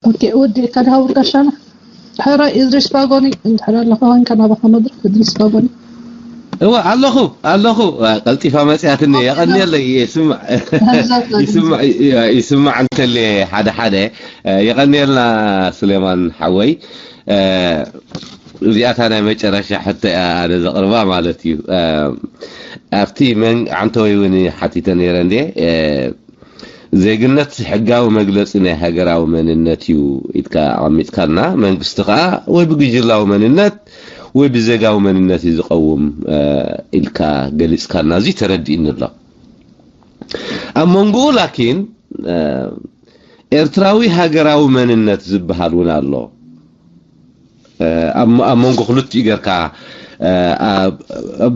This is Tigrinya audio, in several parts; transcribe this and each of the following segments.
ኦኬ፣ ወዲ ከድሃው ጋሻና። ሕራይ እድሪስ ባጎኒ፣ እንድሕር ኣለኻ ኮንካ ናባኻ መድረክ እድሪስ ባጎኒ። እወ ኣለኹ፣ ኣለኹ። ቀልጢፋ መጽያትኒ። የቐንየለይ። ይስማዕ፣ ይስማዕ እንተልየ ሓደ ሓደ። የቐንየልና። ስሌማን ሓወይ፣ እዚኣታ ናይ መጨረሻ ሕቶ እያ ኣነ ዘቕርባ ማለት እዩ። ኣብቲ መን ዓንተወይ እውን ሓቲተ ነይረ እንዴ። ዜግነት ሕጋዊ መግለፂ ናይ ሃገራዊ መንነት እዩ ኢልካ ኣቐሚጥካልና። መንግስቲ ከዓ ወይ ብጉጅላዊ መንነት ወይ ብዜጋዊ መንነት እዩ ዝቐውም ኢልካ ገሊፅካልና። እዚ ተረዲእኒ ኣሎ። ኣብ መንጎኡ ላኪን ኤርትራዊ ሃገራዊ መንነት ዝበሃል እውን ኣሎ። ኣብ መንጎ ክልቲኡ ጌርካ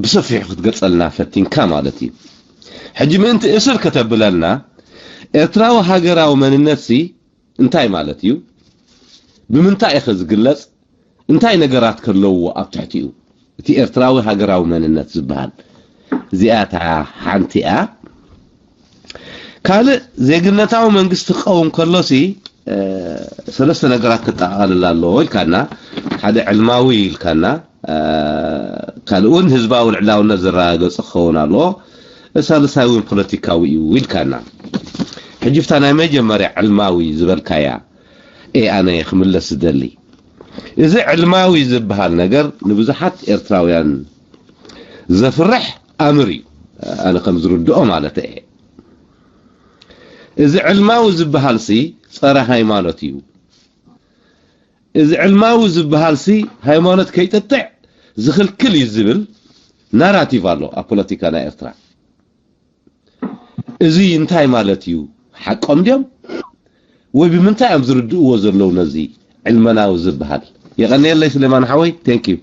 ብሰፊሑ ክትገልፀልና ፈቲንካ ማለት እዩ። ሕጂ ምእንቲ እስር ከተብለልና፣ ኤርትራዊ ሃገራዊ መንነትሲ እንታይ ማለት እዩ? ብምንታይ ኢኸ ዝግለጽ? እንታይ ነገራት ከለውዎ ኣብ ትሕቲኡ? እቲ ኤርትራዊ ሃገራዊ መንነት ዝበሃል እዚኣ እታ ሓንቲ እያ። ካልእ ዜግነታዊ መንግስቲ ክኸውን ከሎሲ ሰለስተ ነገራት ክጠቓልል ኣለዎ ኢልካና። ሓደ ዕልማዊ ኢልካና፣ ካልእ እውን ህዝባዊ ልዕላውነት ዘረጋገጸ ክኸውን ኣለዎ። ሳልሳይ እውን ፖለቲካዊ እዩ ኢልካና። ሕጂ ፍታ ናይ መጀመርያ ዕልማዊ ዝበልካያ እየ ኣነ ክምለስ ዝደሊ። እዚ ዕልማዊ ዝበሃል ነገር ንብዙሓት ኤርትራውያን ዘፍርሕ ኣምር እዩ። ኣነ ከም ዝርድኦ ማለት እየ። እዚ ዕልማዊ ዝበሃልሲ ጸረ ሃይማኖት እዩ። እዚ ዕልማዊ ዝበሃልሲ ሃይማኖት ከይጥጥዕ ዝኽልክል እዩ ዝብል ናራቲቭ ኣሎ ኣብ ፖለቲካ ናይ ኤርትራ። እዚ እንታይ ማለት እዩ? ሓቆም ድዮም? ወይ ብምንታይ እዮም ዝርድእዎ ዘለዉ ነዚ ዕልመናዊ ዝበሃል? የቐንየለይ ስሌማን ሓወይ። Thank you።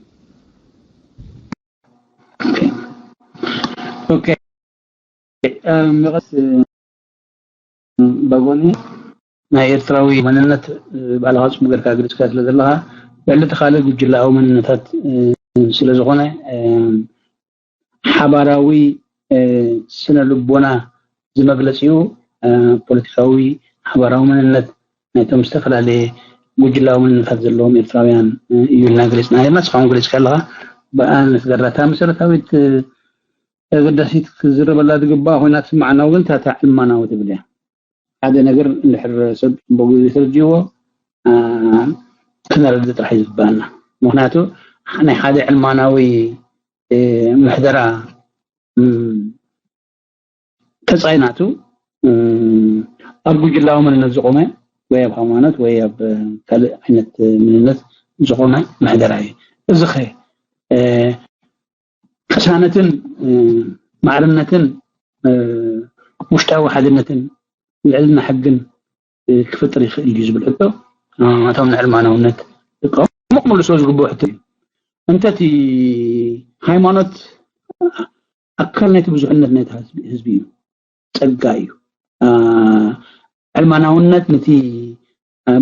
ኦኬ። መቐስ ባጎኒ ናይ ኤርትራዊ መንነት ባዕልኻ ጽቡቅ ጌርካ ገሊጽካ ስለ ዘለኻ፣ ልዕሊ እቲ ካልእ ጉጅለኣዊ መንነታት ስለ ዝኾነ፣ ሓባራዊ ስነ ልቦና ዝመግለጺኡ ፖለቲካዊ ሓባራዊ መንነት ናይቶም ዝተፈላለየ ጉጅላዊ መንነታት ዘለዎም ኤርትራውያን እዩ ኢልና ገሊጽና ነርና። ንስኻ እውን ገሊጽካ ኣለኻ። ብኣ ንስገራ እታ መሰረታዊት ኣገዳሲት ክዝረበላ ዝግባኣ ኮይና ትስምዓና እውን እታ ዕልማናዊ ትብል እያ። ሓደ ነገር እንድሕር ሰብ ጽቡቅ ተረዲእዎ ክነረድእ ጥራሕ እዩ ዝግባኣና። ምኽንያቱ ናይ ሓደ ዕልማናዊ ምሕደራ ተጻይ ናቱ ኣብ ጉጅላዊ መንነት ዝቆመ ወይ ኣብ ሃይማኖት ወይ ኣብ ካልእ ዓይነት መንነት ዝቆመ ምሕደራ እዩ። እዚ ኸ ቅሳነትን ማዕርነትን ውሽጣዊ ሓድነትን ልዕልና ሕግን ክፈጥር ይኽእል እዩ ዝብል ሕቶ እቶም ንዕልማናውነት ዝቃወሙ ክምልስዎ ዝግብኦ ሕቶ እዩ። እንተ እቲ ሃይማኖት ኣካል ናይቲ ብዙሕነት ናይቲ ህዝቢ እዩ፣ ጸጋ እዩ። ዕልማናውነት ነቲ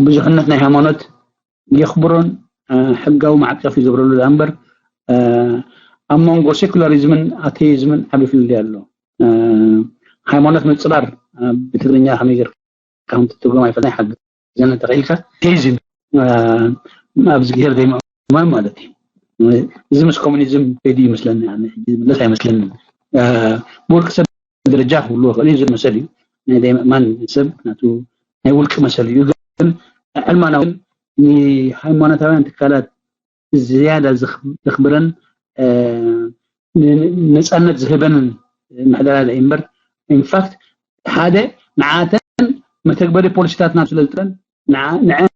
ብዙሕነት ናይ ሃይማኖት የኽብሮን ሕጋዊ ማዕቀፍ ይገብረሉ ደኣ እምበር ኣብ መንጎ ሴኩላሪዝምን ኣቴይዝምን ዓቢ ፍልልይ ኣሎ። ሃይማኖት ምጽራር ብትግርኛ ከመይ ጌርካ ከም ትትርጎም ኣይፈልጥን፣ ሓግዘኒ እንተኽኢልካ። ኣቴይዝም ኣብ እግዚኣብሔር ዘይምእማን ማለት እዩ። እዚ ምስ ኮሙኒዝም ከይዱ ይመስለኒ፣ ኣነ ሕጂ ዝምለስ ኣይመስለንን። ብውልቂ ሰብ ደረጃ ክብልዎ ይኽእል እዩ፣ ዝብል መሰል እዩ። ናይ ዘይምእማን ሰብ ናቱ ናይ ውልቂ መሰል እዩ። ግን ዕልማናዊ ንሃይማኖታውያን ትካላት ዝያዳ ዘኽብረን ነፃነት ዝህበንን ምሕደራ ዳይ እምበር፣ ኢንፋክት ሓደ ንዓተን መተግበሪ ፖሊሲታትና ስለ ዝጥረን ንዐን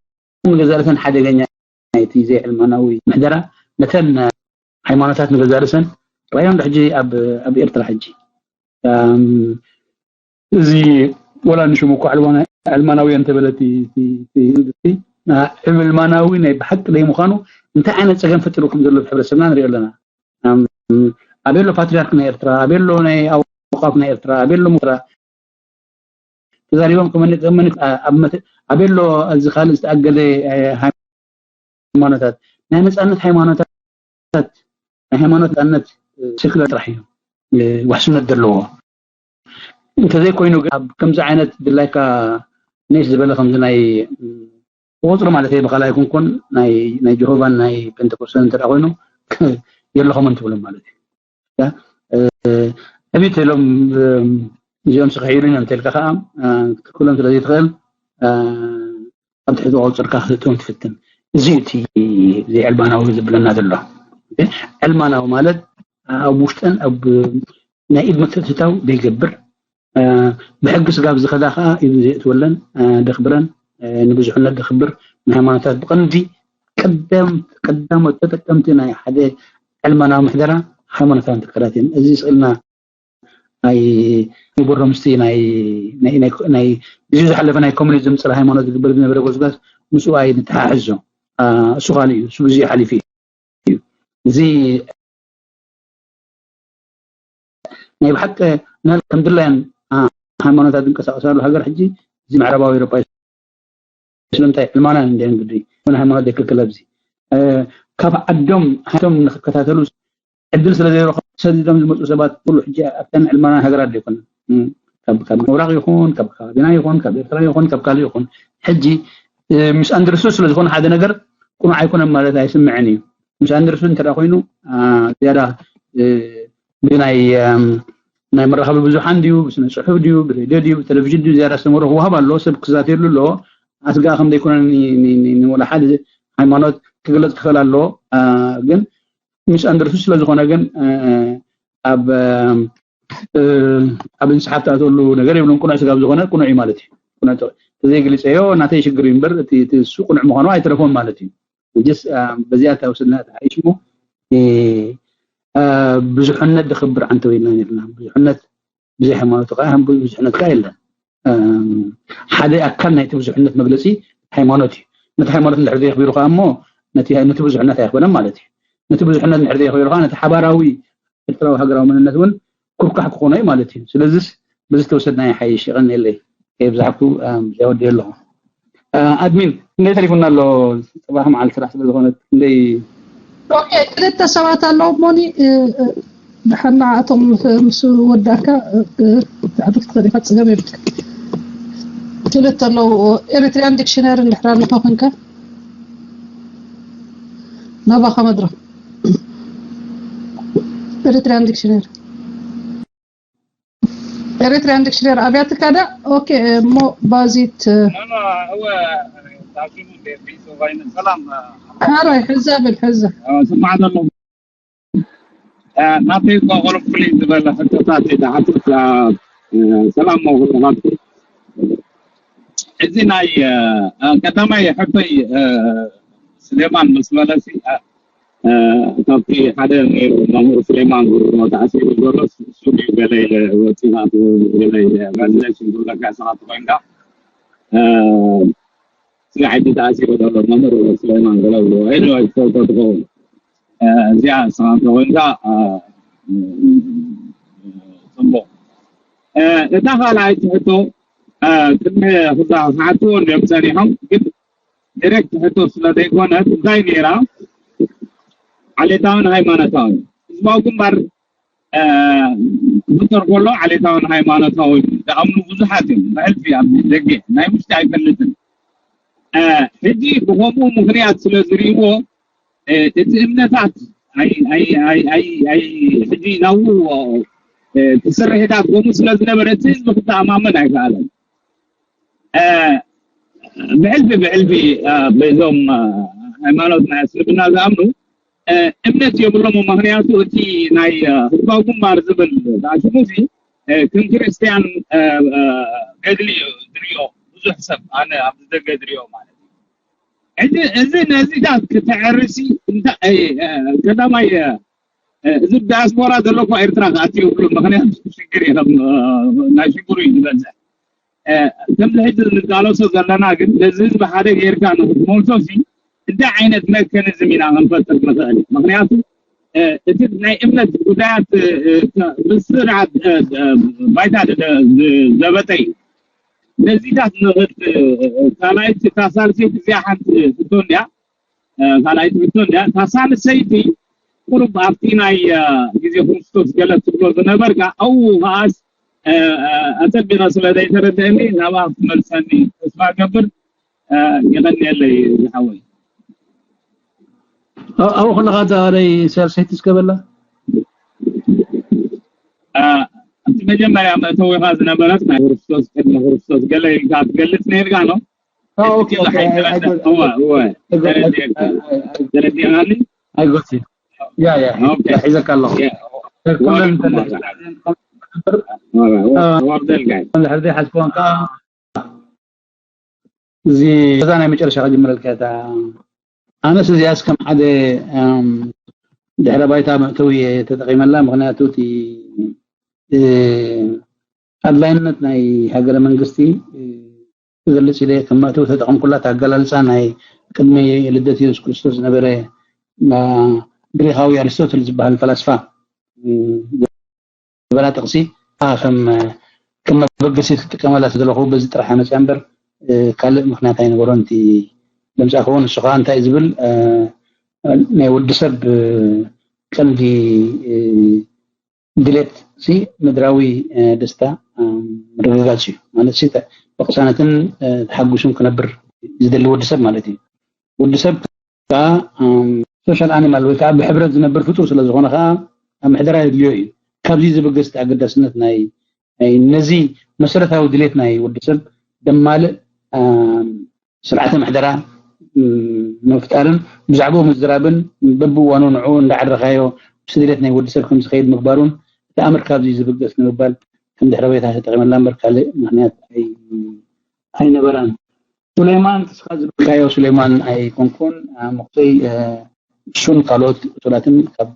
ንገዛርተን ሓደገኛ እቲ ዘይዕልማናዊ ምሕደራ ነተን ሃይማኖታት ንገዛርሰን ራዮም ሕጂ ኣብ ኤርትራ ሕጂ እዚ ወላ ንሽሙ እኳ ዕልማናዊ እንተበለ ዕልማናዊ ናይ ብሓቂ ዘይምዃኑ እንታይ ዓይነት ፀገም ፈጢሩ ከም ዘሎ ሕብረተሰብና ንሪኦ ኣለና። ኣበሎ ፓትሪያርክ ናይ ኤርትራ፣ ኣበሎ ናይ ኣውቃፍ ናይ ኤርትራ፣ ኣበሎ ሙራ ተዛሪቦም ከመኒ ኣበሎ እዚ ካልእ ዝተኣገደ ሃይማኖታት ናይ ነፃነት ሃይማኖታት ናይ ሃይማኖት ነፃነት ሴኩላር ጥራሕ እዩ ውሕስነት ዘለዎ። እንተዘይኮይኑ ግን ኣብ ከምዚ ዓይነት ድላይካ ኔሽ ዝበለ ከምዚ ናይ ብቁፅሪ ማለት እዩ ብቃል ኣይኮንኩን ናይ ናይ ጀሆቫን ናይ ፔንቴኮስትን እንተ ኮይኑ የለኹምን ትብሎም ማለት እዩ። ዕብት ኢሎም እዚኦም ስክሕ ኢሉ እዮም ተልካ ከዓ ክትክሎም ስለዘይትኽእል ኣብ ትሕቲ ቁፅርካ ክትእትዎም ትፍትን። እዚ እቲ ዘይዕልማናዊ ዝብለና ዘሎ ዕልማናዊ ማለት ኣብ ውሽጠን ኣብ ናይ ኢድ ምትእትታው ዘይገብር ብሕጊ ስጋብ ዝኸዳ ከዓ ኢዱ ዘየእትወለን ደኽብረን ንብዙሕነት ደኽብር ንሃይማኖታት ብቐንዲ ቀዳሞት ተጠቀምቲ ናይ ሓደ ዕልማናዊ ምሕደራ ሃይማኖታውያን ትካላት እዮም። እዚ ስእልና ናይ ቦሮ ምስቲ ናይ ግዜኡ ዝሓለፈ ናይ ኮሚኒዝም ፅረ ሃይማኖት ዝግበር ዝነበረ ጎስጓስ ምስኡ ኣይንተሓሕዞ። እሱ ካልእ እዩ። እሱ ግዜኡ ሓሊፉ እዩ። እዚ ናይ ብሓቂ ከም ድላየን ሃይማኖታት ዝንቀሳቀሳሉ ሃገር ሕጂ እዚ ምዕራባዊ ኤሮጳ እዩ። ስለምንታይ ዕልማና እንዲያን ግዲ ን ሃይማኖት ዘይክልክል ኣብዚ ካብ ዓዶም ሃቶም ንክከታተሉ ዕድል ስለ ዘይረኸቡ ሰዲዶም ዝመፁ ሰባት ኩሉ ሕጂ ኣብተን ዕልማና ሃገራት ዘይኮነ ካብ ምብራቅ ይኹን ካብ ከባቢና ይኹን ካብ ኤርትራ ይኹን ካብ ካልእ ይኹን ሕጂ ምስ ኣንድርሱ ስለ ዝኾነ ሓደ ነገር ቁኑዕ ኣይኮነን ማለት ኣይስምዕን እዩ። ምስ ኣንድርሱ እንተ ኮይኑ ዝያዳ ብናይ ናይ መራኸቢ ብዙሓን ድዩ ብስነ ፅሑፍ ድዩ ብሬድዮ ድዩ ብቴሌቪዥን ድዩ ዝያዳ ኣስተምህሮ ክወሃብ ኣለዎ። ሰብ ክዛተየሉ ኣለዎ። ኣስጋእ ከም ዘይኮነ ንወላ ሓደ ሃይማኖት ክግለፅ ክኽእል ኣለዎ። ግን ምስ ኣንድርሱ ስለ ዝኾነ ግን ኣብ ኣብ እንስሓብ ትኣተሉ ነገር የብሉን። ቁኑዕ ስጋብ ዝኾነ ቁኑዕ እዩ ማለት እዩ። ተዘይግልፀዮ ናተይ ሽግር እዩ እምበር እቲ እሱ ቁኑዕ ምዃኑ ኣይተረፎን ማለት እዩ። ስ በዚኣ ተወስድና ተሓይሽሞ ብዙሕነት ደኽብር ዓንተ ወይና ነርና ብዙሕነት ብዘይ ሃይማኖት ከዓ ብዙሕነት ከዓ የለን። ሓደ ኣካል ናይቲ ብዙሕነት መግለፂ ሃይማኖት እዩ። ነቲ ሃይማኖት እንድሕር ዘየኽቢሩ ከዓ እሞ ነቲ ብዙሕነት ኣይኽበረን ማለት እዩ። ነቲ ብዙሕነት እንድሕር ዘየኽቢሩ ከዓ ነቲ ሓባራዊ ኤርትራዊ ሃገራዊ መንነት እውን ኩርካሕ ክኾኖ እዩ ማለት እዩ። ስለዚስ ብዝተወሰድና ይሓይሽ። ይቐንየለይ ከየብዛሕኩ ዘወዲ ኣለኹ። ኣድሚን ክንደይ ተሪፉና ኣሎ? ፅባሕ መዓልቲ ስራሕ ስለ ዝኾነት ክንደይ ክልተ ሰባት ኣለዉ እሞኒ ድሓር ንዓኣቶም ምስ ወዳእካ ብትኽክል ኢኻ፣ ፀገም የብልካ። ክልተ ኣለዉ ኤሪትሪያን ዲክሽነሪ እንድሕር ኣለካ ኮንካ ናባኻ መድረኽ ኤሪትሪያን ዲክሽነሪ ኤሪትሪያን ዲክሽነሪ ኣብያትካ ዳ ኦኬ እሞ ባዚት ሰላም ሓራይ ሕዛ ብል ሕዛ ስማዕ ዘሎ ናተይ ቋቆሎ ፍሉይ ዝበለ ሕቶታት ዝሓትት ሰላም መውክልኻት እዚ ናይ ቀዳማይ ሕቶይ ስሌማን ምስ መለሲ ካብቲ ሓደ ነይሩ መምህር ስሌማን ዝብሎ ተኣሲሩ ዘሎ እሱ ድዩ ገለ ኢለ ወፂናት ገለ ኢለ ጋዜጣ ሽም ዝብለካ ስኻ ትኮይንካ ስጋዕ ሕጂ ተኣሲሩ ዘሎ መምህር ስሌማን ገለ ብሎ ኤኒወይ ትፈልጦ ትኸውን እዚኣ ስኻ ተኮይንካ ፅቡቅ እታ ካልኣይቲ ሕቶ ቅድሚ ክሓትዎ እንዲዮም ፀኒሖም ግን ዲሬክት ሕቶ ስለ ዘይኮነት እንታይ ነይራ ዓሌታውን ሃይማኖታውን ህዝባዊ ግንባር ክፍጠር ከሎ ዓሌታውን ሃይማኖታውን ዝኣምኑ ብዙሓት እዮም ብሕልፊ ኣብ ደገ ናይ ውሽጢ ኣይፈልጥን ሕጂ ብከምኡ ምክንያት ስለ ዝርእይዎ እቲ እምነታት ሕጂ ናብኡ እቲ ስርሒታት ከምኡ ስለ ዝነበረ እቲ ህዝቢ ክተኣማመን ኣይከኣለን ብሕልፊ ብሕልፊ በዞም ሃይማኖት ናይ እስልምና ዝኣምኑ እምነት የብሎም ምክንያቱ እቲ ናይ ህዝባዊ ግንባር ዝብል ዝኣሽሙ ሲ ከም ክርስትያን ገድሊ እዩ ዝሪኦ ብዙሕ ሰብ ኣነ ኣብ ዝደገ ዝሪኦ ማለት እዩ ሕጂ እዚ ነዚታት ክተዕርሲ ቀዳማይ እዚ ዳያስፖራ ዘሎ እኳ ኤርትራ ክኣቲ የብሉ ምክንያቱ ሽግር እዩ ናይ ሽግሩ እዩ ዝበዝሕ ከምዚ ሕጂ ንቃለሶ ዘለና ግን ነዚ ህዝቢ ሓደ ጌርካ ንክትመልሶ ሲ እንታይ ዓይነት መካኒዝም ኢና ክንፈጥር ንኽእል ምክንያቱ እቲ ናይ እምነት ጉዳያት ምስ ስርዓት ባይታ ዘበጠ እዩ ነዚታት ንኽድ ካልኣይቲ እታ ሳልሰይቲ እዚኣ ሓንቲ ሕቶ እንድያ ካልኣይቲ ሕቶ እንድያ እታ ሳልሰይቲ ቁሩብ ኣብቲ ናይ ግዜ ክርስቶስ ገለ ትብሎ ዝነበርካ ኣብኡ ከዓስ ኣፀቢቐ ስለ ዘይተረድአኒ ናብኣ ክትመልሰኒ ተስፋ ገብር የቐንየለይ ዝሓወይ። ኣብኡ ከለኻ እዛ ናይ ሳልሰይቲ እስከ በላ። ኣብቲ መጀመርያ መእተዊኻ ዝነበረት ናይ ክርስቶስ ቅድሚ ክርስቶስ ገለ ኢልካ ትገልጽ ነርካ ነው። እወ እወ። ተረዲእካኒ። ኣይጎት ያ ያ ሒዘካ ኣለኹ። ወርደልጋይ ድሕር ዘይሓዝክዎን ከዓ እዚ እዛ ናይ መጨረሻ ክጅምረልካ እታ ኣነስ እዚኣስ ከም ሓደ ድሕረ ባይታ መእተዊ እየ ተጠቒመላ። ምክንያቱ እቲ ኣድላይነት ናይ ሃገረ መንግስቲ ክገልጽ ኢለ ከም መእተዊ ተጠቐምኩላ። ኣገላልጻ ናይ ቅድሚ ልደት የሱስ ክርስቶስ ዝነበረ ግሪኻዊ ኣሪስቶትል ዝበሃል ፈላስፋ ዝበላ ጥቕሲ ከም ከም መበገሲ ክጥቀመላ ስለዘለኹ በዚ ጥራሕ መፅያ እምበር ካልእ ምክንያት ኣይነበሮን። እቲ ዘምፃእክዎ ንሱ ከዓ እንታይ ዝብል ናይ ወዲ ሰብ ቀንዲ ድሌት ሲ ምድራዊ ደስታ ምርግጋፅ እዩ ማለት ሲ ብቅሳነትን ተሓጉሱን ክነብር ዝደሊ ወዲ ሰብ ማለት እዩ። ወዲ ሰብ ከዓ ሶሻል ኣኒማል ወይ ከዓ ብሕብረት ዝነብር ፍጡር ስለ ዝኾነ ከዓ ኣብ ምሕደራ የድልዮ እዩ። ካብዚ ዝብገስ እቲ ኣገዳስነት ናይ ነዚ መሰረታዊ ድሌት ናይ ወዲ ሰብ ደማልእ ስርዓተ ምሕደራ ምፍጣርን ብዛዕባኡ ምዝራብን በብእዋኑ ንዕኡ እንዳዓረኻዮ ምስ ድሌት ናይ ወዲ ሰብ ከም ዝኸይድ ምግባሩን እቲ ኣምር ካብዚ ዝብገስ ንምባል ከም ድሕረ ባይታ ተጠቒመላ እምበር ካልእ ምኽንያት ኣይነበራን። ሱሌማን እስኻ ዝበልካዮ ሱሌማን ኣይኮንኩን፣ መኽሰይ እሱን ካልኦት እሱራትን ካብ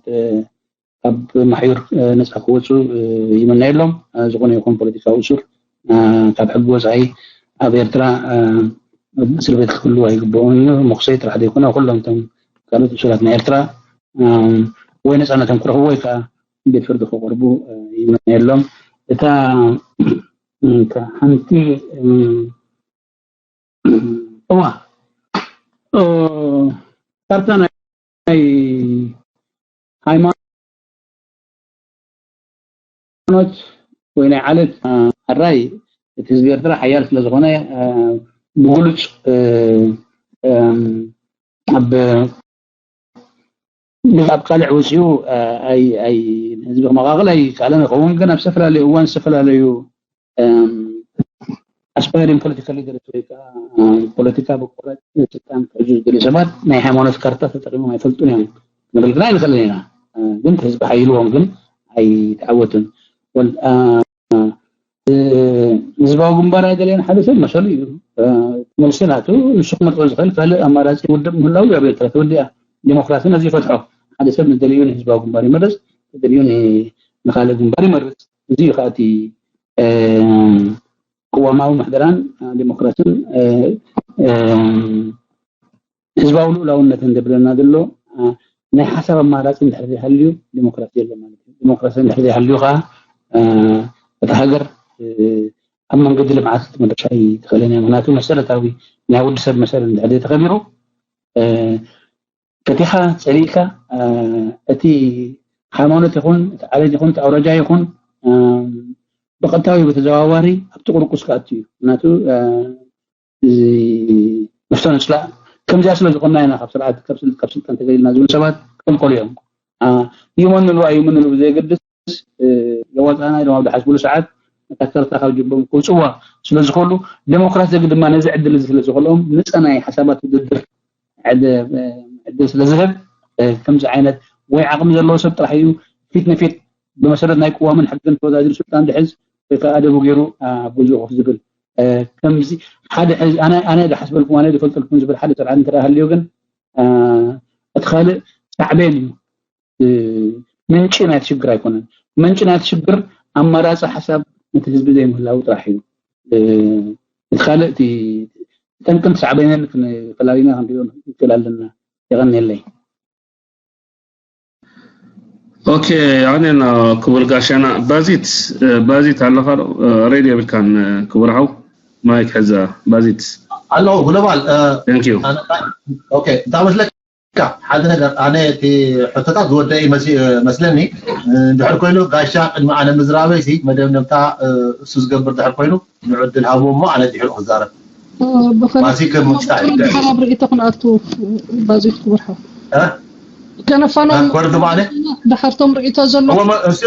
ካብ ማሕዩር ነፃ ክወፁ ይምነየሎም። ዝኾነ ይኹን ፖለቲካዊ እሱር ካብ ሕጊ ወፃኢ ኣብ ኤርትራ እስር ቤት ክህልዉ ኣይግበኡን እዩ። መኽሰይ ጥራሕ ዘይኮነ ኩሎም እቶም ካልኦት እሱራት ናይ ኤርትራ ወይ ነፃነቶም ክረኽቡ ወይ ከዓ ቤት ፍርዲ ክቐርቡ ይምነየሎም። እታ ሓንቲ እዋ ካርታ ናይ ሃይማኖት ወይ ናይ ዓለት ኣራይ እቲ ህዝቢ ኤርትራ ሓያል ስለ ዝኾነ ብግሉፅ ኣብ ኣብ ቃልዕ ወፂኡ ኣይ ኣይ ህዝቢ ክመቃቅል ኣይከኣለን ይኸውን፣ ግን ኣብ ዝተፈላለዩ እዋን ዝተፈላለዩ ኣስፓይሪንግ ፖለቲካል ሊደርስ ወይ ከዓ ፖለቲካ ብቆራፅ ስልጣን ክሕዙ ዝደልዩ ሰባት ናይ ሃይማኖት ካርታ ተጠቂሞም ኣይፈልጡን እዮም ክንብል ግን ኣይንኽእልን ኢና። ግን ህዝቢ ሓይልዎም ግን ኣይተዓወቱን። ህዝባዊ ግንባር ኣይደለየን ሓደ ሰብ መሰሉ እዩ። መልሲ ናቱ ንሱ ክመርፆ ዝኽእል ካልእ ኣማራፂ ውድብ ምህላው እዩ። ኣብ ኤርትራ ተወዲኣ ዲሞክራሲ ነዚ ይፈትሖ። ሓደ ሰብ ንደልዩ ንህዝባዊ ግንባር ይመርፅ፣ ንደልዩ ንካልእ ግንባር ይመርፅ። እዚ እዩ ከዓ እቲ ቅዋማዊ ምሕደራን ዲሞክራስን ህዝባዊ ልኡላውነትን ዝብለና ዘሎ ናይ ሓሳብ ኣማራፂ እንድሕር ዘይሃልዩ ዲሞክራሲ የሎ ማለት እዩ። ዲሞክራሲ እንድሕር ዘይሃልዩ ከዓ እታ ሃገር ኣብ መንገዲ ልምዓት ክትምርሽ ኣይትኽእልን እያ። ምክንያቱ መሰረታዊ ናይ ወዲ ሰብ መሰረት እንድሕር ዘይተኸቢሩ ፈቲኻ ፀሊእካ እቲ ሃይማኖት ይኹን እቲ ዓሌት ይኹን እቲ ኣውራጃ ይኹን ብቐጥታዊ ብተዘዋዋሪ ኣብቲ ቁርቁስ ክኣቱ እዩ። ምክንያቱ እዚ መፍቶ ንፅላእ ከምዚኣ ስለ ዝኾንና ኢና ካብ ስርዓት ካብ ስልጣን ተገሊልና ዝብሉ ሰባት ክቕልቀሉ እዮም። ይመንሉ ኣይመንሉ ብዘየገድስ የዋፅኣና ኢሎም ኣብ ዝሓስብሉ ሰዓት እታ ካርታ ካብ ጅቦም ክውፅዋ ስለ ዝኽእሉ ዴሞክራሲ ግን ድማ ነዚ ዕድል እዚ ስለ ዝኽእሎም ንፀ ናይ ሓሳባት ውድድር ዕድል ስለ ዝህብ ከምዚ ዓይነት ወይ ዓቕሚ ዘለዎ ሰብ ጥራሕ እዩ ፊት ንፊት ብመሰረት ናይ ቅዋምን ሕግን ተወዳዲሩ ስልጣን ዝሕዝ ወይ ከዓ ኣደቡ ገይሩ ኣብ ገዝኡ ኮፍ ዝብል ከምዚ ሓደ ሕዚ ኣነ ኣነ ዝሓስበልኩም ኣነ ዝፈልጠልኩም ዝብል ሓደ ስርዓት እንተ ሃልዩ ግን እቲ ካልእ ሳዕቤን እዩ ምንጪ ናይቲ ሽግር ኣይኮነን። ምንጪ ናይቲ ሽግር ኣማራፂ ሓሳብ ነቲ ህዝቢ ዘይምህላው ጥራሕ እዩ። እቲ ካልእ እቲ ጠንቅን ሳዕቤንን ፈላሊና ክንሪኦ ንክእል ኣለና። የቐንየለይ። ኦኬ ኣቕኔና ክቡር ጋሻና ባዚት ባዚት ኣለኻ ዶ ሬድዮ የብልካን ክቡር ሓው ማይክ ሕዘ ባዚት ኣለኹ ግሎባል thank you ኦኬ እንታይ መስለካ ሓደ ነገር ኣነ እቲ ሕቶታት ዝወደአ መስለኒ እንድሕር ኮይኑ ጋሻ ቅድሚ ኣነ ምዝራበይ ሲ መደምደምታ እሱ ዝገብር ድሕር ኮይኑ ንዕድል ሃብዎ እሞ ኣነ ድሕሩ ክዛረብ ባዚት ምውጻእ ይደሊ። ብሓላብ ርእይቶ ክንኣቱ ባዚት ክቡር ሓው። እ? ከነፋኖም ኣኮርድ ማለት? ድሓርቶም ርእይቶ ዘሎ። እዎ፣ መ-፣ እሱ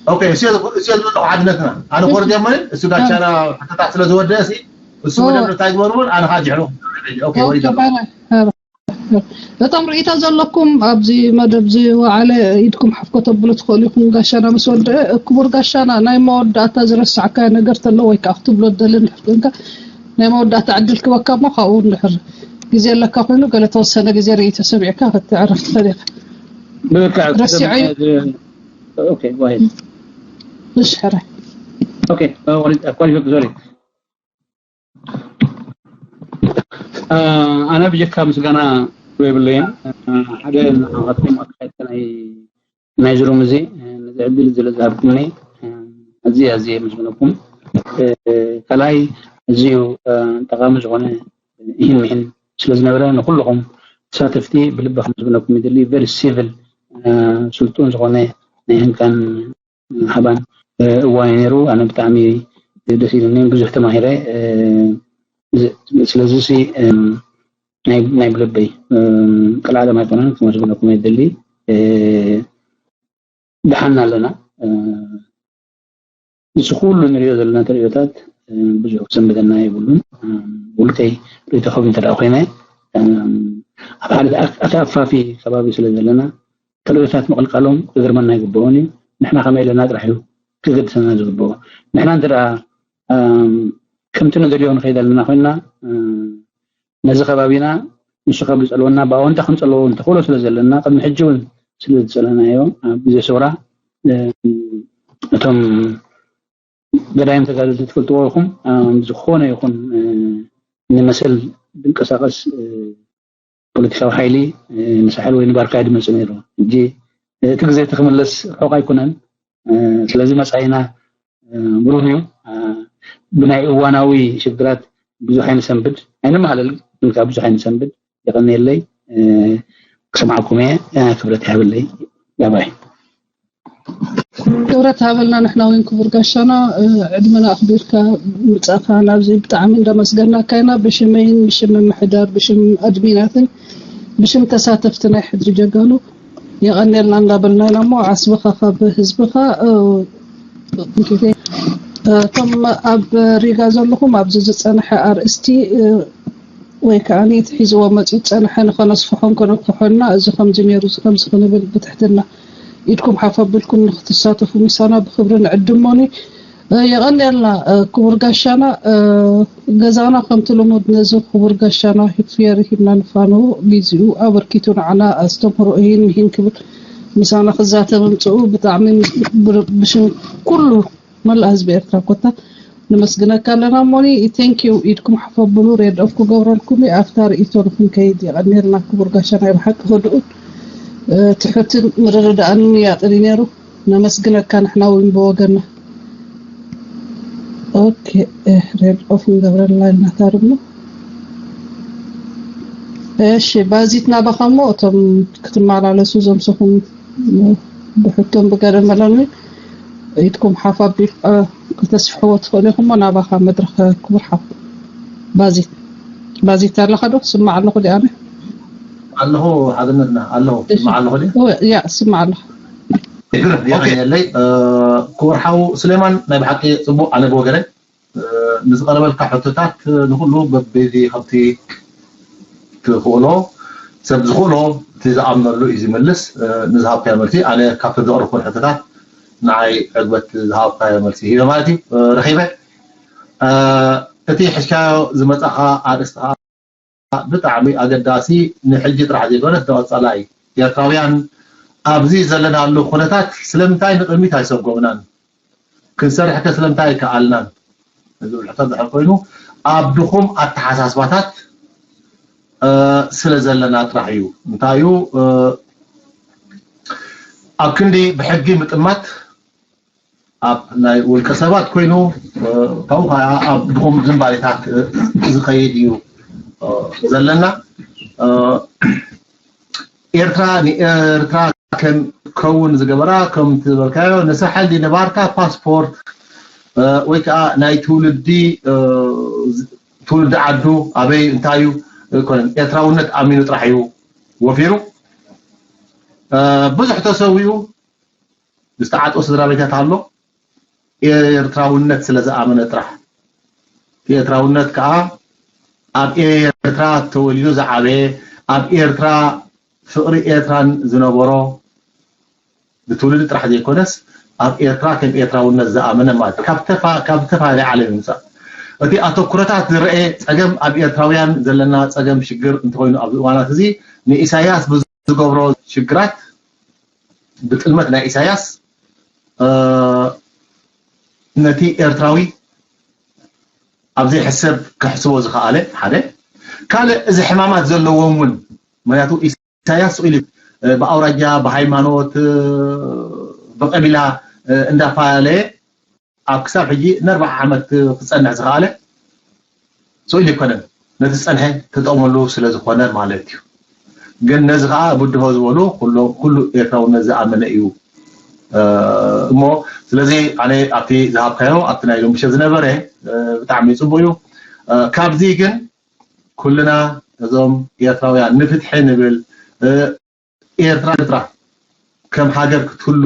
ኦኬ፣ እሱ፣ እሱ ዘሎ ሓድነትና። ኣነ ኮርድ እየ ማለት፣ እሱ ጋሻና ሕቶታት ስለ ዝወደአ ሲ፣ እሱ እዎ። ወደ እንታይ ዝበርቡን፣ ኣነ ኻጅሕሉ። ኦኬ፣ ወሪደ። እቶም ርእይቶ ዘለኩም ኣብዚ መደብ ዝወዓለ ኢድኩም ሓፍ ከተብሉ ትኽእሉ ኢኹም። ጋሻና ምስ ወድአ፣ ክቡር ጋሻና፣ ናይ መወዳእታ ዝረሳዕካዮ ነገር ተሎ ወይ ከዓ ክትብሎ ትደሊ እንድሕር ኮንካ፣ ናይ መወዳእታ ዕድል ክበካ እሞ ካብኡ እንድሕር ግዜ ኣለካ ኮይኑ ገለ ተወሰነ ግዜ ርእይቶ ሰሚዕካ ከተዕርፍ ትኽእል ኢኻ። ብልክዕ ረሲዐዮ። ኦኬ፣ go ahead። እሺ፣ ሕራይ። ኦኬ፣ ወሊድ፣ ሶሪ። ኣነ ብጀካ ምስጋና የብለይን። ሓደ ንዓኻትኩም ኣካየድቲ ናይ፣ ናይ ዝሩም እዚ፣ ነዚ ዕድል እዚ ዝሃብኩምኒ፣ ኣዝየ፣ ኣዝየ የመስግነኩም። ካልኣይ፣ ኣዝዩ ጠቓሚ ዝኾነ ይህን ምሂን ስለ ዝነበረ፣ ንኩልኹም ተሳተፍቲ ብልቢ ከመስግነኩም ይደሊ። ቨሪ ሲቪል፣ ስልጡን ዝኾነ ናይ ህንካን ሃባን፣ እ፣ እዋን እዩ ነይሩ። ኣነ ብጣዕሚ ደስ ኢሉኒ፣ ብዙሕ ተማሂረ። እ፣ ዝ-፣ ስለዚ ሲ፣ እም፣ ናይ፣ ናይ ብልበይ፣ እም፣ ቀልዓለም ኣይኮነን፣ ክመስግነኩም እየ ዝደሊ። እ፣ ደሓና ኣለና። እ፣ እዚ ኩሉ ንሪኦ ዘለና ተርእዮታት፣ እ፣ ብዙሕ ክሰንብደና የብሉን። እ፣ ውልቀይ ርእይቶ ክህብ እንተ ደኣ ኮይነ፣ እ፣ ኣብ ሓደ ኣክ-፣ ኣተኣፋፊ ከባቢ ስለ ዘለና፣ ተርእዮታት ምቕልቃሎም ክግርመና ኣይግብኦን እዩ። ንሕና ከመይ ኣለና ጥራሕ እዩ ክገድሰና ዝግብኦ። ንሕና እንተ ደኣ፣ እም፣ ከምቲ ንደልዮ ንኸይድ ኣለና ኮይንና፣ እም፣ ነዚ ከባቢና ንሱ ካብ ዝጸልወና፣ ብኣወንታ ክንጸልዎ እውን ተኽእሎ ስለ ዘለና፣ ቅድሚ ሕጂ እውን ስለ ዝጸለናዮ፣ ኣብ ግዜ ሰውራ፣ እም፣ እቶም ገዳይም ተጋደልቲ ትፈልጥዎ ኢኹም። እም፣ ዝኾነ ይኹን፣ እ፣ ንመሰል ዝንቀሳቐስ፣ እ፣ ፖለቲካዊ ሓይሊ፣ እ፣ ንሳሕል ወይ ንባርካ እዩ ዝመጽእ ነይሩ። ሕጂ፣ እ፣ እቲ ግዜ እቲ ክምለስ ርሑቕ ኣይኮነን። እ፣ ስለዚ መጻኢና፣ እ፣ ብሩህ እዩ። እ፣ ብናይ እዋናዊ ሽግራት ብዙሕ ኣይንሰንብድ፣ ኣይንመሃለል፣ ግን ከኣ ብዙሕ ኣይንሰንብድ። የቐንየለይ። እ፣ ክሰምዓኩም እየ። እ፣ ክብረት ይሃበለይ። ባባይ። ክብረት ሃበልና ንሕና እውን ክቡር ጋሻና፣ እ፣ ዕድመና ኣኽቢርካ ምጻእካ ናብዚ ብጣዕሚ እንዳመስገናካ ኢና። ብሽመይን ብሽም ምምሕዳር፣ ብሽም ኣድሚናትን ብሽም ተሳተፍቲ ናይ ሕድሪ ጀጋኑ የቐንየልና እንዳበልና ኢና እሞ ዓስብኻ ካብ ህዝብኻ፣ እ፣ እንኪ፣ እ፣ እቶም ኣብ ሪጋ ዘለኹም ኣብዚ ዝጸንሐ ኣርእስቲ፣ እ፣ ወይ ከኣ እቲ ሒዝዎ መጺኡ ዝጸንሐ ንኸነስፍሖን ከነኩሕና፣ እዚ ከምዚ ነይሩ፣ እዚ ከምዚ ክንብል ብትሕትና ኢድኩም ሓፍ ኣቢልኩም ንክትሳተፉ ምሳና ብክብሪ ንዕድሞኒ። እ፣ የቐንየልና፣ እ፣ ክቡር ጋሻና። እ፣ ገዛና ከምቲ ልሙድ ነዚ ክቡር ጋሻና ፊየር ሂብና ንፋነዎ። ግዜኡ ኣበርኪቱ ንዓና ኣስተምህሮ እሂን ምሂን ክብል ምሳና ክዛተብ ምምጽኡ ብጣዕሚ ብ-፣ ብሽም ኩሉ መላእ ህዝቢ ኤርትራ ኮታ ነመስግነካ ኣለና። እሞኒ፣ ቴንክ ዩ፣ ኢድኩም ሓፍ ኣብሉ፣ ሬድ ኦፍ ክገብረልኩም እዩ። ኣብታ ርእይቶ ንክንከይድ የቐንየልና ክቡር ጋሻና። ናይ ብሓቂ ህዱእን፣ እ፣ ትሑትን ምርድዳእን እዩ ኣጥሪ ነይሩ። ነመስግነካ ንሕና እውን ብወገንና። ኦኬ፣ እ፣ ሬድ ኦፍ ንገብረላ ኣለና ታርሞ። እሺ፣ ባዚት ናባኻ እሞ እቶም ክትመላለሱ ዘምሰኹም ብሕቶን ብገለ መለን ኢድኩም ሓፍ ኣቢል-፣ እ፣ ክተስፍሕዎ ትኽእሉ ኢኹም እሞ ናባኻ መድረኽ ክቡር ሓው። ባዚት፣ ባዚት ኣለኻ ዶ? ስማዕ ኣለኹ ዲኣነ? ኣለኹ ሓድነትና፣ ኣለኹ። እሺ። ስማዕ ኣለኹ ድየ? እወ፣ ያ፣ ስማዕ ኣለኹ። ይግርም፣ የቐንየለይ። እ፣ ክቡር ሓው ስሌማን፣ ናይ ብሓቂ ጽቡቕ፣ ኣነ ብወገነይ፣ እ፣ ንዝቐረበልካ ሕቶታት ንኹሉ በብዚ ከምቲ ትኽእሎ፣ ሰብ ዝኽእሎ እቲ ዝኣምነሉ እዩ ዝምልስ። እ፣ ንዝሃብካዮ መልሲ፣ ኣነ ካብተን ዘቕረብኩን ሕቶታት ንዓይ ዕግበት ዝሃብካዮ መልሲ ሂበ ማለት እዩ፣ እ፣ ረኺበ። እ፣ እቲ ሒዝካዮ ዝመጻኻ ኣርእስቲ ኸኣ ብጣዕሚ ኣገዳሲ፣ ንሕጂ ጥራሕ ዘይኮነስ ንቐጻላይ። ኤርትራውያን ኣብዚ ዘለናሉ ኩነታት ስለምንታይ ንቕድሚት ኣይሰጎምናን? ክንሰርሕከ ስለምንታይ ኣይከኣልናን? ዝብል ሕቶ እንድሕር ኮይኑ፣ ኣብ ድኹም ኣተሓሳስባታት፣ እ፣ ስለ ዘለና ጥራሕ እዩ። እንታይ እዩ፣ እ፣ ኣብ ክንዲ ብሕጊ ምጥማት፣ ኣብ ናይ ውልቀ ሰባት ኮይኑ፣ እ፣ ካብኡ ከዓ ኣብ ድኹም ዝንባሌታት፣ እ፣ ዝኸይድ እዩ፣ እ፣ ዘለና። እ፣ ኤርትራ ንኤርትራ ከም ከውን ዝገበራ፣ ከም ትበልካዮ፣ ንሳሕል ንባርካ ፓስፖርት፣ እ፣ ወይ ከዓ ናይ ትውልዲ፣ እ፣ ዝ-፣ ትውልዲ ዓዱ ኣበይ እንታይ እዩ ኣይኮነን። ኤርትራውነት ኣሚኑ ጥራሕ እዩ ወፊሩ። እ፣ ብዙሕ ተሰዊኡ ዝተዓጠው ስድራ ቤታት ኣሎ። ኤርትራውነት ስለ ዝኣመነ ጥራሕ። ኤርትራውነት ከዓ ኣብ ኤርትራ ተወሊዱ ዝዓበየ፣ ኣብ ኤርትራ ፍቕሪ ኤርትራን ዝነበሮ ብትውልዲ ጥራሕ ዘይኮነስ ኣብ ኤርትራ ከም ኤርትራውነት ዝኣመነ ማለት እዩ። ካብ ተፋ-፣ ካብ ዝተፈላለየ ዓለም ይምጻእ። እቲ ኣተኩሮታት ዝረኤ ጸገም ኣብ ኤርትራውያን ዘለና ጸገም ሽግር እንተኾይኑ ኣብዚ እዋናት እዚ ንኢሳያስ ብዝገብሮ ሽግራት ብጥልመት ናይ ኢሳያስ፣ እ፣ ነቲ ኤርትራዊ ኣብ ዘይሕሰብ ከሕስቦ ዝኸኣለ ሓደ። ካልእ እዚ ሕማማት ዘለዎም እውን፣ ምክንያቱ ኢሳያስ ስኢሉ እዩ፣ እ፣ ብኣውራጃ፣ ብሃይማኖት፣ እ፣ ብቀቢላ፣ እ፣ እንዳፈላለየ ኣብ ክሳብ ሕጂ ንኣርባዓ ዓመት ክጸንሕ ዝኸኣለ ስኢሉ ኣይኮነን። ነቲ ዝጸንሐ ተጠቕመሉ ስለ ዝኾነ ማለት እዩ። ግን ነዚ ኸዓ ብድሆ ዝበሉ ኩሎ-፣ ኩሉ ኤርትራውነት ዝኣመነ እዩ፣ እ፣ እሞ ስለዚ ኣነ ኣብቲ ዝሃብካዮ ኣብቲ ናይ ሎሚ ምሸት ዝነበረ፣ እ፣ ብጣዕሚ ጽቡቕ እዩ። እ፣ ካብዚ ግን ኩልና እዞም ኤርትራውያን ንፍትሒ ንብል፣ እ፣ ኤርትራ፣ ኤርትራ ከም ሃገር ክትህሉ፣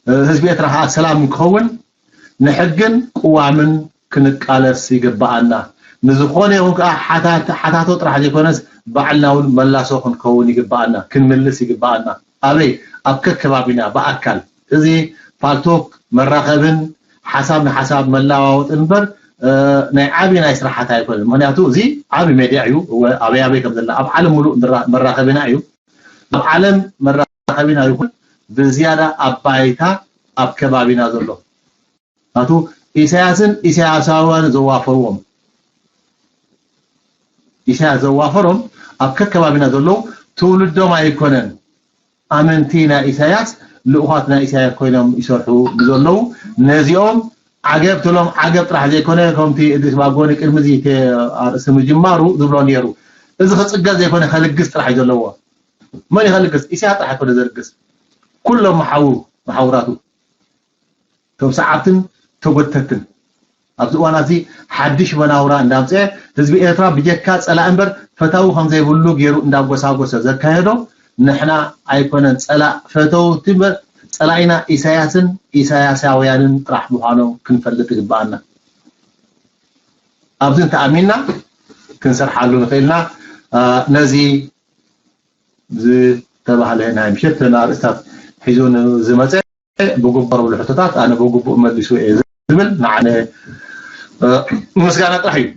እ፣ ህዝቢ ኤርትራ ኸዓ ሰላም ክኸውን ንሕግን ቅዋምን ክንቃለስ ይግብኣና። ንዝኾነ ይኹን ከዓ ሓታት-፣ ሓታቶ ጥራሕ ዘይኮነስ ባዕልና እውን መላሶ ክንከውን ይግብኣና፣ ክንምልስ ይግብኣና። ኣበይ? ኣብ ከከባቢና ብኣካል። እዚ ፓልቶክ መራኸብን ሓሳብ ንሓሳብ መለዋወጥን እምበር፣ እ፣ ናይ ዓቢ ናይ ስራሓት ኣይኮነን። ምክንያቱ እዚ ዓቢ ሜድያ እዩ። እወ፣ ኣበይ ኣበይ ከም ዘላ ኣብ ዓለም ሙሉእ መራ-፣ መራኸቢና እዩ። ኣብ ዓለም መራኸቢና ይኹን ብዝያዳ ኣብ ባይታ ኣብ ከባቢና ዘሎ። ናቱ ኢሳያስን ኢሳያሳውያን ዘዋፈርዎም፣ ኢሳያስ ዘዋፈሮም ኣብ ከከባቢና ዘለዉ ትውልዶም ኣይኮነን። ኣመንቲ ናይ ኢሳያስ፣ ልኡኻት ናይ ኢሳያስ ኮይኖም ይሰርሑ ብዘለዉ፣ ነዚኦም ዓገብ ትብሎም ዓገብ ጥራሕ ዘይኮነ፣ ከምቲ እድሪስ ባጎኒ ቅድሚ እዚ ተ-፣ ኣርእስቲ ምጅማሩ ዝብሎ ነይሩ፣ እዚ ክጽገ ዘይኮነ ከልግስ ጥራሕ እዩ ዘለዎ። መን እዩ ከልግስ? ኢሳያስ ጥራሕ ኣይኮነ ዘልግስ። ኩሎም መሓውሩ፣ መሓውራቱ። እቶም ሰዓብትን ተጎተትን ኣብዚ እዋን እዚ ሓድሽ መናውራ እንዳምፅአ ህዝቢ ኤርትራ ብጀካ ፀላኢ እምበር ፈታዊ ከም ዘይብሉ ገይሩ እንዳጎሳጎሰ ዘካየዶ ንሕና ኣይኮነን ፀላ-፣ ፈተውቲ እምበር ፀላኢና ኢሳያስን ኢሳያሳውያንን ጥራሕ ምዃኖም ክንፈልጥ ይግበኣና። ኣብዚ እንተኣሚንና ክንሰርሓሉ ንኽእል ኢና። አ፣ ነዚ ዝተባህለ ናይ ምሸት ኣርእስታት ሒዙ ንዝመፀ ብግቡእ ዝብሉ ሕቶታት ኣነ ብግቡእ መሊሱ እየ ዝብል ንዓነ፣ እ፣ ምስጋና ጥራሕ እዩ።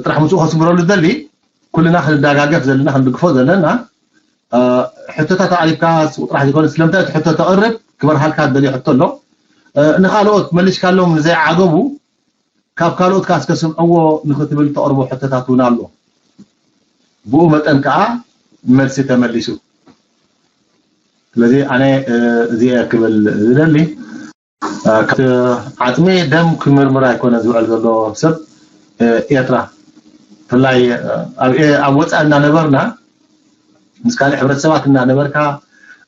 ጥራሕ ምስኡ ከስምረሉ ዝደሊ ኩልና ክንደጋገፍ ዘለና ክንድግፎ ዘለና፣ እ፣ ሕቶታት ኣቕሪብካ ስቕ ጥራሕ ዘይኮነ ስለምንታይ እቲ ሕቶ ተቕርብ ክበርሃልካ ዝደልዮ ሕቶ ኣሎ። እ፣ ንኻልኦት መሊስካሎም ንዘይዓገቡ ካብ ካልኦት ከኣ እስከ ስምዕዎ ንኽትብል ተቕርቦ ሕቶታት እውን ኣሎ። ብኡ መጠን ከኣ መልሲ ተመሊሱ። ስለዚ ኣነ፣ እ፣ እዚ እየ ክብል ዝደሊ። እ፣ ካብቲ ዓጽሚ ደም ክምርምር ኣይኮነ ዝውዕል ዘሎ ሰብ፣ እ፣ ኤርትራ። ብፍላይ፣ እ፣ ኣብ፣ እ፣ ኣብ ወጻኢ እናነበርና ምስ ካልእ ሕብረተሰባት እናነበርካ፣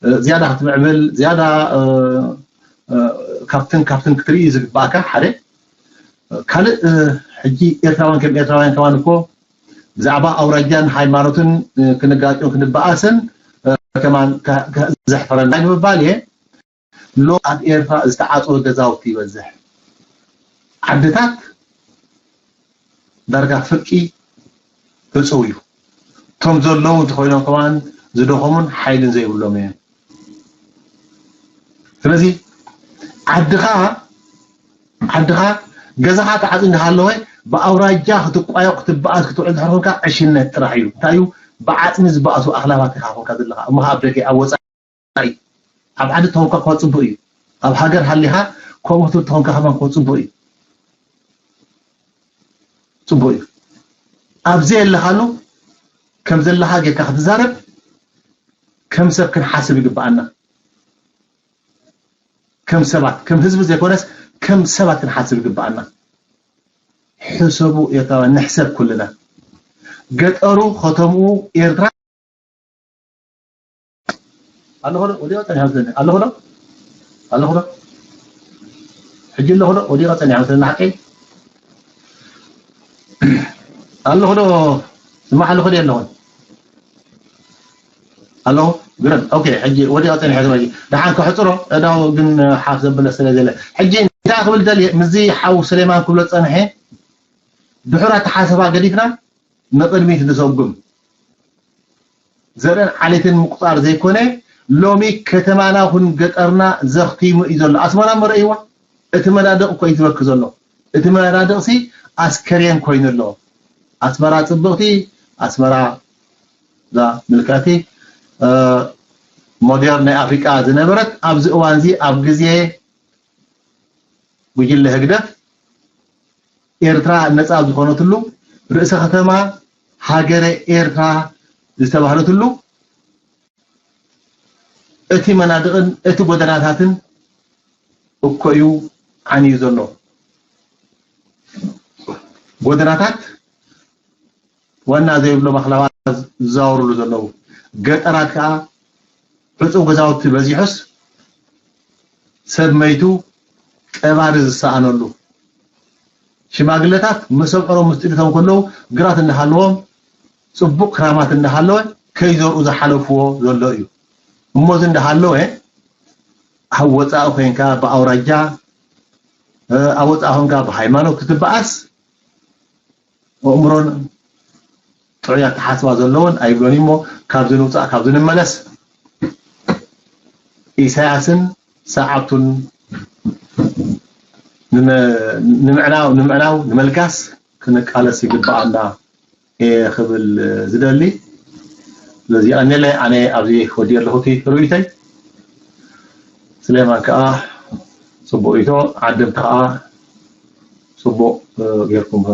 እ፣ ዝያዳ ክትምዕብል፣ ዝያዳ፣ እ፣ እ፣ ካብትን ካብትን ክትርኢ ዝግባእካ ሓደ። ካልእ፣ እ፣ ሕጂ ኤርትራውያን ከም ኤርትራውያን ከማን እኮ ብዛዕባ ኣውራጃን ሃይማኖትን፣ እ፣ ክንጋጭን ክንበኣስን፣ እ፣ ከማን ከ-፣ ከ-፣ ዘሕፍረና ንምባል እየ። ሎ ኣብ ኤርትራ ዝተዓጽወ ገዛውቲ ይበዝሕ። ዓድታት ዳርጋ ፍርቂ እጽው እዩ። እቶም ዘለዉ እንተኾይኖም ከማን ዝደኸሙን ሓይልን ዘይብሎም እዮም። ስለዚ ዓድኻ፣ ዓድኻ፣ ገዛኻ ተዓጽዩ እንዳሃለወ ብኣውራጃ ክትቋየቕ፣ ክትበኣስ፣ ክትውዕል እንድሕር ኮንካ ዕሽነት ጥራሕ እዩ። እንታይ እዩ? ብዓጽሚ ዝበኣሱ ኣኽላባት ኢኻ ኮንካ ዘለኻ። እሞ ኣብ ደገ፣ ኣብ ወጻኢ፣ ኣብ ዓዲ ተኾንካ እኳ ጽቡቕ እዩ። ኣብ ሃገር ሃሊኻ ከምኡ ክትብል ተኾንካ ከማን እኮ ጽቡቕ እዩ። ጽቡቕ እዩ። ኣብ ዘየለኻሉ ከም ዘለኻ ጌርካ ክትዛረብ ከም ሰብ ክንሓስብ ይግብኣና። ከም ሰባት፣ ከም ህዝቢ ዘይኮነስ ከም ሰባት ክንሓስብ ይግብኣና። ሕሰቡ ኤርትራውያን፣ ንሕሰብ ኩልና። ገጠሩ፣ ከተምኡ፣ ኤርትራ ኣለኹ ዶ? ወዲቐ ጸኒሐ መስለኒ። ኣለኹ ዶ? ኣለኹ ዶ? ሕጂ ኣለኹ ዶ? ወዲቐ ጸኒሐ መስለኒ። ሓቀይ? ኣለኹ ዶ? ስማዕ ኣለኹ ዶ? ኣለኹ። ኣለኹ። ግረም። ኦኬ፣ ሕጂ ወዲኣ ጸኒሐ። ደሓን ከሕጽሮ፣ እዳው ግን ሓፍ ዘብለ ስለ ዘለ። ሕጂ እንታይ ክብል ደልየ፣ ምስዚ ሓው ስሌማን ክብሎ ጸንሐ፣ ድሑር ኣተሓሳስባ ገዲፍና ንቕድሚት ንሰጉም። ዘርእን ዓሌትን ምቁጻር ዘይኮነ፣ ሎሚ ከተማና ኹን ገጠርና ዘኽቲሙ እዩ ዘሎ። ኣስመራ መርኣይዋ፣ እቲ መናድቕ እኮ እዩ ዝበኪ ዘሎ። እቲ መናድቕሲ ኣስከሬን ኮይኑ ኣሎ። ኣስመራ ጽብቕቲ፣ ኣስመራ እዛ ምልክዕቲ፣ እ፣ ሞዴርን ናይ ኣፍሪቃ ዝነበረት፣ ኣብዚ እዋንዚ ኣብ ግዜ ጉጅለ ህግደፍ ኤርትራ ነጻ ዝኾነትሉ፣ ርእሰ ከተማ ሃገረ ኤርትራ ዝተባህለትሉ፣ እቲ መናድቕን እቲ ጎደናታትን እኮ እዩ ዓንዩ ዘሎ። ጎደናታት ዋና ዘይብሎም ኣኽላባት ዝዛወሩሉ ዘለዉ፣ ገጠራት ከኣ ዕጹው ገዛውቲ በዚሑስ ሰብ መይቱ ቀባሪ ዝሰኣነሉ፣ ሽማግለታት መሶብ ዕሮም ምስ ጥሪቶም ከለዉ ግራት እንዳሃለዎም ጽቡቕ ክራማት እንዳሃለወ ከይዘርኡ ዝሓለፍዎ ዘሎ እዩ። እሞ እዚ እንዳሃለወ ኣብ ወጻኢ ኮይንካ ብኣውራጃ፣ እ፣ ኣብ ወጻኢ ኮይንካ ብሃይማኖት ክትበኣስ ኣእምሮን ጥዑይ ኣተሓስባ ዘለዎን ኣይብሎን እሞ ካብዚ ንውጻእ፣ ካብዚ ንመለስ። ኢሳያስን ሰዓብቱን ንመ-፣ ንምዕናው፣ ንምዕናው፣ ንመልጋስ ክንቃለስ ይግብኣና እየ ክብል ዝደሊ። ስለዚ የቐንየለይ፣ ኣነ ኣብዚ ወዲእ ኣለኹ እቲ ርእይቶይ። ስሌማን ከኣ ጽቡቕ ርእይቶ፣ ዓደምቲ ከኣ ጽቡቕ፣ እ፣ ጌርኩም።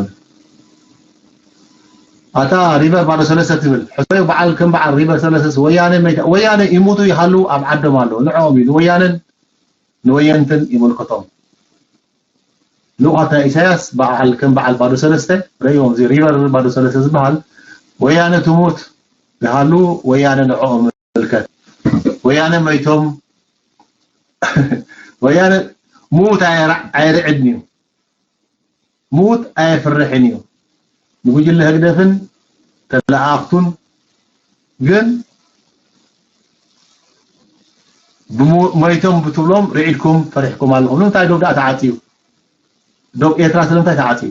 ኣታ ሪቨር ባዶ ሰለስተ ትብል ሕቶዩ በዓል ከም በዓል ሪቨር ሰለስተ ወያነ መይታ-፣ ወያነ ይሙቱ ይሃሉ ኣብ ዓዶም ኣሎ። ንዕኦም እዩ፣ ንወያነን ንወየንትን ይምልከቶም። ልኡኻት ናይ ኢሳያስ በዓል ከም በዓል ባዶ ሰለስተ ረእይዎም፣ እዚ ሪቨር ባዶ ሰለስተ ዝበሃል ወያነ ትሙት ይሃሉ፣ ወያነ ንዕኦም ይምልከት። ወያነ መይቶም፣ ወያነ ምዉት ኣየራ-፣ ኣይርዕድን እዩ። ምዉት ኣየፍርሕን እዩ። ንጉጅለ ህግደፍን ተለኣኽቱን ግን ብሞ-፣ ሞይቶም ብትብሎም ርዒድኩም ፈሪሕኩም ኣለኹም። ንምንታይ ዶብ ደኣ ተዓጽዩ? ዶብ ኤርትራ ስለምንታይ ተዓጽዩ?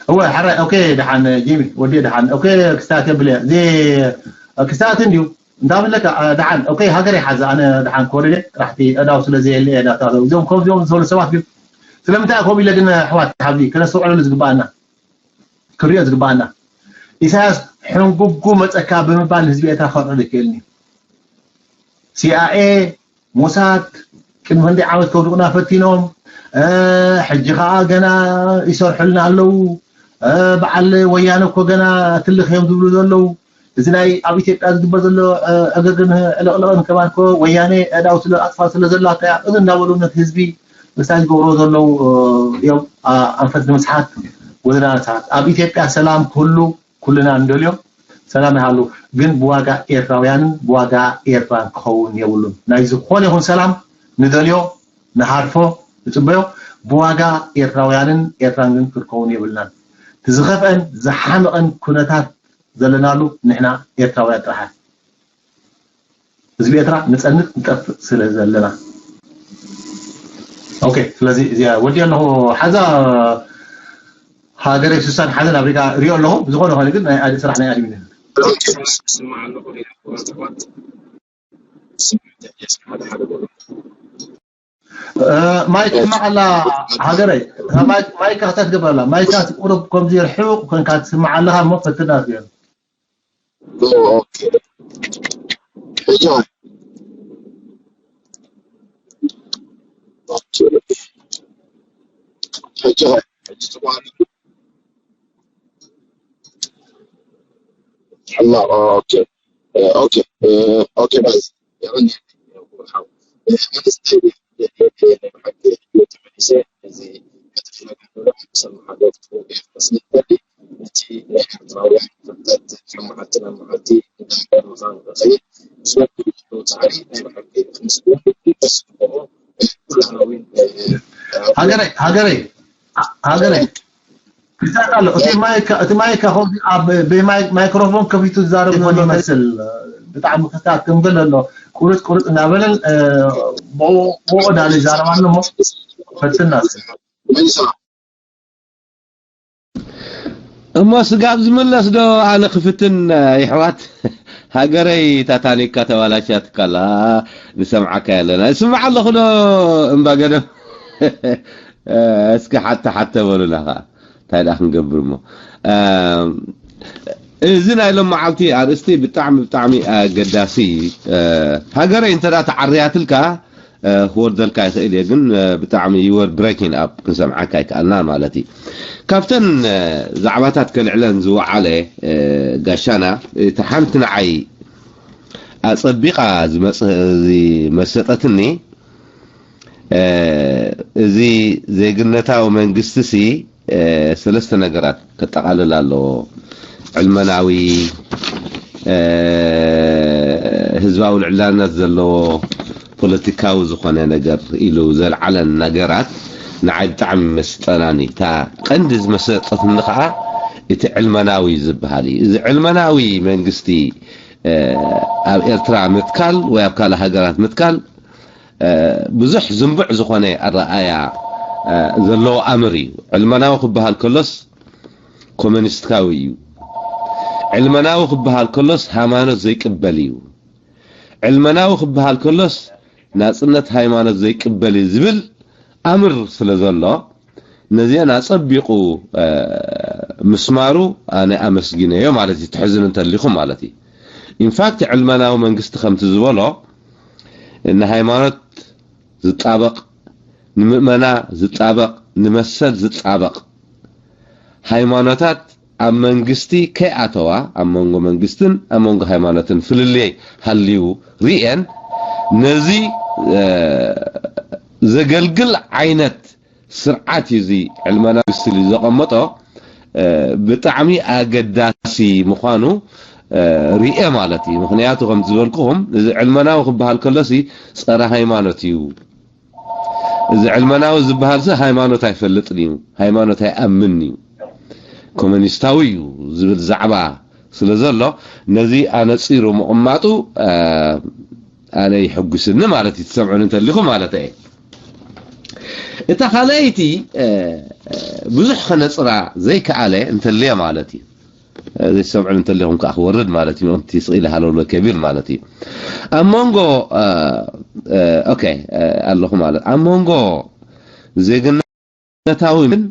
እወ፣ ሕራይ፣ ኦኬ፣ ደሓን፣ ጂሚ፣ ወዲ ደሓን፣ ኦኬ፣ ክስታት የብለ፣ እዚ፣ ክስታት እንድዩ፣ እንታይ ብለካ፣ አ፣ ደሓን፣ ኦኬ፣ ሃገር ይሓዛ፣ ኣነ ደሓን ክወርደ፣ ጥራሕቲ፣ እዳው ስለ ዘየለ፣ እዳ ታተው፣ እዞም፣ ከምዚኦም ዝበሉ ሰባት ግን፣ ስለምንታይ ከምኡ ኢለ ግን፣ ኣሕዋት፣ ሓዚ፣ ከነስተውዕለሉ ዝግባኣና፣ ክሪኦ ዝግባኣና፣ ኢሳያስ፣ ሕንጉጉ መጸካ ብምባል ንህዝቢ ኤርትራ ከርዕድ ይክእልኒ። ሲኣይኤ፣ ሞሳድ ቅድሚ ክንደይ ዓመት ከውድቑና ፈቲኖም፣ እ፣ ሕጂ ኸኣ ገና ይሰርሑልና ኣለዉ። እ፣ በዓል ወያነ እኮ ገና ትልኽ እዮም ዝብሉ ዘለዉ። እዚ ናይ ኣብ ኢትዮጵያ ዝግበር ዘሎ፣ እ፣ ዕግርግርን ዕልቕልቕን ከማን እኮ ወያነ ኣእዳው ስለ ኣጽፋር ስለ ዘላታ እያ። እዚ እናበሉ ነቲ ህዝቢ ምስታይ ዝገብርዎ ዘለዉ፣ እ፣ እዮም። ኣ-፣ ኣንፈት ንምስሓት፣ ወዘና ንምስሓት። ኣብ ኢትዮጵያ ሰላም ክህሉ ኩልና ንደልዮ፣ ሰላም ይሃሉ፣ ግን ብዋጋ ኤርትራውያንን ብዋጋ ኤርትራን ክኸውን የብሉን። ናይ ዝኾነ ይኹን ሰላም ንደልዮ፣ ንሃርፎ፣ ንጽበዮ፣ ብዋጋ ኤርትራውያንን ኤርትራን ግን ክትከውን የብልናን። እቲ ዝኸፍአን ዝሓመቐን ኩነታት ዘለናሉ ንሕና ኤርትራውያን ጥራሕ። ህዝቢ ኤርትራ ንጸንት ንጠፍእ ስለ ዘለና። ኦኬ፣ ስለዚ እዚኣ ወዲ ኣለኹ። ሓዛ ሃገረይ ስሳን ሓዘን ኣፍሪቃ ሪኦ ኣለኹ። ብዝኾነ ኾነ ግን ናይ ኣድ-፣ ስራሕ ናይ ኣድሚን እዩ። ኦኬ፣ ስማዕ ኣለኹ። እ፣ ማይክ ስማዕ ኣላ ሃገረይ። ማይክ፣ ማይክ ክፍተት ግበረላ። ማይክ ቁሩብ ከምዚ ርሑቕ ኮንካ ትስማዕ ኣለኻ እሞ ፈትና እስኪ። ኦኬ። ሕጂ ኸ? ኦኬ። ሕጂ ኸ? ሕጂ ጽቡቕ ኣሎ? ሕማቕ፣ ኦኬ። ኦኬ። ኦኬ፣ ባይ። የቐንየለይ። ሃገረይ፣ ሃገረይ፣ ሃገረይ፣ ክዛት ኣሎ። እቲ ማይክ እቲ ማይክ ከምዚ ኣብ ብማይ- ማይክሮፎን ከፊቱ ዝዛረብ ዘሎ ይመስል። ብጣዕሚ ክዛት ከም ገለ ኣሎ። ቁርጥ ቁርጥ እናበለን እ፣ ብኡ ብኡ ዳለ ይዛረብ ኣሎ እሞ ፈትና እስኪ። እሞ ስጋብ ዝምለስ ዶ ኣነ ክፍትን? ይሕዋት ሃገረይ ታታኒካ ተባላሻትካላ። ንሰምዓካ ያለና እስምዓ ኣለኹ ዶ? እምባ ገደም እስኪ ሓተ ሓተ በሉና ኸዓ እንታይ ደኣ ክንገብር እሞ። እዚ ናይ ሎም መዓልቲ ኣርእስቲ ብጣዕሚ ብጣዕሚ ኣገዳሲ። ሃገረይ እንተ ተዓርያትልካ ክወርደልካ ይኽእል እየ፣ ግን ብጣዕሚ you were breaking up፣ ክንሰምዓካ ኣይከኣልና ማለት እዩ። ካብተን ዛዕባታት ከልዕለን ዝወዓለ ጋሻና፣ እቲ ሓንቲ ንዓይ ኣጸቢቓ ዝመጸ- ዝመሰጠትኒ፣ እዚ ዜግነታዊ መንግስቲ ሲ ሰለስተ ነገራት ከጠቓልል ኣለዎ። ዕልመናዊ፣ ህዝባዊ ልዕላነት ዘለዎ ፖለቲካዊ ዝኾነ ነገር ኢሉ ዘልዓለን ነገራት ንዓይ ብጣዕሚ መስጠናኒ። እታ ቀንዲ ዝመሰጠትኒ ከዓ እቲ ዕልመናዊ ዝበሃል እዩ። እዚ ዕልመናዊ መንግስቲ ኣብ ኤርትራ ምትካል ወይ ኣብ ካልእ ሃገራት ምትካል ብዙሕ ዝንቡዕ ዝኾነ ኣረኣያ ዘለዎ ኣምር እዩ። ዕልመናዊ ክበሃል ከሎስ ኮሙኒስታዊ እዩ። ዕልመናዊ ክበሃል ከሎስ ሃይማኖት ዘይቅበል እዩ። ዕልመናዊ ክበሃል ከሎስ ናጽነት ሃይማኖት ዘይቅበል እዩ ዝብል ኣምር ስለ ዘሎ ነዚአን ኣጸቢቑ ምስማሩ ኣነ ኣመስጊነዮ ማለት እዩ። ትሕዝን እንተሊኹም ማለት እዩ። ኢንፋክት ዕልመናዊ መንግስቲ ከምቲ ዝበሎ ንሃይማኖት ዝጣበቕ፣ ንምእመና ዝጣበቕ፣ ንመሰል ዝጣበቕ ሃይማኖታት ኣብ መንግስቲ ከይኣተዋ ኣብ መንጎ መንግስትን ኣብ መንጎ ሃይማኖትን ፍልልይ ሃልዩ ርኤን ነዚ ዘገልግል ዓይነት ስርዓት እዩ። እዚ ዕልመናዊ መንግስቲ እዩ ዘቐመጦ ብጣዕሚ ኣገዳሲ ምዃኑ ርኤ ማለት እዩ። ምክንያቱ ከም ዝበልኩኹም እዚ ዕልመናዊ ክበሃል ከሎሲ ጸረ ሃይማኖት እዩ። እዚ ዕልመናዊ ዝበሃል ሰብ ሃይማኖት ኣይፈልጥን እዩ፣ ሃይማኖት ኣይኣምን እዩ፣ ኮሙኒስታዊ እዩ ዝብል ዛዕባ ስለ ዘሎ ነዚ ኣነፂሩ ምቕማጡ ኣነ ይሕጉስኒ ማለት እዩ። ትሰምዑን እንተሊኹ ማለት እየ። እታ ካልኣይቲ ብዙሕ ከነፅራ ዘይከኣለ እንተልየ ማለት እዩ። ዘይሰምዑን እንተሊኹም ከዓ ክወርድ ማለት እዩ። ምእንቲ ስቕ ኢለ ሃለውሎ ከቢር ማለት እዩ። ኣብ መንጎ ኦኬ ኣለኹ ማለት ኣብ መንጎ ዜግነታዊ ምን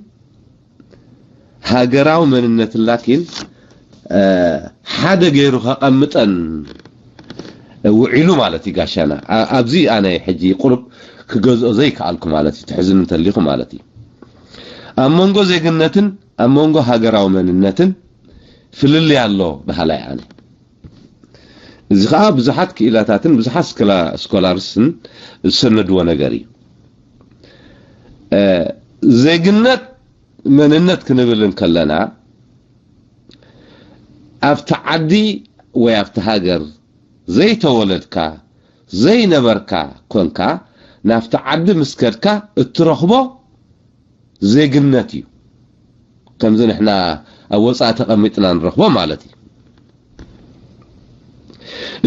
ሃገራዊ መንነትን ላኪን ሓደ ገይሩ ከቐምጠን ውዒሉ ማለት እዩ ጋሻና። ኣብዚ ኣነ ሕጂ ቁሩብ ክገዝኦ ዘይከኣልኩ ማለት እዩ። ትሕዝኑ እንተሊኹ ማለት እዩ። ኣብ መንጎ ዜግነትን ኣብ መንጎ ሃገራዊ መንነትን ፍልልይ ኣሎ በሃላይ ኣነ። እዚ ከዓ ብዙሓት ክኢላታትን ብዙሓት ስኮላርስን ዝሰነድዎ ነገር እዩ። ዜግነት መንነት ክንብል እንከለና ኣብቲ ዓዲ ወይ ኣብቲ ሃገር ዘይተወለድካ ዘይነበርካ ኮንካ ናብቲ ዓዲ ምስ ከድካ እትረኽቦ ዜግነት እዩ። ከምዚ ንሕና ኣብ ወፃኢ ተቐሚጥና ንረኽቦ ማለት እዩ።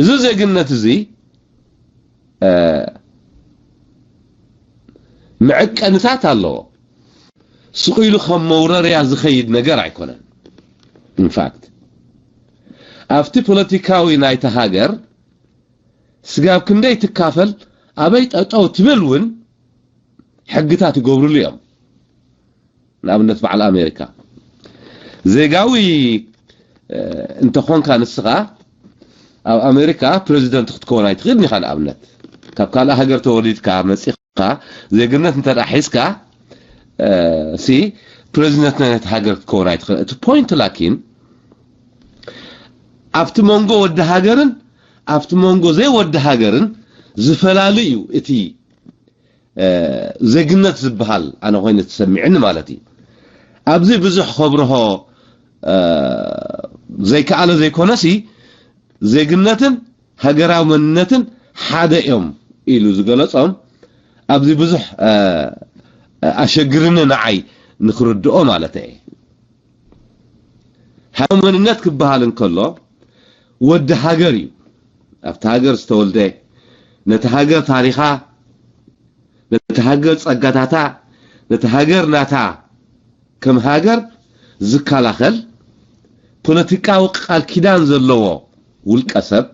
እዚ ዜግነት እዚ መዐቀንታት ኣለዎ። ስቕ ኢሉ ከም መውረርያ ዝኸይድ ነገር ኣይኮነን። ኢንፋክት ኣብቲ ፖለቲካዊ ናይቲ ሃገር ስጋብ ክንደይ ትካፈል ኣበይ ጠጠው ትብል እውን ሕግታት ይገብርሉ እዮም። ንኣብነት በዓል ኣሜሪካ ዜጋዊ እንተኾንካ ንስኻ ኣብ ኣሜሪካ ፕሬዚደንት ክትከውን ኣይትኽእልን ኢኻ። ንኣብነት ካብ ካልእ ሃገር ተወሊድካ መፂኻ ዜግነት እንተ ሒዝካ ሲ ፕሬዚደንት ናይቲ ሃገር ክትከውን ኣይትኽእል። እቲ ፖይንት ላኪን ኣብቲ መንጎ ወዲ ሃገርን ኣብቲ መንጎ ዘይወዲ ሃገርን ዝፈላሊ እዩ እቲ ዜግነት ዝበሃል ኣነ ኮይኑ ተሰሚዕኒ ማለት እዩ። ኣብዚ ብዙሕ ከብርሆ ዘይከኣለ ዘይኮነሲ ዜግነትን ሃገራዊ መንነትን ሓደ እዮም ኢሉ ዝገለጾም ኣብዚ ብዙሕ ኣሸግርኒ ንዓይ ንክርድኦ ማለት እየ። ሃገራዊ መንነት ክበሃል እንከሎ፣ ወዲ ሃገር እዩ። ኣብቲ ሃገር ዝተወልደ፣ ነቲ ሃገር ታሪኻ፣ ነቲ ሃገር ጸጋታታ፣ ነቲ ሃገር ናታ ከም ሃገር ዝከላኸል፣ ፖለቲካዊ ቃል ኪዳን ዘለዎ ውልቀ ሰብ፣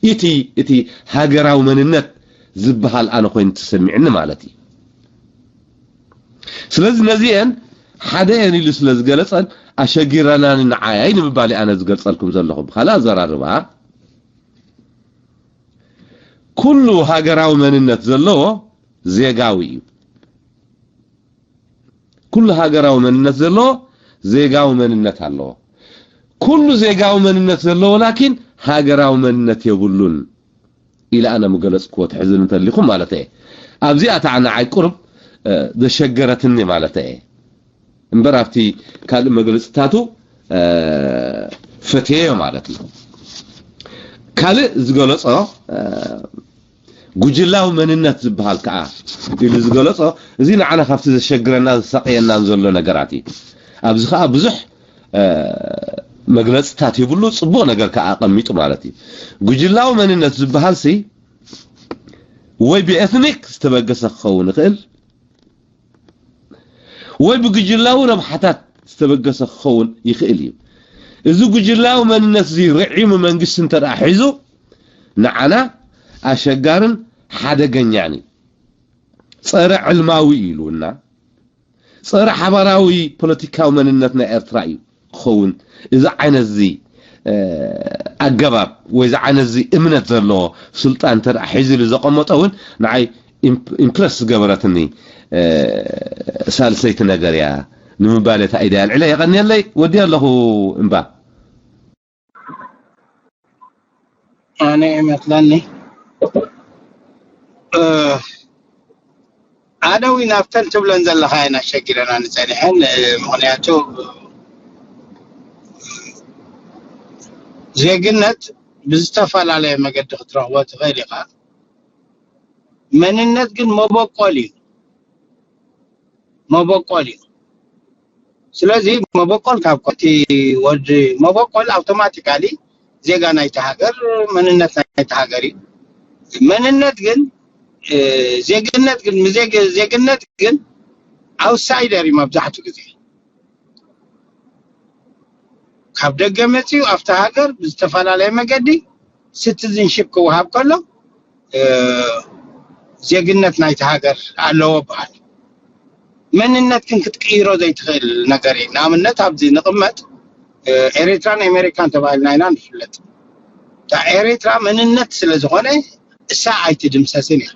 እቲ፣ እቲ ሃገራዊ መንነት ዝበሃል ኣነ ኮይኑ ተሰሚዕኒ ማለት እዩ። ስለዚ ነዚአን ሓደ እየን ኢሉ ስለ ዝገለጸን፣ ኣሸጊረናኒ ንዓያይ ንምባል ኣነ ዝገልጸልኩም ዘለኹ። ብኻልእ ኣዘራርባ፣ ኩሉ ሃገራዊ መንነት ዘለዎ ዜጋዊ እዩ። ኩሉ ሃገራዊ መንነት ዘለዎ ዜጋዊ መንነት ኣለዎ። ኩሉ ዜጋዊ መንነት ዘለዎ ላኪን ሃገራዊ መንነት የብሉን ኢለ ኣነ ምገለጽክዎ ትሕዝን እንተሊኹም ማለት እየ። ኣብዚኣ እታ ንዓይ ቁርብ፣ እ፣ ዘሸገረትኒ ማለት እየ። እምበር ኣብቲ ካልእ መግለጽታቱ፣ እ፣ ፈትየዮ ማለት እዩ። ካልእ ዝገለጾ፣ እ፣ ጉጅላዊ መንነት ዝበሃል ከኣ ኢሉ ዝገለጾ፣ እዚ ንዓና ካብቲ ዘሸግረና ዘሳቕየናን ዘሎ ነገራት እዩ። ኣብዚ ከኣ ብዙሕ፣ እ፣ መግለጽታት ይብሉ፣ ጽቡቕ ነገር ከኣ ኣቐሚጡ ማለት እዩ። ጉጅላዊ መንነት ዝበሃልሲ ወይ ብኤትኒክ ዝተበገሰ ክኸውን ይኽእል፣ ወይ ብጉጅላዊ ረብሓታት ዝተበገሰ ክኸውን ይኽእል እዩ። እዚ ጉጅላዊ መንነት እዚ ርዒሙ መንግስቲ እንተ ደኣ ሒዙ፣ ንዓና ኣሸጋርን ሓደገኛን እዩ። ጸረ ዕልማዊ እዩ ኢሉና፣ ጸረ ሓባራዊ ፖለቲካዊ መንነት ናይ ኤርትራ እዩ ክኸውን። እዚ ዓይነት እዚ፣ እ፣ ኣገባብ ወይ እዚ ዓይነት እዚ እምነት ዘለዎ ስልጣን እንተ ደኣ ሒዙ ኢሉ ዘቐመጦ እውን ንዓይ ኢምፕ-፣ ኢምፕረስ ዝገበረትኒ፣ እ፣ ሳልሰይቲ ነገር እያ ንምባል እታ ኢደ ኣልዕለ። የቐንየለይ፣ ወዲ ኣለኹ እምባ። ኣነ ይመስለኒ፣ እ፣ ኣነ እውን ኣብተን ትብለን ዘለኻ እየን ኣሸጊረናኒ ጸኒሐን። እ፣ ምኽንያቱ ዜግነት ብዝተፈላለየ መገዲ ክትረኽቦ ትኽእል ኢኻ። መንነት ግን መበቆል እዩ፣ መበቆል እዩ። ስለዚ መበቆል ካብ ኮቲ ወዲ መበቆል ኣውቶማቲካሊ ዜጋ ናይቲ ሃገር፣ መንነት ናይቲ ሃገር እዩ። መንነት ግን፣ እ፣ ዜግነት ግን፣ ምዜግ-፣ ዜግነት ግን ኣውትሳይደር እዩ መብዛሕትኡ ግዜ። ካብ ደገ መጺኡ ኣብቲ ሃገር ብዝተፈላለየ መገዲ ሲቲዝንሺፕ ክወሃብ ከሎ፣ እ፣ ዜግነት ናይቲ ሃገር ኣለዎ በሃል። መንነት ግን ክትቅይሮ ዘይትኽእል ነገር እዩ። ንኣብነት ኣብዚ ንቕመጥ፣ እ፣ ኤሪትራን ኣሜሪካን ተባሂልና ኢና ንፍለጥ። እታ ኤሪትራ መንነት ስለ ዝኾነ እሳ ኣይትድምሰስን እያ።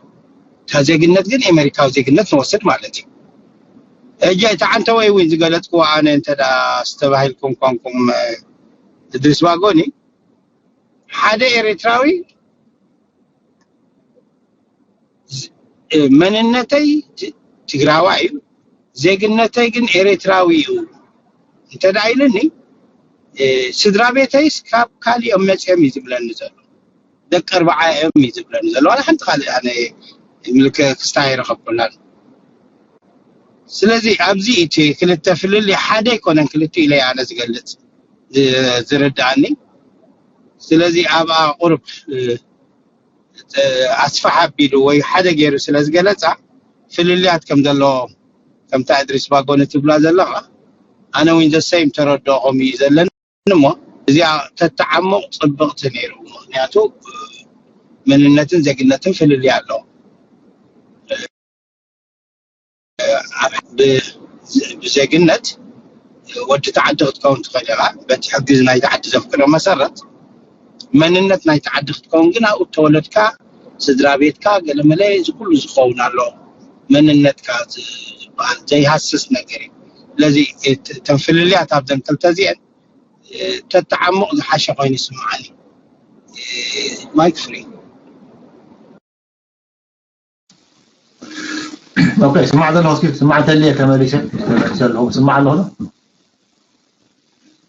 እታ ዜግነት ግን ኣሜሪካዊ ዜግነት ንወስድ ማለት እዩ። ሕጂ እቲ ዓንተወይ እውን ዝገለጽክዎ ኣነ እንተ ደኣ ዝተባሂልኩም ኮንኩም፣ እ፣ እድሪስ ባጎኒ፣ ሓደ ኤሪትራዊ ዝ-፣ እ፣ መንነተይ ት-፣ ትግራዋይ እዩ፣ ዜግነተይ ግን ኤሪትራዊ እዩ እንተ ደኣ ኢሉኒ፣ እ፣ ስድራ ቤተይስ ካብ ካሊኦም መጺኦም እዩ ዝብለኒ ዘሎ። ደቂ ኣርባዓ እዮም እዩ ዝብለኒ ዘሎ። ዋላ ሓንቲ ካልእ ኣነ ምልክ ክስታይ ኣይረኸብኩላን። ስለዚ ኣብዚ እቲ ክልተ ፍልልይ ሓደ ኣይኮነን ክልቲኡ ኢለ ኣነ ዝገልጽ ዝ-፣ ዝርድኣኒ። ስለዚ ኣብኣ ቁሩብ፣ እ፣ እ፣ ኣስፍሕ ኣቢሉ ወይ ሓደ ገይሩ ስለ ዝገለጻ ፍልልያት ከም ዘለዎ ከምታ እድሪስ ባጎኒ ትብላ ዘለኻ ኣነ እውን ዘሰይም ተረድኦ ከምኡ እዩ ዘለኒ እሞ እዚኣ ተተዓሙቕ ጽብቕቲ ነይሩ። ምኽንያቱ መንነትን ዜግነትን ፍልልይ ኣለዎ። ብ-፣ ብዜግነት ወዲ ተዓዲ ክትከውን ትኽእል ኢኻ። በቲ ሕጊ ናይቲ ዓዲ ዘፍቅዶ መሰረት መንነት ናይቲ ዓዲ ክትከውን ግን ኣብኡ ተወለድካ፣ ስድራ ቤትካ፣ ገለመለ እዚ ኩሉ ዝኸውን ኣሎ። መንነትካ ዝበሃል ዘይሃስስ ነገር እዩ። ስለዚ እት-፣ እተን ፍልልያት ኣብዘን ክልተ እዚአን፣ እ፣ ተተዓሙቕ ዝሓሸ ኮይኑ ይስምዓኒ። እ፣ ማይክ ፍሪ። ኦኬ፣ ስማዕ ዘለኹ እስኪ፣ ስማዕ እንተልየ ተመሊሰ፣ ተመሊሰ ኣለኹ። ስማዕ ኣለኹ ዶ?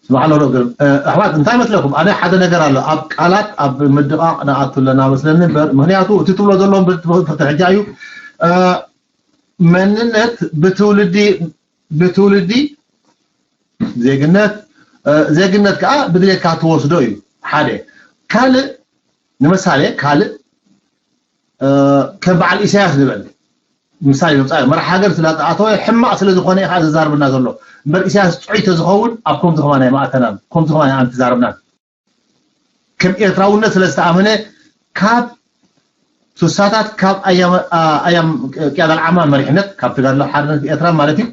ስማዕ ኣለኹ ዶ? ግን፣ እ፣ ኣሕዋት፣ እንታይ መስለኩም? ኣነ ሓደ ነገር ኣሎ። ኣብ ቃላት፣ ኣብ ምድቓቕ ንኣቱ ኣለና መስለኒ እምበር፣ ምኽንያቱ እቲ ትብሎ ዘለኹም ብ-፣ ብ-፣ ብትሕጃ እዩ። እ፣ መንነት ብትውልዲ፣ ብትውልዲ ዜግነት፣ ዜግነት ከዓ ብድሌትካ ትወስዶ እዩ። ሓደ ካልእ ንምሳሌ ካልእ ከም በዓል ኢሳያስ ንበል ምሳሌ ምምፃእ መራሕ ሃገር ስለ ዝኣተወ ሕማቕ ስለ ዝኾነ ኢኻ ዝዛርብና ዘሎ እምበር ኢሳያስ ጥዑይ ተዝኸውን ኣብ ከምዚ ከማን ኣይማእተናን ከምዚ ከማን ኣንትዛርብናን ከም ኤርትራውነት ስለ ዝተኣመነ ካብ ስሳታት ካብ ኣያም ቅያዳ ልዓማ መሪሕነት ካብ ተጋድሎ ሓርነት ኤርትራ ማለት እዩ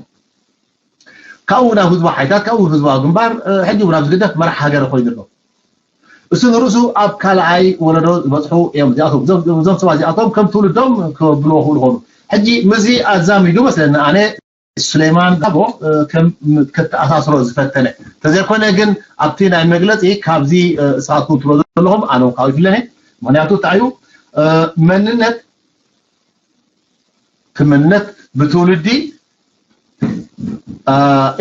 ካብኡ ናብ ህዝባዊ ሓይታት ካብኡ ህዝባዊ ግንባር ሕጂ እውን ኣብ ዝግደፍ መራሕ ሃገር ኮይኑ ኣሎ እሱ ንርእሱ ኣብ ካልኣይ ወለዶ ዝበፅሑ እዮም እዚኣቶም እዞም ሰባት እዚኣቶም ከም ትውልዶም ክብልዎ ክብሉ ኾኑ ሕጂ ምዚ ኣዛሚዱ መስለኒ ኣነ ሱሌማን ጋቦ ከም ከተኣሳስሮ ዝፈተነ ተዘይኮነ ግን ኣብቲ ናይ መግለፂ ካብዚ እሳትኩም ትብሎ ዘለኹም ኣነ ካብኡ ይፍለኒ ምክንያቱ እንታይ እዩ መንነት ክምነት ብትውልዲ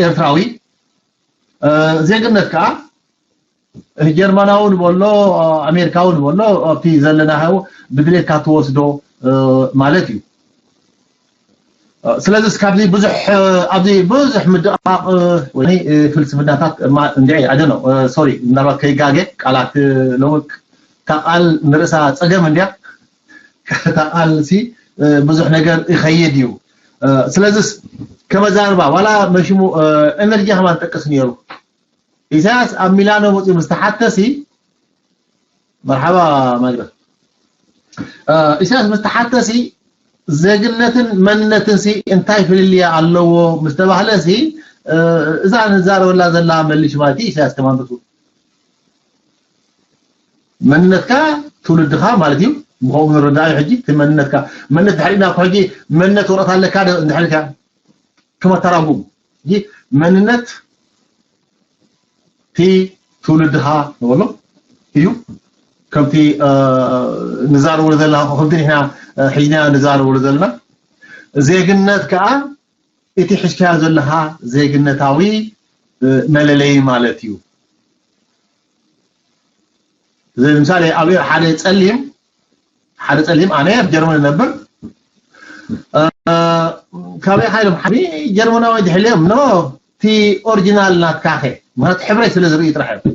ኤርትራዊ ዜግነት ከዓ ጀርመናዊ ንበሎ ኣሜሪካዊ ንበሎ ኣብቲ ዘለና ሃው ብድሌትካ ትወስዶ ማለት እዩ ስለዚ ካብዚ ብዙሕ ኣብዚ ብዙሕ ምድቃቕ ወይ ፍልስፍናታት እንድዒ ኣደኖ ሶሪ ምናልባት ከይጋገ ቃላት ለውቅ እታ ቃል ንርእሳ ጸገም እንድያ እታ ቃል ሲ ብዙሕ ነገር ይኸይድ እዩ ስለዚስ ከመዛርባ ዋላ መሽሙ ኤነርጂ ከማን ጠቅስ ነይሩ ኢሳያስ ኣብ ሚላኖ መፅኡ ምስ ተሓተሲ መርሓባ ማግረ ኢሳያስ ምስ ተሓተሲ ዜግነትን መንነትን ሲ እንታይ ፍልልያ ኣለዎ ምስ ተባህለ ሲ እዛ ንዛረበላ ዘላ መልሽ ማለት ኢሳያስ ከማን በቱ መንነትካ ትውልድኻ ማለት እዩ ብኸምኡ ንረዳእ ሕጂ እቲ መንነትካ መንነት ድሕሪና ሕጂ መንነት ወረቐት ኣለካ እንድሕሪካ ክመተራጉም መንነት እቲ ትውልድኻ ንበሎ እዩ ከምቲ ንዛረበሉ ዘለና ከምቲ ንሕና ሒዝና ንዛረበሉ ዘለና ዜግነት ከዓ እቲ ሒዝካዮ ዘለኻ ዜግነታዊ መለለይ ማለት እዩ ምሳሌ ኣብ ሓደ ፀሊም ሓደ ፀሊም ኣነ ኣብ ጀርመን ነብር ካበይ ሓይሎም ሓቢ ጀርመናዊ ድሕልዮም ኖ እቲ ኦሪጂናል ናትካ ኸ ምክንያቱ ሕብረይ ስለ ዝርኢ ጥራሕ እዮም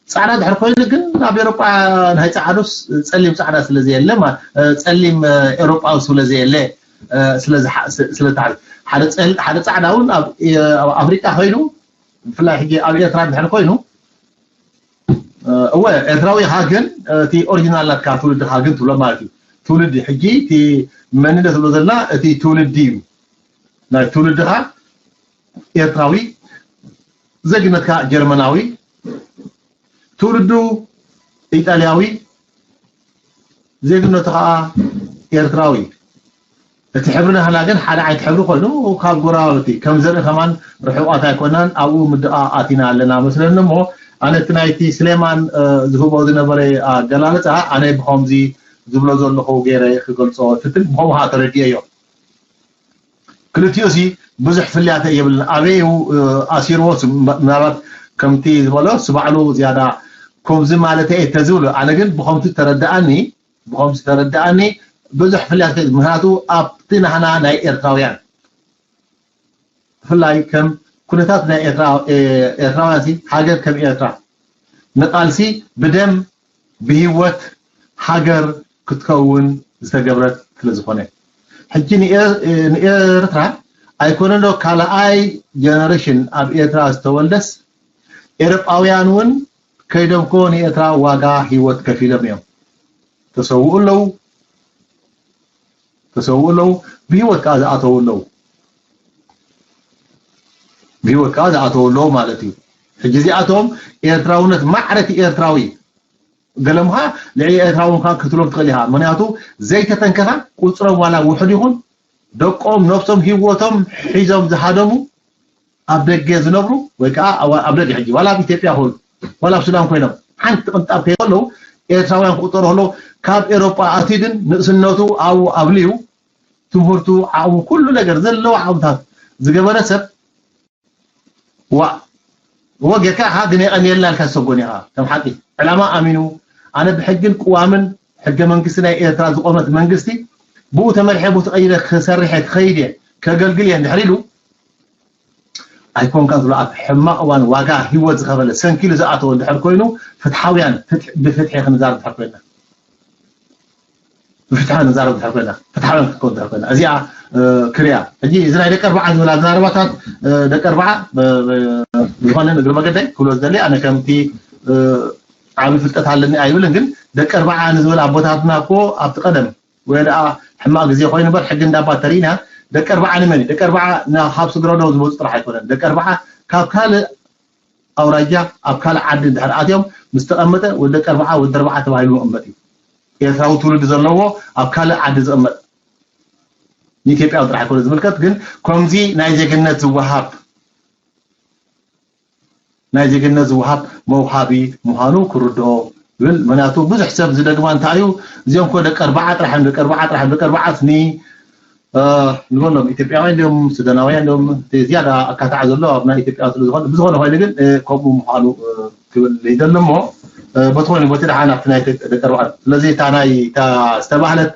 ፃዕዳ ድሕር ኮይኑ ግን ኣብ ኤሮጳ ናይ ፃዕዱስ ፀሊም ፃዕዳ ስለ ዘየለ ማ- እ፣ ፀሊም እ፣ ኤሮጳዊ ስለ ዘየለ እ፣ ስለ ዝሓ- ስ- ስለ ተሓ- ሓደ ፀል- ሓደ ፃዕዳ እውን ኣብ እ፣ ኣብ ኣፍሪቃ ኮይኑ ብፍላይ ሕጂ ኣብ ኤርትራ ድሕር ኮይኑ እ፣ እወ ኤርትራዊ ኢኻ ግን እ፣ እቲ ኦሪጂናል ናትካ ትውልድኻ ግን ትብሎ ማለት እዩ ትውልዲ ሕጂ እቲ መንነት ትብሎ ዘለና እቲ ትውልዲ እዩ ናይ ትውልድኻ ኤርትራዊ ዜግነትካ ጀርመናዊ ትውልዱ ኢጣልያዊ ዜግነቱ ከዓ ኤርትራዊ እቲ ሕብሪ ናህና ግን ሓደ ዓይነት ሕብሪ ኮይኑ ካብ ጎረባብቲ ከም ዘርኢ ከማን ርሑቃት ኣይኮናን ኣብኡ ምድቓቕ ኣቲና ኣለና መስለኒ እሞ ኣነ እቲ ናይቲ ስሌማን ዝህቦ ዝነበረ ኣገላልፃ ኣነ ብኸምዚ ዝብሎ ዘለኹ ገይረ ክገልፆ ፍትን ብኸምኡ ከዓ ተረዲኤዮ ክልቲኡ ሲ ብዙሕ ፍልያተ የብልን ኣበይ ኣሲርዎ ምናልባት ከምቲ ዝበሎ ስባዕሉ ዝያዳ ከምዚ ማለት እየ ተዝብሉ ኣነ ግን ብኸምቲ ተረዳኣኒ ብኸምቲ ተረዳኣኒ ብዙሕ ፍልያተ ምክንያቱ ኣብቲ ናህና ናይ ኤርትራውያን ብፍላይ ከም ኩነታት ናይ ኤርትራውያን ሲ ሃገር ከም ኤርትራ ንቃልሲ ብደም ብህይወት ሃገር ክትከውን ዝተገብረት ስለ ዝኾነ ሕጂ ንኤርትራ ኣይኮነዶ ካልኣይ ጀነሬሽን ኣብ ኤርትራ ዝተወልደስ ኤሮጳውያን እውን ከይዶም ኮ ንኤርትራ ዋጋ ህይወት ከፊሎም እዮም ተሰውኡ ኣለዉ ተሰውኡ ኣለዉ ብህይወት ከዓ ዝኣተዉ ኣለዉ ብህይወት ከዓ ዝኣተዉ ኣለዉ ማለት እዩ ሕጂ እዚኣቶም ኤርትራውነት ማዕረቲ ኤርትራዊ ገለምኻ ልዕሊ ኤርትራዊ ምዃን ክትብሎም ትኽእል ኢኻ ምክንያቱ ዘይተተንከፋ ቁፅሮም ዋላ ውሑድ ይኹን ደቆም ነብሶም ህይወቶም ሒዞም ዝሃደሙ ኣብ ደገ ዝነብሩ ወይ ከዓ ኣብ ደገ ሕጂ ዋላ ኣብ ኢትዮጵያ ይኹን ዋላ ኣብ ሱዳን ኮይኖም ሓንቲ ቅንጣብ ከይከለዉ ኤርትራውያን ክቁጠሩ ከለዉ ካብ ኤሮጳ ኣትዩ ግን ንእስነቱ ኣብኡ ኣብልዩ ትምህርቱ ዓቕሙ ኩሉ ነገር ዘለዎ ዓቕምታት ዝገበረ ሰብ ዋእ እወ ጌርካ ኢኻ ግን የቐንየልና ኢልካ ዝሰጎን ኢኻ ከም ሓቂ ዕላማ ኣሚኑ ኣነ ብሕግን ቅዋምን ሕገ መንግስቲ ናይ ኤርትራ ዝቆመት መንግስቲ ብኡ ተመሪሐ ብኡ ተቐይረ ክሰርሕ እየ ክኸይድ እየ ከገልግል እየ እንድሕር ኢሉ ኣይኮንካ ዝብሎ ኣብ ሕማቕ እዋን ዋጋ ህይወት ዝኸፈለ ሰንኪሉ ዝኣተወ እንድሕር ኮይኑ ፍትሓውያን ብፍትሒ ክንዛረብ እንድሕር ኮይና ብፍትሒ ንዛረብ እንድሕር ኮይና ፍትሓውያን ክትከውን እንድሕር ኮይና እዚኣ ክርያ ሕጂ እዚ ናይ ደቂ ኣርባዓ ዝብል ኣዘራርባታት ደቂ ኣርባዓ ዝኾነ እግሪ መገደይ ክብሎ ዝደሊ ኣነ ከምቲ ዓብዪ ፍልጠት ኣለኒ ኣይብልን ግን ደቂ ኣርባዓ ንዝብል ኣቦታትና እኮ ኣብቲ ቀደም ወይ ደኣ ሕማቕ ግዜ ኮይኑ እምበር ሕጊ እንዳባ ተሪእና ደቂ ኣርባዓ ንመን እዩ ደቂ ኣርባዓ ካብ ስግረዶ ዝመፁ ጥራሕ ኣይኮነን ደቂ ኣርባዓ ካብ ካልእ ኣውራጃ ኣብ ካልእ ዓዲ እንድሕር ኣትዮም ምስ ተቐመጠ ወዲ ደቂ ኣርባዓ ወዲ ኣርባዓ ተባሂሉ መቐመጥ እዩ ኤርትራዊ ትውልዲ ዘለዎ ኣብ ካልእ ዓዲ ዝቕመጥ ንኢትዮጵያዊ ጥራሕ ኣይኮነ ዝምልከት ግን ከምዚ ናይ ዜግነት ዝወሃብ ናይ ዜግነት ዝወሃብ መውሃቢ ምዃኑ ክርድኦ ይብል። ምክንያቱ ብዙሕ ሰብ ዝደግማ እንታይ እዩ እዚኦም ኮ ደቂ ኣርባዓ ጥራሕ እዮም ደቂ ኣርባዓ ጥራሕ እዮም ደቂ ኣርባዓ ስኒ ንበሎም ኢትዮጵያውያን እዮም ሱዳናውያን እዮም ዝያዳ ኣካታዕ ዘሎ ኣብ ናይ ኢትዮጵያ ስለ ዝኾነ ብዝኾነ ኮይኑ ግን ከምኡ ምዃኑ ክብል ይደሊ እሞ በቲ ኮይኑ በቲ ደሓን ኣብቲ ናይ ደቂ ኣርባዓ ስለዚ እታ ናይ እታ ዝተባህለት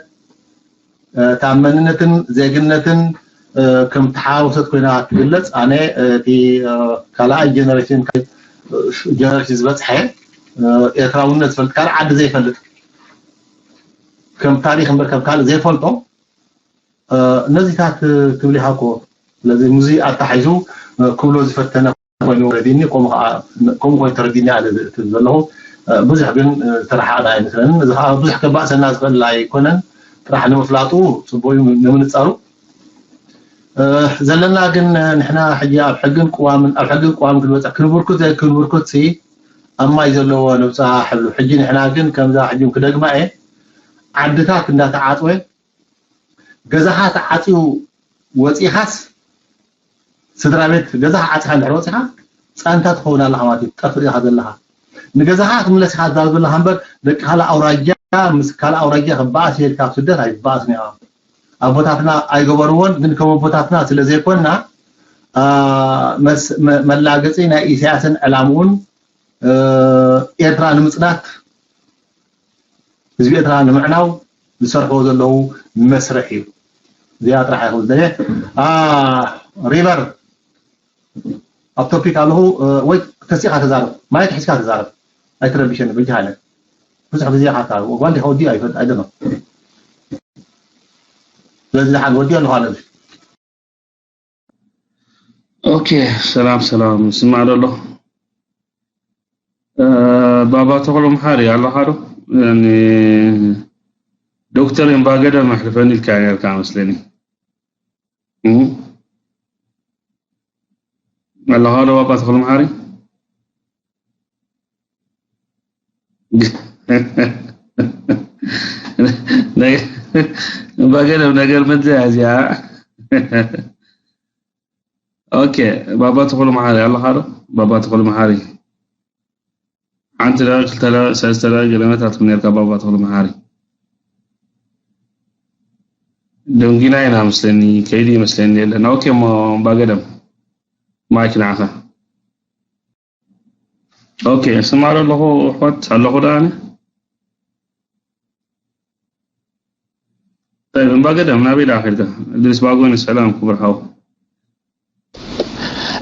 እታ መንነትን ዜግነትን ከም ተሓዋወሰት ኮይና ትግለፅ ኣነ እቲ ካልኣይ ጀነሬሽን ጀነሬሽን ዝበፅሐ ኤርትራውነት ዝፈልጥ ካልእ ዓዲ ዘይፈልጥ ከም ታሪክ እምበር ከም ካልእ ዘይፈልጦ እነዚታት ክብል ይሃኮ ስለዚ ሙዚ ኣተሓይዙ ክብሎ ዝፈተነ ኮይኑ ረዲኒ ከምኡ ከዓ ከምኡ ኮይኑ ተረዲኒ ኣለ ዝእትብ ዘለኹ ብዙሕ ግን ዝተረሓቅና ኣይመስለንን እዚ ከዓ ብዙሕ ከባእሰና ዝኽእል ኣይኮነን ጥራሕ ንምፍላጡ ፅቡቅ እዩ ንምንፃሩ ዘለና ግን ንሕና ሕጂ ኣብ ሕግን ቅዋምን ኣብ ሕግን ቅዋምን ክንበፅሕ ክንብርኩት ክንብርኩት ሲ ኣብ ማይ ዘለዎ ነብፃ ሕብሉ ሕጂ ንሕና ግን ከምዛ ሕጂ ክደግማ እየ ዓድታት እንዳተዓፅወ ገዛኻ ተዓፅዩ ወፂኻስ ስድራ ቤት ገዛኻ ዓፅኻ እንድሕር ወፂኻ ፃንታ ትኸውን ኣለኻ ማለት እዩ ትጠፍእ ኢኻ ዘለኻ ንገዛኻ ክትምለስ ኢኻ ትዛረብ ዘለኻ እምበር ደቂ ካልእ ኣውራጃ ምስ ካልእ ኣውራጃ ክበኣስ ኢልካ ኣብ ስደት ኣይትበኣስን ኢኻ ኣቦታትና ኣይገበርዎን ግን ከም ኣቦታትና ስለ ዘይኮንና መላገፂ ናይ ኢሳያስን ዕላምኡን ኤርትራ ንምፅናት ህዝቢ ኤርትራ ንምዕናው ዝሰርሕዎ ዘለዉ መስርሕ እዩ እዚኣ ጥራሕ ይኹን ዝደልየ ሪቨር ኣብ ቶፒክ ኣለኹ ወይ ተሲኻ ተዛረብ ማየት ሒዝካ ተዛረብ ኣይትረብሸኒ በጃ ሃለ ብዙሕ ግዜ ኢኻ ጓል ዲኻ ወዲ ኣይፈልጥ ኣይደኖ ስለዚ ዝሓን ወዲ ኣለኹ ኣለዚ ኦኬ ሰላም ሰላም ስማዕ ዘሎ ባባ ተኽሎ መሓሪ ኣለኻ ዶ ዶክተር እምባገደ መሕልፈኒ ኢልካ ነርካ መስለኒ ኣለኻ ዶ ባባ ተኽሎ መሓሪ እምባገደ ነገር መዘያ እዚኣ ኦኬ ባባ ተኽሉ መሓሪ ኣለኻ ዶ ባባ ተኽሉ መሓሪ ሓንቲ ደቂ ክልተ ደቂ ሰለስተ ደቂ ገለመታት ኩም ነርካ ባባ ተኽሉ መሓሪ ደንጊና ኢና መስለኒ ከይዲ ይመስለኒ የለን ኦኬ እሞ እምባ ገደም ማይክ ንዓኻ ኦኬ ስማዕ ኣለኹ ኣሕዋት ኣለኹ ዶ ኣነ طيب እምባ ገደም ናበይ ደኣ ከድካ እድሪስ ባጎኒ ሰላም ክቡር ሓው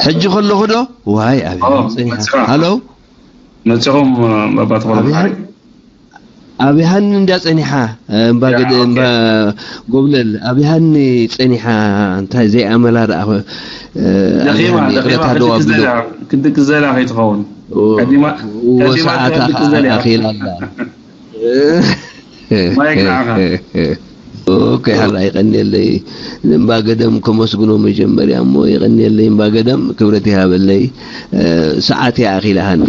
ሕጂ ከለኹ ዶ ዋይ ኣበይ ሃሎ መፅኹም ባባ ተኾነ ኣብያሃኒ እንዳ ፀኒሓ እምባ ገደ እምባ ጎብለል ኣብያሃኒ ፀኒሓ እንታይ ዘይኣመላ ደኣ ደኺማ ደኺማ ክትድቅስ ዘላ ከይትኸውን ወሰዓታ ኣኺላ ኣላ ኦኬ ሓላ ይቀንየለይ እምባ ገደም ከመስግኖ መጀመርያ እሞ ይቀንየለይ እምባ ገደም ክብረት ይሃበለይ ሰዓት እያ ኣኺላሃኒ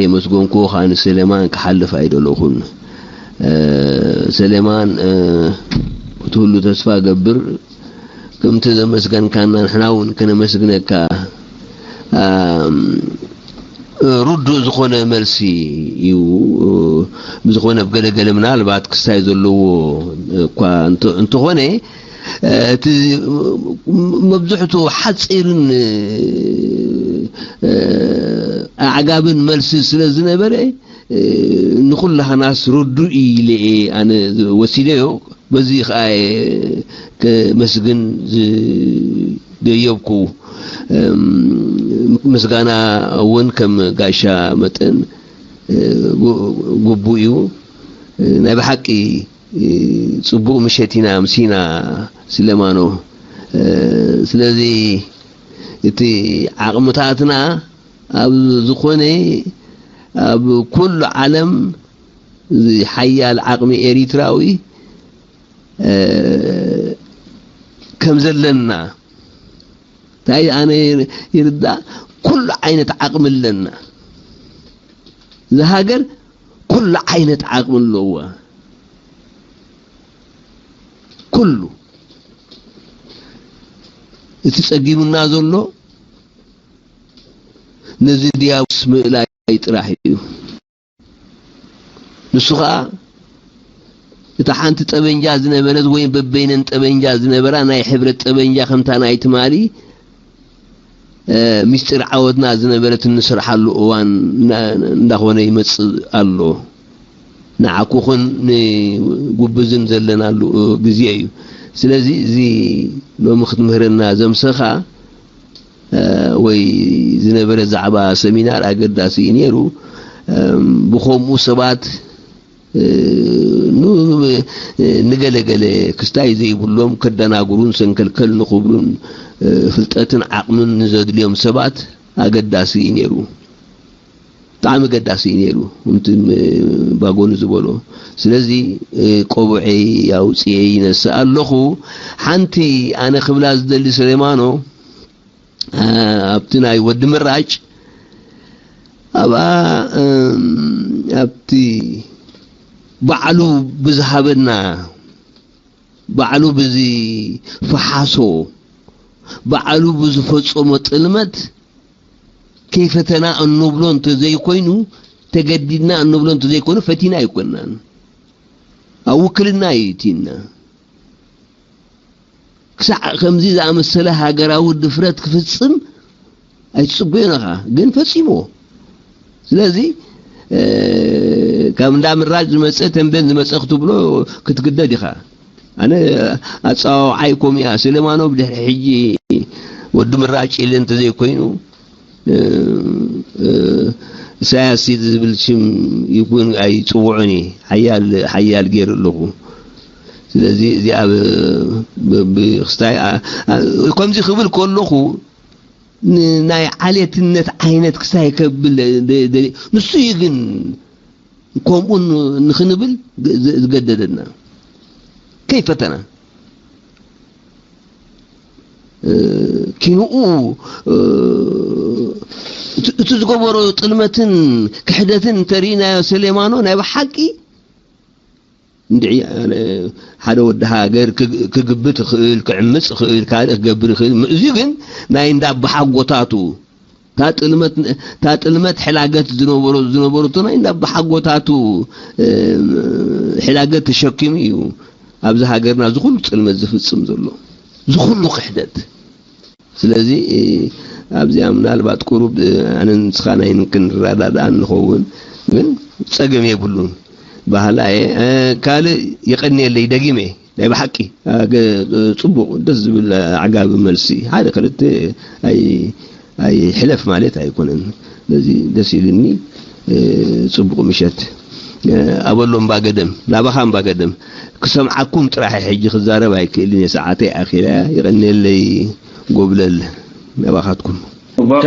የመስገንኩ ከዓ ንስሌማን ክሓልፍ ኣይደለኹን ሰሌማን እቲ ሁሉ ተስፋ ገብር ከምቲ ዘመስገንካና ንሕና እውን ከነመስግነካ ርዱእ ዝኾነ መልሲ እዩ ብዝኾነ ብገለገለ ምናልባት ክስታይ ዘለዎ እኳ እንተኾነ እቲ መብዝሕቱ ሓፂርን ኣዕጋብን መልሲ ስለ ዝነበረ ንኩላህናስ ርዱእ ኢለ ኣነ ወሲደዮ በዚ ከዓ ከመስግን ዝደየብኩ ምስጋና እውን ከም ጋሻ መጠን ግቡእ እዩ። ናይ ብሓቂ ጽቡቕ ምሸት ኢና ኣምሲና፣ ስሌማኖ። ስለዚ እቲ ዓቕምታትና ኣብ ዝኾነ፣ ኣብ ኩሉ ዓለም እዚ ሓያል ዓቕሚ ኤሪትራዊ ከም ዘለና፣ እንታይ ኣነ ይርዳእ፣ ኩሉ ዓይነት ዓቕሚ ኣለና። እዛ ሃገር ኩሉ ዓይነት ዓቕሚ ኣለዋ። ኩሉ እቲ ጸጊሙና ዘሎ ነዚ ድያብሎስ ምእላይ ጥራሕ እዩ። ንሱ ኸኣ እታ ሓንቲ ጠበንጃ ዝነበረት ወይ በበይነን ጠበንጃ ዝነበራ ናይ ሕብረት ጠበንጃ ከምታ ናይ ትማሊ ሚስጢር ዓወትና ዝነበረት እንሰርሓሉ እዋን እንዳኾነ ይመጽእ ኣሎ። ንዓኩኽን ንጉብዝን ዘለናሉ ግዜ እዩ። ስለዚ እዚ ሎሚ ክትምህረና ዘምሰኻ ወይ ዝነበረ ዛዕባ ሰሚናር ኣገዳሲ እዩ ነይሩ። ብኸምኡ ሰባት ንገለገለ ክስታይ ዘይብሎም ከደናግሩን ሰንከልከል ንኽብሉን ፍልጠትን ዓቕምን ንዘድልዮም ሰባት ኣገዳሲ እዩ ነይሩ። ብጣዕሚ ኣገዳሲ እዩ ነይሩ። ከምቲ ባጎኒ ዝበሎ። ስለዚ ቆቡዐይ ኣውፅኤ ይነስእ ኣለኹ። ሓንቲ ኣነ ክብላ ዝደሊ፣ ሰሌማኖ፣ ኣብቲ ናይ ወዲ ምራጭ ኣብኣ ኣብቲ ባዕሉ ብዝሃበና፣ ባዕሉ ብዝፈሓሶ፣ ባዕሉ ብዝፈጸሞ ጥልመት ከይፈተና እንብሎ እንተዘይኮይኑ፣ ተገዲድና እንብሎ እንተዘይኮይኑ፣ ፈቲና ኣይኮናን። ኣብ ውክልና እዩ እቲና። ክሳዕ ከምዚ ዝኣመሰለ ሃገራዊ ድፍረት ክፍጽም ኣይትጽበዮን ኢኻ፣ ግን ፈጺምዎ። ስለዚ ካብ እንዳ ምራጭ ዝመጸ፣ ተንቤን ዝመጸ ክትብሎ ክትግደድ ኢኻ። ኣነ ኣጸዋውዓይ ከምኡ እያ። ስሌማኖ ብድሕሪ ሕጂ ወዲ ምራጭ ኢለ እንተዘይኮይኑ፣ ኢሳያስ ዝብል ሽም ይኩን ኣይጽውዑን እየ። ሓያል ሓያል ገይሩ ኣለኹ። ስለዚ እዚኣ ብክስታይ ከምዚ ክብል ከለኹ ናይ ዓሌትነት ዓይነት ክስታይ ከብል፣ ንሱ እዩ ግን ከምኡ ንኽንብል ዝገደደና። ከይፈተና ኪንኡ እቲ ዝገበሮ ጥልመትን ክሕደትን እንተርኢናዮ፣ ሰሌማኖ፣ ናይ ብሓቂ እንድዒ ሓደ ወዲ ሃገር ክግብት ይኽእል፣ ክዕምጽ ይኽእል፣ ካልእ ክገብር ይኽእል። እዚ ግን ናይ እንዳባሓጎታቱ፣ እታ ጥልመት ሕላገት ዝነበሮ ዝነበረቶ ናይ እንዳባሓጎታቱ ሕላገት ተሸኪሙ እዩ ኣብዚ ሃገርና ዝኹሉ ጥልመት ዝፍጽም ዘሎ፣ ዝኹሉ ክሕደት። ስለዚ ኣብዚኣ ምናልባት ቁሩብ ኣነን ንስኻን ኣይንክንረዳዳእ ንኸውን፣ ግን ጸገም የብሉን። ባህላ እየ። ካልእ የቐንየለይ፣ ደጊመ ናይ ብሓቂ ጽቡቕ፣ ደስ ዝብል ኣዕጋቢ መልሲ። ሓደ ክልተ ኣይ ኣይሕለፍ ማለት ኣይኮነን። ስለዚ ደስ ኢልኒ። ጽቡቕ ምሸት። ኣበሎ እምባ ገደም፣ ናባኻ እምባ ገደም። ክሰምዓኩም ጥራሕ ሕጂ ክዛረብ ኣይክእልን እየ፣ ሰዓተይ ኣኺላ። ይቐንየለይ ጎብለል፣ ናባኻትኩም። ባባ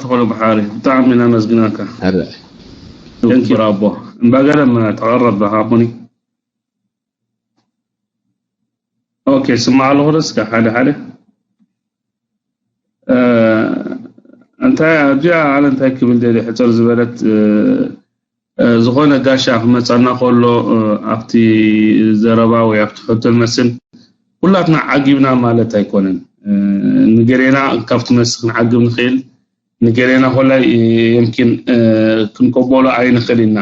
ተኽሉ ብሓሪ፣ ብጣዕሚ ነመስግናካ። ኣረ። ተንኪ ኣቦ። እምባ ገደም ተቐረብ ካኹኒ። ኦኬ፣ ስማዕ ኣለኹ። ደስካ ሓደ ሓደ እንታይ ኣብዚኣ ኣነ እንታይ ክብል ደሊ፣ ሕፅር ዝበለት ዝኾነ ጋሻ ክመፀና ከሎ ኣብቲ ዘረባ ወይ ኣብቲ ሕቶ ንመስል ኩላትና ዓጊብና ማለት ኣይኮነን። ንገሌና ካብቲ መስል ክንዓግብ ንኽእል፣ ንገሌና ኮላይ የምኪን ክንቀበሎ ኣይንኽእል ኢና።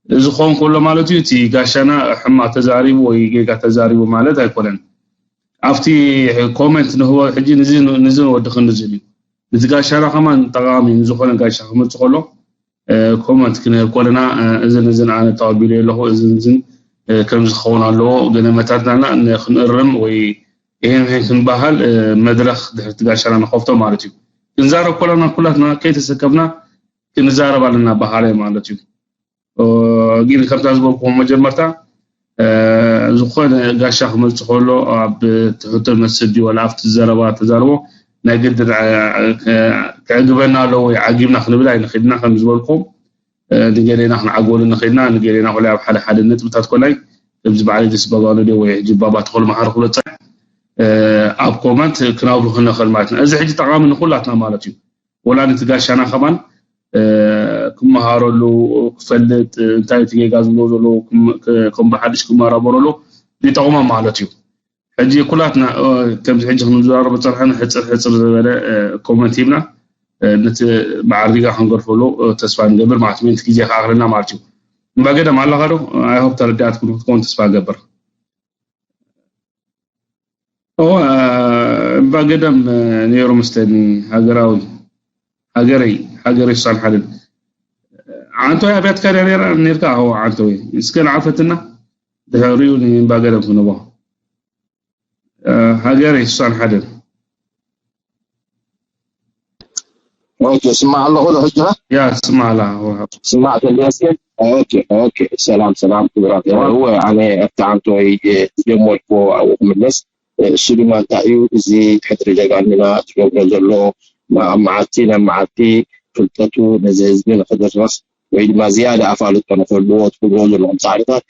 እዚ ክኸውን ከሎ ማለት እዩ፣ እቲ ጋሻና ሕማቕ ተዛሪቡ ወይ ጌጋ ተዛሪቡ ማለት ኣይኮነን። ኣብቲ ኮመንት ንህቦ ሕጂ ንዚ ንዚ ንወዲ ክንዝል እዩ። ነቲ ጋሻና ከማን ጠቓሚ ንዝኾነ ጋሻ ክመጽእ ከሎ ኮመንት ክንህብ ከለና እዝን እዝን ኣነ ተቐቢሉ ኣለኹ፣ እዝን እዝን ከም ዝኸውን ኣለዎ፣ ገለ መታትናና ክንእርም ወይ ይህን ይህን ክንበሃል መድረኽ ድሕርቲ ጋሻና ንኸፍቶ ማለት እዩ። ክንዛረብ ኮለና ኩላትና ከይተሰከፍና ክንዛረብ ኣለና በሃላይ ማለት እዩ። ግን ከምታ ዝበልኩ መጀመርታ ዝኾነ ጋሻ ክመፅእ ከሎ ኣብ ትሕቶ መስል ድዩ ወላ ኣብቲ ዘረባ ተዛርቦ ናይ ግድን ክዕግበና ኣለዎ ወይ ዓጊብና ክንብል ኣይንኽእልና። ከም ዝበልኩም ንገሌና ክንዓጎሉ ንኽእልና፣ ንገሌና ኮላይ ኣብ ሓደ ሓደ ነጥብታት ኮላይ ከምዚ በዓል ኢድሪስ ባጓኖ ድዮ ወይ ሕጂ ባባ ተኽሉ መሓሪ ክብሎ ፀ ኣብ ኮመንት ክናብሩ ክንኽእል ማለት ነው። እዚ ሕጂ ጠቓሚ ንኩላትና ማለት እዩ። ወላ ነቲ ጋሻና ከማን ክመሃረሉ ክፈልጥ እንታይ እቲ ጌጋ ዝብሎ ዘሎ ከም ብሓድሽ ክመራመረሉ ይጠቕሞ ማለት እዩ። ሕጂ ኩላትና ከምዚ ሕጂ ክንዘራረብ ዝፀናሕና ሕፅር ሕፅር ዝበለ ኮመንት ሂብና ነቲ መዓርዲጋ ክንገድፈሉ ተስፋ ንገብር ማለት ምእንቲ ግዜ ከኣኽለና ማለት እዩ። እምባ ገዳም ኣለኻ ዶ? ኣይሆፕ ተረዲኣትኩም ክትከውን ተስፋ ገብር። እዋ እባ ገደም ነይሩ መስለኒ። ሃገራዊ ሃገረይ ሃገረይ ሳን ሓደን ዓንተወይ ኣብያትካ ድያ ነይራ ነርካ? ኣዎ ዓንተወይ እስከ ንዓፈትና ድሕሪኡ ንእምባ ገደም ክንቦ ሃገረይ ሳን ሓደን ኦኬ ስማዕ ኣለኹ ዶ ሕጂ ያ ስማዕላ ስማዕ ተልያስከን ኦኬ ኦኬ ሰላም ሰላም ክቡራት እወ ኣነ ኣብቲ ዓንተወይ ጀመርኩ ኣብኡ ክምለስ እሱ ድማ እንታይ እዩ እዚ ሕድሪ ጀጋኑና ዝገብሮ ዘሎ ኣብ መዓልቲ ናብ መዓልቲ ፍልጠቱ ነዚ ህዝቢ ንክድርስ ወይ ድማ ዝያዳ ኣፋልጦ ንክህልዎ ትገብርዎ ዘለኹም ፃዕርታት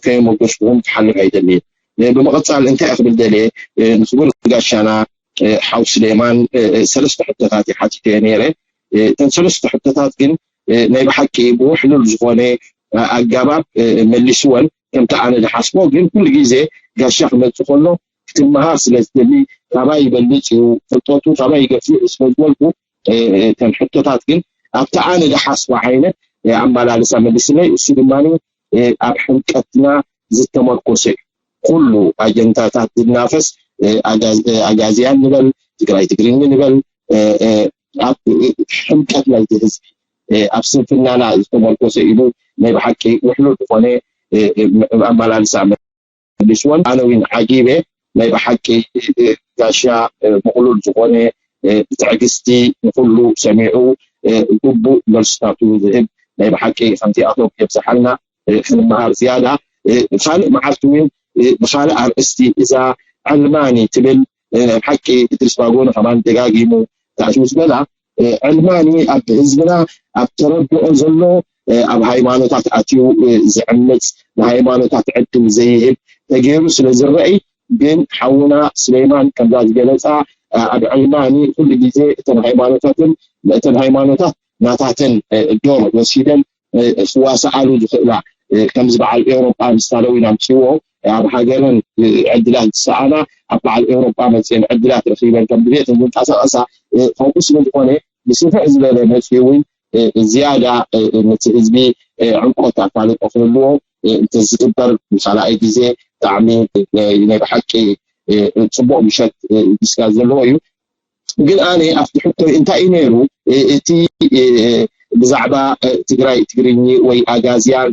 ከየሞገስኩኹም ክሓልፍ ኣይደልይን ብምቕፃል እንታይ ክብል ደልየ ንክቡር ጋሻና ሓው ስሌማን ሰለስተ ሕቶታት ሓቲተዮ ነይረ እተን ሰለስተ ሕቶታት ግን ናይ ብሓቂ ብውሕሉል ዝኾነ ኣጋባብ መሊስወን ከምቲ ኣነ ዝሓስቦ ግን ኩሉ ግዜ ጋሻ ክመፅእ ከሎ ክትመሃር ስለ ዝደሊ ካባይ ይበልፅ እዩ ፍልጠቱ ካባይ ይገፍእ ስለ ዝበልኩ እተን ሕቶታት ግን ኣብቲ ኣነ ዝሓስቦ ዓይነት ኣመላልሳ መሊስለይ እሱ ድማ ኣብ ሕምቀትና ዝተመርኮሰ እዩ ኩሉ ኣጀንዳታት ዝናፈስ ኣጋዝያን ንበል ትግራይ ትግርኝ ንበል ኣብ ሕምቀት ናይቲ ህዝቢ ኣብ ስንፍናና ዝተመርኮሰ ኢሉ ናይ ብሓቂ ውሕሉል ዝኾነ ኣመላልሳ መሊስወን ኣነ እውን ዓጊበ ናይ ብሓቂ ጋሻ ምቕሉል ዝኾነ ብትዕግስቲ ንኩሉ ሰሚዑ ግቡእ መልስታቱ ዝህብ ናይ ብሓቂ ከምዚኣቶም የብዝሓልና ክንመሃር ዝያዳ ካልእ መዓልቲ እውን ብካልእ ኣርእስቲ እዛ ዕልማኒ ትብል ናይ ብሓቂ እድሪስ ባጎኒ ከማን ደጋጊሙ ተኣትዩ ዝበላ ዕልማኒ ኣብ ህዝብና ኣብ ተረድኦ ዘሎ ኣብ ሃይማኖታት ኣትዩ ዝዕምፅ ንሃይማኖታት ዕድል ዘይህብ ተገይሩ ስለ ዝረአይ ግን ሓውና ስሌማን ከምዛ ዝገለፃ ኣብ ዕልማኒ ኩሉ ግዜ እተን ሃይማኖታትን እተን ሃይማኖታት ናታተን ዶር ወሲደን ክዋሰኣሉ ዝኽእላ ከምዚ በዓል ኤውሮጳ ምሳሌ እውን ኣምፅዎ ኣብ ሃገረን ዕድላት ዝሰኣና ኣብ በዓል ኤውሮጳ መፅአን ዕድላት ረኪበን ከም ድሌተን ዝንቀሳቀሳ ከምኡ ስለ ዝኾነ ብስፍሕ ዝበለ መፅኡ እውን ዝያዳ ነቲ ህዝቢ ዕምቆት ኣፋልጦ ክህልዎ እንተዝግበር ንካልኣይ ግዜ ብጣዕሚ ናይ ብሓቂ ፅቡቅ ምሸት ምስጋር ዘለዎ እዩ ግን ኣነ ኣብቲ ሕቶይ እንታይ እዩ ነይሩ እቲ ብዛዕባ ትግራይ ትግርኝ ወይ ኣጋዝያን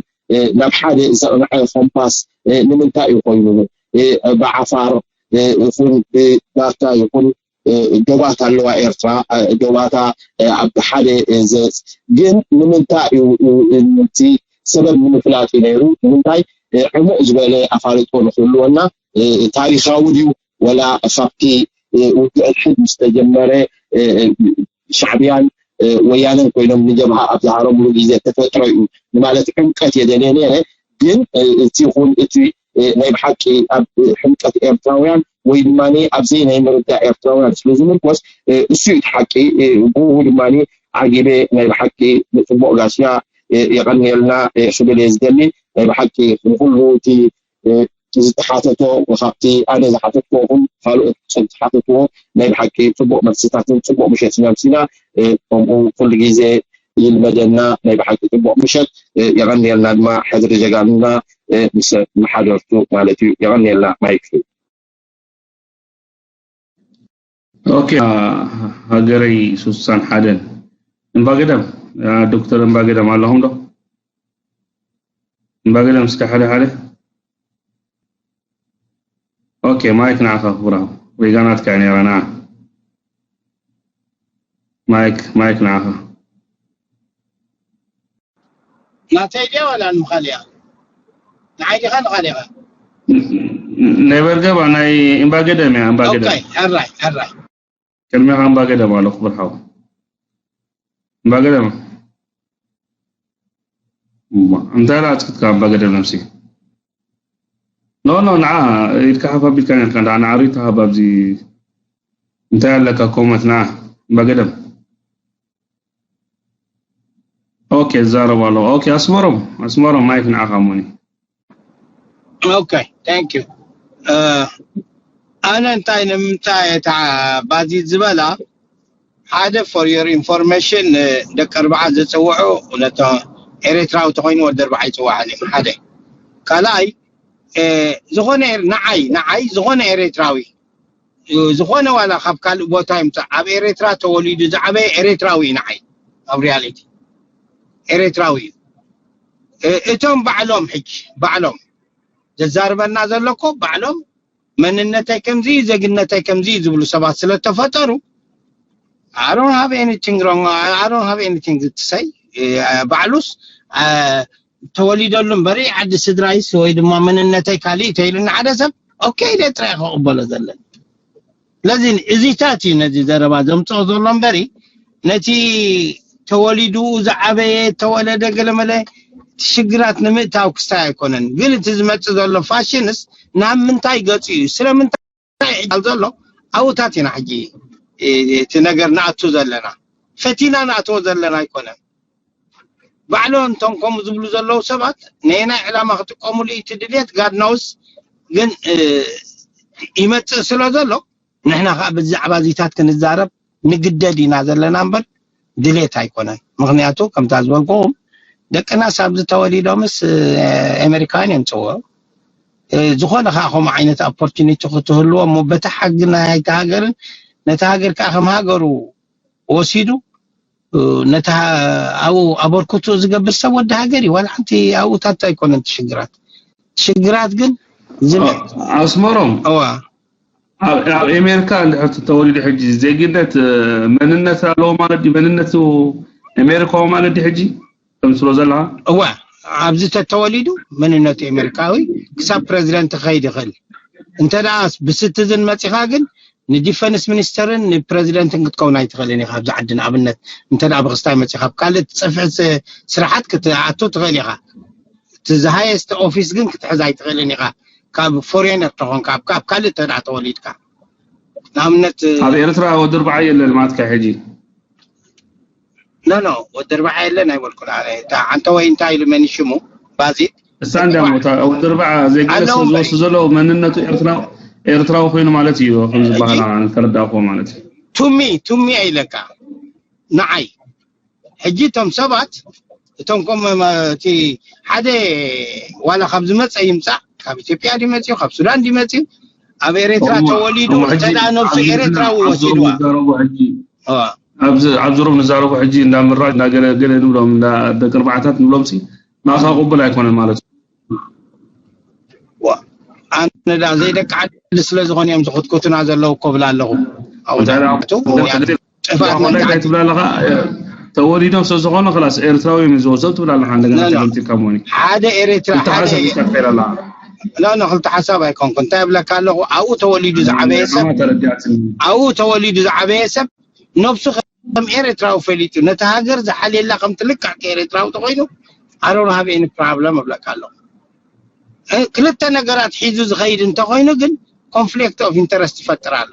ናብ ሓደ ዘቕንዐ ኮምፓስ ንምንታይ እዩ ኮይኑ ብዓፋር ይኹን ብዳርታ ይኹን ዶባት ኣለዋ ኤርትራ ዶባታ ኣብ ሓደ ዘ ግን ንምንታይ እዩ እቲ ሰበብ ንምፍላጥ እዩ ነይሩ ንምንታይ ዕሙቕ ዝበለ ኣፋልጦ ንክህልወና ታሪካዊ ድዩ ወላ ካብቲ ውግእ ሕድ ምስ ተጀመረ ሻዕብያን ወያነን ኮይኖም ንጀብሃ ኣብ ዝሃረምሉ ግዜ ተፈጥሮ እዩ ንማለት ዕምቀት እየ ደልየ ነይረ ግን እቲ ይኹን እቲ ናይ ብሓቂ ኣብ ሕምቀት ኤርትራውያን ወይ ድማ ኣብዘይ ናይ ምርዳእ ኤርትራውያን ስለ ዝምርኮስ እሱ እዩ ሓቂ ብኡ ድማ ዓጊበ ናይ ብሓቂ ንፅቡቅ ጋሽያ የቐንየልና ክብል እየ ዝደሊ ናይ ብሓቂ ንኩሉ እቲ ዝተሓተቶ ካብቲ ኣነ ዝሓተትዎ ይኹን ካልኦት ሰብ ዝሓተትዎ ናይ ብሓቂ ፅቡቅ መልስታትን ፅቡቅ ምሸት ኢና ኣምሲና ከምኡ ኩሉ ግዜ ይልመደና ናይ ብሓቂ ፅቡቅ ምሸት የቐንየልና ድማ ሕድሪ ጀጋኑና ምስ መሓደርቱ ማለት እዩ የቐንየልና ማይክ ኦኬ ሃገረይ ሱሳን ሓደን እምባገዳም ዶክተር እምባገዳም ኣለኹም ዶ እምባገዳም እስከ ሓደ ሓደ ኦኬ ማይክ ንዓኻ ክቡራ ሪጋናትካ ነይራ ንዓ ማይክ ማይክ ንዓኻ። ናተይ ድያ ዋላ ንኻሊኣ? ንዓይ ዲኻ ንኻሊኻ? ናይ በርገባ ናይ እምባገደም እያ። እምባገደም ኦኬ፣ ሕራይ ሕራይ። ቅድሚኻ እምባገደም ኣሎ ክቡር ሓው። እምባገደም እማ እንታይ ላጽክትካ እምባገደም ነብሲ። ኖ ኖ ንዓ ኢድካ ሓፍ ኣቢልካ ነርካ ንዓ ንዓሪ ተሃብ ኣብዚ እንታይ ኣለካ ኮመት ንዓ እምባገደም። ኦኬ ዛረብ ኣሎ። ኦኬ ኣስመሮም ኣስመሮም ማይክ ንዓኻ ሞኒ። Okay, thank you. ኣነ እንታይ ንምንታይ እታ ባዚ ዝበላ ሓደ for your information ደቂ ኣርባዓ ዝፅውዑ ነቶ ኤርትራዊ ተኮይኑ ወዲ ኣርባዓ ይፅዋዓኒ ሓደ ካልኣይ ዝኾነ ንዓይ ንዓይ ዝኾነ ኤርትራዊ ዝኾነ ዋላ ካብ ካልእ ቦታ ይምፃእ ኣብ ኤርትራ ተወሊዱ ዝዓበየ ኤርትራዊ እዩ ንዓይ ኣብ reality ኤርትራዊ እዩ እቶም ባዕሎም ሕጂ ባዕሎም ዘዛርበና ዘሎ እኮ ባዕሎም መንነተይ ከምዚ ዜግነተይ ከምዚ ዝብሉ ሰባት ስለተፈጠሩ I don't have anything wrong I don't have anything to say ባዕሉስ ተወሊደሉ እምበሪ ዓዲ ስድራይስ ወይ ድማ መንነተይ ካሊእ ተይሉኒ ሓደ ሰብ okay ኢለ ጥራይ ክቕበሎ ዘለኒ ስለዚ እዚታት እዩ ነዚ ዘረባ ዘምፅኦ ዘሎ እምበሪ ነቲ ተወሊዱ ዝዓበየ ተወለደ ገለመለ ሽግራት ንምእታው ክስታይ ኣይኮነን ግን እቲ ዝመፅእ ዘሎ ፋሽንስ ናብ ምንታይ ገፁ እዩ ስለምንታይ ይዕል ዘሎ ኣብኡታት ኢና ሕጂ እቲ ነገር ንኣቱ ዘለና ፈቲና ንኣትዎ ዘለና ኣይኮነን ባዕሎም እቶም ከምኡ ዝብሉ ዘለዉ ሰባት ነየናይ ዕላማ ክጥቀሙሉ እቲ ድልየት God knows ግን ይመፅእ ስለ ዘሎ ንሕና ከዓ ብዛዕባ እዚታት ክንዛረብ ንግደድ ኢና ዘለና እምበር ድሌት ኣይኮነን ምክንያቱ ከምታ ዝበልኩኹም ደቅናስ ኣብዚ ተወሊዶምስ ኣሜሪካውያን እዮም ፅውዑ ዝኾነ ከዓ ከምኡ ዓይነት opportunity ክትህልዎ እሞ በቲ ሓጊ ናይቲ ሃገርን ነቲ ሃገር ከዓ ከም ሃገሩ ወሲዱ ነቲ ኣብኡ ኣበርክቱ ዝገብር ሰብ ወዲ ሃገር እዩ ዋላ ሓንቲ ኣብኡታት ኣይኮነን ትሽግራት ትሽግራት ግን ዝም ኣስመሮም እዋ ኣብ ኣብ ኣሜሪካ እንድሕር ተወሊዱ ሕጂ ዜግነት መንነት ኣለዎ ማለት ድዩ መንነቱ ኣሜሪካዊ ማለት ድዩ ሕጂ ከም ትብሎ ዘለካ እዋ ኣብዚ ተተወሊዱ መንነቱ ኣሜሪካዊ ክሳብ ፕረዚደንት ክኸይድ ይኽእል እንተ ደኣ ብስቲዝን መፂኻ ግን ንዲፈንስ ሚኒስተርን ንፕረዚደንትን ክትከውን ኣይትኽእልን ኢኻ ኣብዚ ዓዲ ንኣብነት እንተ ደኣ ብክስታይ መፂኻ ኣብ ካልእ ትፀፍዕ ስራሓት ክትኣቱ ትኽእል ኢኻ እቲ ዝሃየስት ኦፊስ ግን ክትሕዝ ኣይትኽእልን ኢኻ ካብ ፎሬነር ተኾንካ ኣብ ካልእ እንተ ደኣ ተወሊድካ ንኣብነት ኣብ ኤርትራ ወዲ ኣርባዓ የለን ማትካ ሕጂ ኖ ኖ ወዲ ኣርባዓ የለን ኣይበልኩን ኣነ እታ ዓንተ ወይ እንታይ ኢሉ መን ሽሙ ባዚት እሳ እንዲያ ሞታ ወዲ ኣርባዓ ዜግነት ዝወስዱ ዘለዉ መንነቱ ኤርትራ ኤርትራዊ ኮይኑ ማለት እዩ ከም ዝበሃል ኣነ ተረዳእኩዎ ማለት እዩ ቱሚ ቱሚ ኣይለካ ንዓይ ሕጂ እቶም ሰባት እቶም ከም እቲ ሓደ ዋላ ካብ ዝመፀ ይምፃእ ካብ ኢትዮጵያ ድመፅዩ ካብ ሱዳን ድመፅዩ ኣብ ኤርትራ ተወሊዱ እንተዳ ነብሱ ኤርትራዊ ወሲድዋ ኣብዚ ሮም ንዛረቡ ሕጂ እንዳምራጭ እንዳገለ ገለ ንብሎም ደቂ ኣርባዕታት ንብሎም ሲ ናኻ ቅቡል ኣይኮነን ማለት እዩ ኣነ ዳ ዘይደቂ ዓዲ ስለ ዝኾነ እዮም ዝኽትኩትና ዘለዉ እኮ ብላ ኣለኹ ጥፋት ትብላ ኣለኻ ተወሊዶም ስለ ዝኾነ ክላስ ኤርትራዊ እዮም ዝወሰዱ ትብላ ኣለኻ እንደገና ተገምቲካ ሞኒ ሓደ ኤርትራ ተሓሰብ ይስከፈል ኣላ ኖ ኖ ክልተ ሓሳብ ኣይኮንኩ እንታይ ብለካ ኣለኹ ኣብኡ ተወሊዱ ዝዓበየ ሰብ ኣብኡ ተወሊዱ ዝዓበየ ሰብ ነብሱ ከም ኤርትራዊ ፈሊጡ ነቲ ሃገር ዝሓልየላ ከም ትልክዕ ከኤርትራዊ ተኮይኑ ኣሮን ሃብ ኤኒ ፕሮብለም እብለካ ኣለኹ ክልተ ነገራት ሒዙ ዝኸይድ እንተኮይኑ ግን conflict of interest ይፈጥር ኣሎ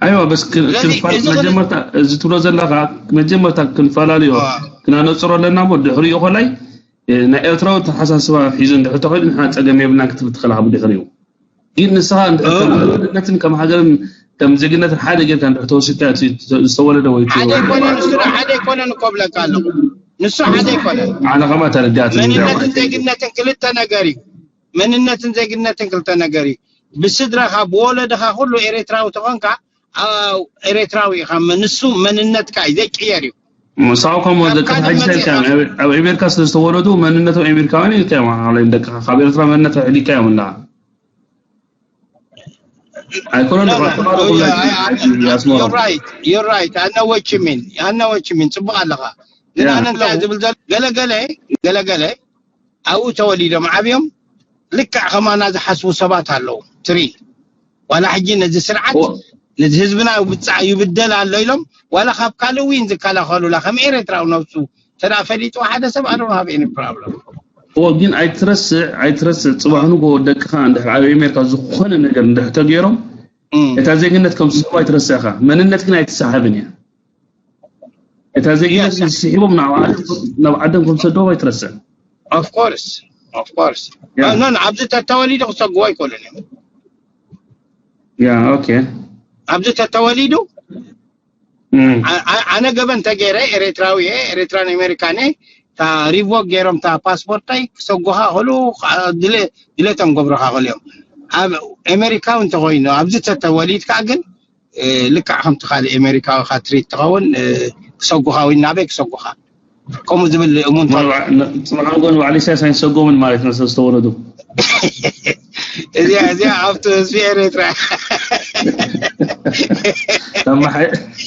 ኣይዋ በስ ክንፋል መጀመርታ እዚ ትብሎ ዘለካ መጀመርታ ክንፈላለዮ ክናነፅሮ ኣለና ሞ ድሕሪኡ ኮላይ ናይ ኤርትራዊ ተሓሳስባ ሒዙ እንድሕር ተኮይኑ ንሕና ፀገም የብልና ክትብል ትኽእል ብድሕሪኡ ግን ንስኻ እንድሕር ከም መንነትን ከም ሃገርን ከም ዜግነትን ሓደ ጌርካ እንድሕር ተወሲድካ ዝተወለደ ወይ ሓደ ኣይኮነን እኮ ብለካ ኣለኹ ንሱ ሓደ ኣይኮነን ኣነ ከማ ተረዳእት መንነትን ዜግነትን ክልተ ነገር እዩ መንነትን ዜግነትን ክልተ ነገር እዩ ብስድራኻ ብወለድኻ ኩሉ ኤርትራዊ ተኾንካ ኤርትራዊ ኢኻ ንሱ መንነትካ እዩ ዘይቅየር እዩ ምሳው ከም ወዘቀት ሕጂ ተልካ ኣብ ኣሜሪካ ስለ ዝተወለዱ መንነቶም ኣሜሪካውያን ኢልካ እዮም ደቅኻ ካብ ኤርትራ መንነት ሕሊካ እዮም እንዳ ኣይኮነን No, no, ባትባለ no, ኩላ yeah, I- I- ያስመራ You're right, you're right. I know what you mean. I know what you mean. ጽቡቅ ኣለኻ። ግን Yeah. ኣነ እንታይ ዝብል ዘሎ ገለ ገለ ገለ ገለ ኣብኡ ተወሊዶም ዓብዮም ልክዕ ከማና ዝሓስቡ ሰባት ኣለዉ። ትሪ ዋላ ሕጂ ነዚ ስርዓት ኦ- ነዚ ህዝብና ይብጻዕ ይብደል ኣሎ ኢሎም ዋላ ካብ ካልእ ዊን ዝከላኸሉላ ከም ኤርትራዊ ነብሱ ተዳ ፈሊጡ ሓደ ሰብ ኣዶ ሃብ ኤኒ ፕሮብለም ኦ ግን ኣይትረስዕ ኣይትረስዕ ጽባሕ ንጎ ደቅኻ እንድሕር ኣብ ኣሜሪካ ዝኾነ ነገር እንድሕር ተገይሮም እታ ዜግነት ከም ዝስሕቡ ኣይትረስዕኻ መንነት ግን ኣይትሰሓብን እያ እታ ዜግነት Yes. ዝስሒቦም ናብ ዓዶም- ናብ ዓዶም ከም ዝሰደዎም ኣይትረስዕ Of course, of course. Yeah. No, no, ኣብዚ ተተወሊዱ ክሰግዎ ኣይኮኑን እዮም። ያ ኦኬ ኣብዚ ተተወሊዱ እም። አ- አ- ኣነ ገበን ተገይረ ኤርትራዊ እየ ኤርትራን ኣሜሪካን እየ እታ ሪቮክ ገይሮም እታ ፓስፖርተይ ክሰጉኻ ከሉ ድሌቶም ገብረኻ ከሉ እዮም ኣብ ኣሜሪካዊ እንተኮይኑ ኣብዚ ተተወሊድካ ግን እ፣ ልክዕ ከምቲ ካልእ ኣሜሪካዊ ካ ትሪት ትኸውን እ፣ ክሰጉኻ ወይ ናበይ ክሰጉኻ ከምኡ ዝብል እሙን ጽባሕ ንጎ ንባዕሊ ኢሳያስ ኣይንሰጎምን ማለት ነው ዝተወለዱ እዚኣ እዚኣ ኣብቲ ህዝቢ ኤርትራ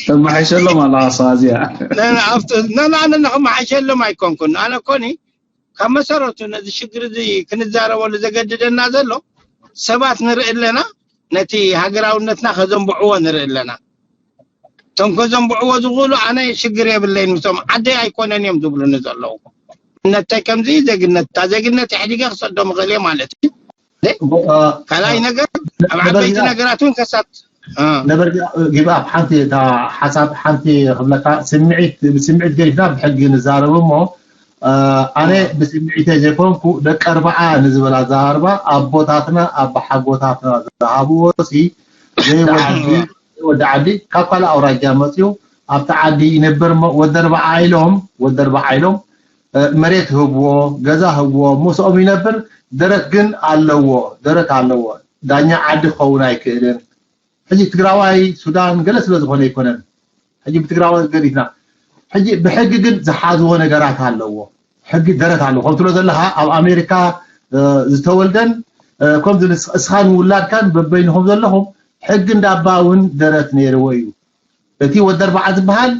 ተማሓይሸሎም ኣለኻ ሰባ እዚኣ ኣብቲ ነናነ ንክመሓሸሎም ኣይኮንኩን ኣነ ኮኒ ካብ መሰረቱ ነዚ ሽግር እዚ ክንዛረበሉ ዘገድደና ዘሎ ሰባት ንርኢ ኣለና ነቲ ሃገራውነትና ከዘንብዕዎ ንርኢ ኣለና እቶም ከዘንብዕዎ ዝኽእሉ ኣነ ሽግር የብለይን ምስቶም ዓደይ ኣይኮነን እዮም ዝብሉኒ ዘለዉ እነታይ ከምዚ ዜግነት እታ ዜግነት ኢሕዲገ ክሰዶ ምኽእል እየ ማለት እዩ ካልኣይ ነገር ኣብ ዓበይቲ ነገራት እውን ከሳት ነበር ጊብኣብ ሓንቲ እታ ሓሳብ ሓንቲ ክብለካ ስምዒት ብስምዒት ገዲፍና ብሕጊ ንዛረብ እሞ ኣነ ብስምዒተይ ዘይኮንኩ ደቂ ኣርባዓ ንዝበላ ኣዘራርባ ኣቦታትና ኣባሓጎታትና ዝሃብዎ ሲ ዘይወዲ ዓዲ ካብ ካልእ ኣውራጃ መፅኡ ኣብቲ ዓዲ ይነብር እሞ ወዲ ኣርባዓ ኢሎም ወዲ ኣርባዓ ኢሎም መሬት ህብዎ ገዛ ህብዎ ምስኦም ይነብር ደረት ግን ኣለዎ ደረት ኣለዎ ዳኛ ዓዲ ክኸውን ኣይክእልን ሕጂ ትግራዋይ ሱዳን ገለ ስለ ዝኾነ ኣይኮነን ሕጂ ብትግራዋይ ገዲፍና ሕጂ ብሕጊ ግን ዝሓዝዎ ነገራት ኣለዎ ሕጊ ደረት ኣለዎ ከም ትብሎ ዘለካ ኣብ ኣሜሪካ ዝተወልደን ከም እስኻን ውላድካን በበይንኹም ዘለኹም ሕጊ እንዳባ እውን ደረት ነይርዎ እዩ እቲ ወዲ ኣርባዓ ዝበሃል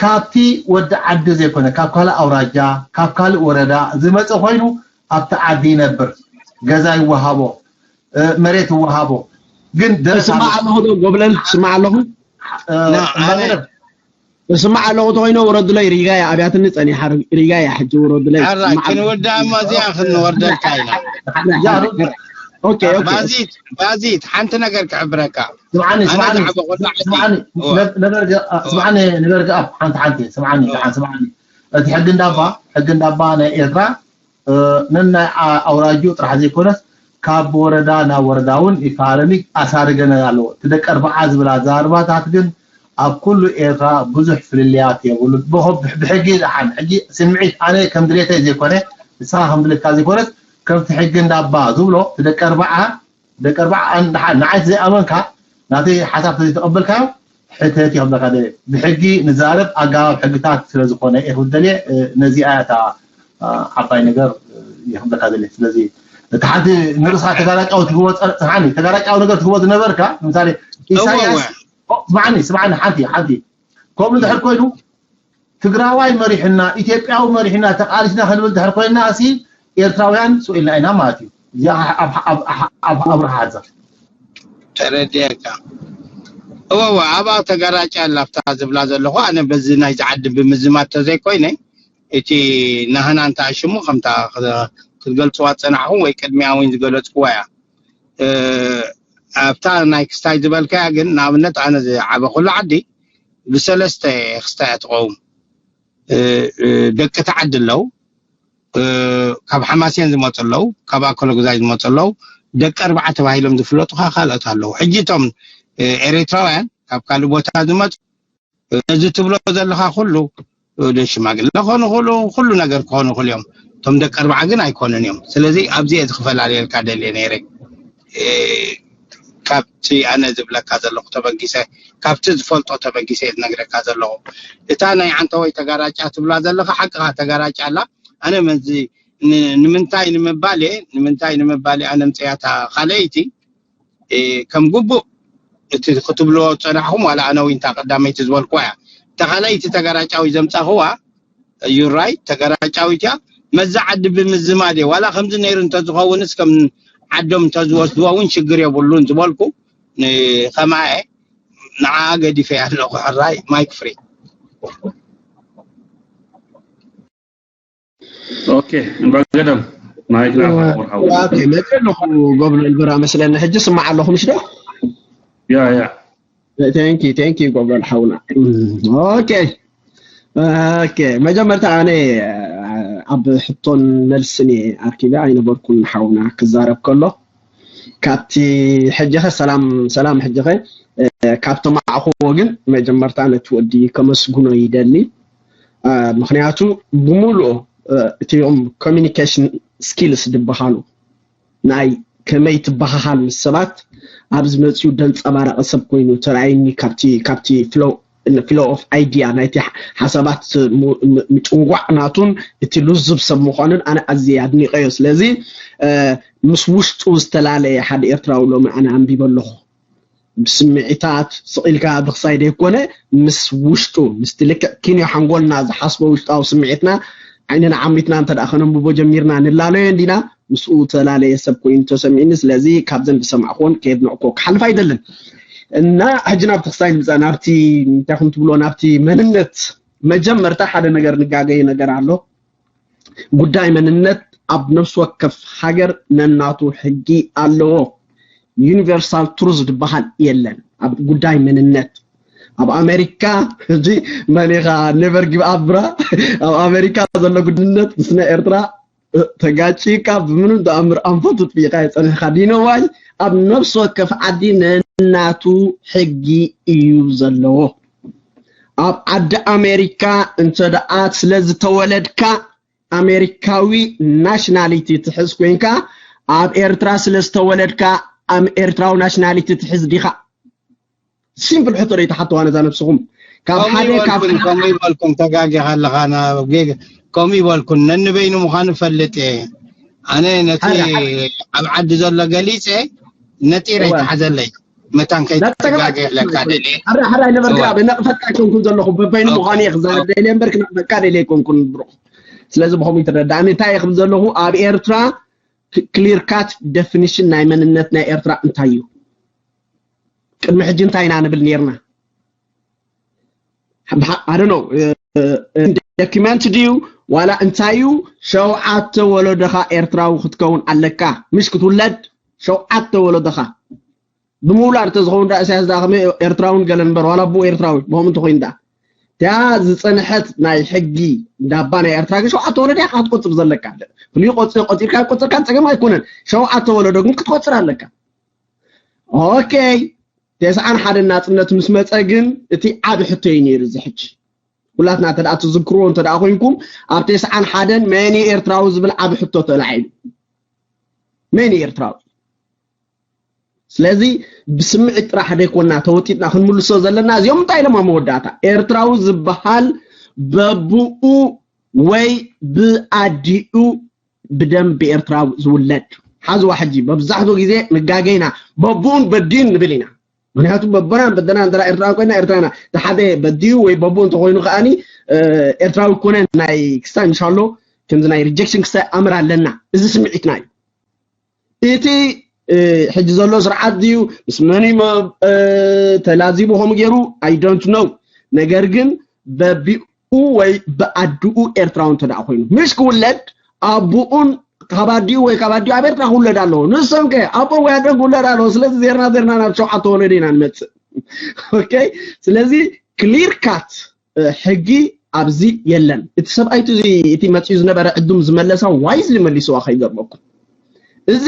ካብቲ ወዲ ዓዲ ዘይኮነ ካብ ካልእ ኣውራጃ ካብ ካልእ ወረዳ ዝመፀ ኮይኑ ኣብቲ ዓዲ ይነብር ገዛ ይወሃቦ መሬት ይወሃቦ ግን ደስ ስማዕ ኣለኹ ዶ ጎብለል ስማዕ ኣለኹ ስማዕ ኣለኹ ተኮይነ ውረዱለይ ሪጋያ ኣብያትኒ ፀኒሓ ሪጋያ ሕጂ ውረዱለይ ክንወዳ እሞ እዚኣ ክንወርደልካ ኢና ኦኬ ኦኬ ባዚት ባዚት ሓንቲ ነገር ክሕብረካ ስምዓኒ ስምዓኒ ስምዓኒ ነበር ገኣብ ሓንቲ ሓንቲ ስምዓኒ ስምዓኒ እቲ ሕጊ እንዳባ ሕጊ እንዳባ ናይ ኤርትራ ነናይ ኣውራጅኡ ጥራሕ ዘይኮነስ ካብ ወረዳ ናብ ወረዳ እውን ኢፋረሚክ ኣሳርገነ ኣለዎ እቲ ደቂ ኣርባዓ ዝብል ኣዘራርባታት ግን ኣብ ኩሉ ኤርትራ ብዙሕ ፍልልያት የብሉን ብሕጊ ዝሓን ሕጂ ስምዒት ኣነ ከም ድሌተይ ዘይኮነ ንስኻ ከም ድሌትካ ዘይኮነስ ከምቲ ሕጊ እንዳባ ዝብሎ እቲ ደቂ ኣርባዓ ደቂ ኣርባዓ ንዓይ ዘይኣመንካ ናተይ ሓሳብ ተዘይተቐበልካዮ ሕተት እዮም በካ ደልየ ብሕጊ ንዛረብ ኣገባብ ሕግታት ስለ ዝኾነ እየ ክብል ደልየ ነዚኣ እታ ዓባይ ነገር ይኽብለካ ደልየ ስለዚ እቲ ሓንቲ ንርእስኻ ተጋራጫዊ ትህቦ ፀርፅሓኒ ተጋራጫዊ ነገር ትህቦ ዝነበርካ ንምሳሌ ኢሳያስ ስማዕኒ ስማዕኒ ሓንቲ ሓንቲ ከምኡ ድሕር ኮይኑ ትግራዋይ መሪሕና ኢትዮጵያዊ መሪሕና ተቃሊስና ክንብል ድሕር ኮይና እሲ ኤርትራውያን ስኢልና ኢና ማለት እዩ እዚኣ ኣብ ኣብርሃ ሓዛ ተረዲአካ እወ እወ ኣብኣ ተጋራጫ ኣላ ኣብታ ዝብላ ዘለኹ ኣነ በዚ ናይ ዝዓዲ ብምዝማት ተዘይኮይነ እቲ ናህና እንተ ሽሙ ከምታ ክትገልፅዋ ዝፀናሕኹም ወይ ቅድሚያ እውን ዝገለፅክዋ እያ ኣብታ ናይ ክስታይ ዝበልካያ ግን ንኣብነት ኣነ ዝዓበኹሉ ዓዲ ብሰለስተ ክስታያ ትቐውም ደቂ ተዓዲ ኣለዉ ካብ ሓማሴን ዝመፁ ኣለዉ ካብ ኣከለጉዛይ ዝመፁ ኣለዉ ደቂ ኣርባዓ ተባሂሎም ዝፍለጡ ከዓ ካልኦት ኣለዉ ሕጂ እቶም ኤርትራውያን ካብ ካልእ ቦታ ዝመፁ ነዚ ትብሎ ዘለካ ኩሉ ሽማግለ ክኾኑ ክእሉ ኩሉ ነገር ክኾኑ ክእሉ እዮም እቶም ደቂ ኣርባዓ ግን ኣይኮኑን እዮም ስለዚ ኣብዚ እየ ዝክፈላለየልካ ደልየ ነይረ ካብቲ ኣነ ዝብለካ ዘለኹ ተበጊሰ ካብቲ ዝፈልጦ ተበጊሰ እየ ዝነግረካ ዘለኹ እታ ናይ ዓንተወይ ተጋራጫ ትብላ ዘለካ ሓቅኻ ተጋራጫ ኣላ ኣነ መዚ ንምንታይ ንምባል እየ ንምንታይ ንምባል እየ ኣነ ምፅያታ ካልአይቲ ከም ግቡእ እቲ ክትብልዎ ዝፀናሕኹም ዋላ ኣነ ዊንታ ቀዳመይቲ ዝበልኩዋ እያ። ተኻላይ እቲ ተጋራጫዊ ዘምፃኽዋ ዩራይ ተጋራጫዊት እያ። መዛ ዓዲ ብምዝማድ እየ ዋላ ከምዚ ነይሩ እንተዝኸውንስ ከም ዓዶም እንተዝወስድዎ እውን ሽግር የብሉን ዝበልኩ ከማየ ንዓ ገዲፈ ኣለኹ። ሕራይ ማይክ ፍሪ ኦኬ እምበገደም ማይክ ናኻ ወርሃው ኦኬ መፅእ ኣለኹ። ጎብሎ ልብራ መስለኒ ሕጂ ስማዕ ኣለኹ ምሽ ዶ? ያ ያ Thank you, thank you ጎብሎ ሓውና። ኦኬ ኦኬ መጀመርታ ኣነ ኣብ ሕቶን መልስን እየ ኣርኪበ ኣይነበርኩን ሓውና ክዛረብ ከሎ ካብቲ ሕጂኸ ሰላም ሰላም ሕጂኸ ካብ ተማዕኽዎ ግን መጀመርታ ነቲ ወዲ ከመስግኖ ይደሊ። ምክንያቱ ብምሉኡ እቲኦም communication skills ዝበሃሉ ናይ ከመይ ትበሃሃል ምስ ሰባት ኣብ ዝመፅኡ ደንፀባረቐ ሰብ ኮይኑ ተራእይኒ ካብቲ ካብቲ flow flow of idea ናይቲ ሓሳባት ምጭንጓዕ ናቱን እቲ ልዙብ ሰብ ምዃኑን ኣነ ኣዝየ ኣድኒቀዮ። ስለዚ ምስ ውሽጡ ዝተፈላለየ ሓደ ኤርትራዊ ሎሚ ኣነ ኣንቢበ ኣለኹ። ብስምዒታት ስቕ ኢልካ ብኽሳይ ዘይኮነ ምስ ውሽጡ ምስቲ ልክዕ ኪንዮ ሓንጎልና ዝሓስቦ ውሽጣዊ ስምዒትና ዓይንና ዓሚትና እንተ ደኣ ከነንብቦ ጀሚርና ንላለዮ እንዲና ምስኡ ተላለየ ሰብ ኮይኑ ተሰሚዕኒ። ስለዚ ካብዘን ዝሰማዕክዎን ከየድነቕኮ ክሓልፍ ኣይደልን እና ሕጂ ናብቲ ክሳይ ንምፃእ ናብቲ እንታይ ከም ትብሎ ናብቲ መንነት መጀመርታ ሓደ ነገር ንጋገይ ነገር ኣሎ። ጉዳይ መንነት ኣብ ነፍሲ ወከፍ ሃገር ነናቱ ሕጊ ኣለዎ። ዩኒቨርሳል ትሩዝ ዝበሃል የለን ኣብ ጉዳይ መንነት። ኣብ ኣሜሪካ ሕጂ መን ኢኻ ኔቨር ጊቭ ኣፕ ብራ ኣብ ኣሜሪካ ዘሎ ጉድነት ምስ ናይ ኤርትራ ተጋጭካ ብምንም ተኣምር ኣንፈቱ ጥፊእካ የፀንሕካ ዲነዋይ ኣብ ነፍሲ ወከፍ ዓዲ ነናቱ ሕጊ እዩ ዘለዎ። ኣብ ዓዲ ኣሜሪካ እንተ ደኣ ስለ ዝተወለድካ ኣሜሪካዊ ናሽናሊቲ ትሕዝ ኮይንካ ኣብ ኤርትራ ስለ ዝተወለድካ ኣም ኤርትራዊ ናሽናሊቲ ትሕዝ ዲኻ? ሲምፕል ሕቶ ዶ ይትሓተዋ ነዛ ነብስኹም ካብ ሓደ ካብ ከምኡ ይበልኩን ተጋጊኻ ኣለኻ። ከምኡ ይበልኩን ነንበይኑ ምዃኑ ፈልጥ እየ። ኣነ ነቲ ኣብ ዓዲ ዘሎ ገሊፀ ነጢረ ይትሓዘለይ መታን ከይትጋገ ኣለካ ደልየ ሕራይ ነበርካ ነቕፈካ ኣይኮንኩን ዘለኹ በበይኑ ምዃኑ እየ ክዛረብ ደልየ እምበር ክነቕፈካ ደልየ ኣይኮንኩን ብሩኽ። ስለዚ ብኸምኡ ይትረዳእኒ እንታይ እየ ክብል ዘለኹ ኣብ ኤርትራ ክሊር ካት ደፊኒሽን ናይ መንነት ናይ ኤርትራ እንታይ እዩ? ቅድሚ ሕጂ እንታይ ኢና ንብል ነርና? ኣደኖ ዶኪመንት ድዩ ዋላ እንታይ እዩ? ሸውዓተ ወለዶኻ ኤርትራዊ ክትከውን ኣለካ። ምሽ ክትውለድ ሸውዓተ ወለዶኻ ብምውላድ ተዝኸውን ዳ እሳያስ ዳ ከመይ ኤርትራውን ገለን እምበር ዋላ ኣቦኡ ኤርትራዊ ብኸምኡ እንተኮይኑ ዳ እቲኣ ዝፀንሐት ናይ ሕጊ ዳባ ናይ ኤርትራ ግን ሸውዓተ ወለድ እያ ክትቆፅር ዘለካ። ፍሉይ ቆፂ ቆፂርካ ቆፅርካ ፀገም ኣይኮነን። ሸውዓተ ወለዶ ግን ክትቆፅር ኣለካ። ኦኬ ተስዓን ሓደን ናፅነት ምስ መፀ ግን እቲ ዓብ ሕቶ እዩ ነይሩ እዚ ሕጂ ኩላትና እንተ ደኣ ትዝክርዎ እንተ ደኣ ኮይንኩም ኣብ ተስዓን ሓደን መን እዩ ኤርትራዊ ዝብል ዓብ ሕቶ ተላዒሉ መን እዩ ኤርትራዊ ስለዚ ብስምዒት ጥራሕ ደይኮና ተወጢጥና ክንምልሶ ዘለና እዚኦም እንታይ ኢሎም ኣብ መወዳእታ ኤርትራዊ ዝበሃል በብኡ ወይ ብኣዲኡ ብደም ብኤርትራዊ ዝውለድ ሓዝዋ ሕጂ መብዛሕትኡ ግዜ ንጋገ ኢና በብኡን በዲኡን ንብል ኢና ምክንያቱ በቦናን በደናን እንተ ኤርትራዊ ኮይና ኤርትራና ተሓደ በዲኡ ወይ በብኡ እንተኮይኑ ከዓኒ ኤርትራዊ ኮነ ናይ ክስታይ ምሻሎ ከምዚ ናይ ሪጀክሽን ክስታይ ኣምር ኣለና እዚ ስምዒትና እዩ እቲ ሕጂ ዘሎ ስርዓት ድዩ ምስ መን ተላዚቡ ከምኡ ገይሩ I don't know ነገር ግን በቢኡ ወይ ብኣድኡ ኤርትራዊ እንተ ደኣ ኮይኑ ምሽ ክውለድ ኣቡኡን ካብ ኣዲኡ ወይ ካብ ኣዲኡ ኣብ ኤርትራ ክውለድ ኣለዎ ንሶም ከ ኣቦ ወይ ኣደን ክውለድ ኣለዎ ስለዚ ዜርና ዜርና ናብ ሸውዓተ ወለዶ ኢና ንመፅእ okay ስለዚ clear cut ሕጊ ኣብዚ የለን እቲ ሰብኣይ እቲ መፅኡ ዝነበረ ዕዱም ዝመለሳ wisely መሊስዋ ከይገርመኩም እዚ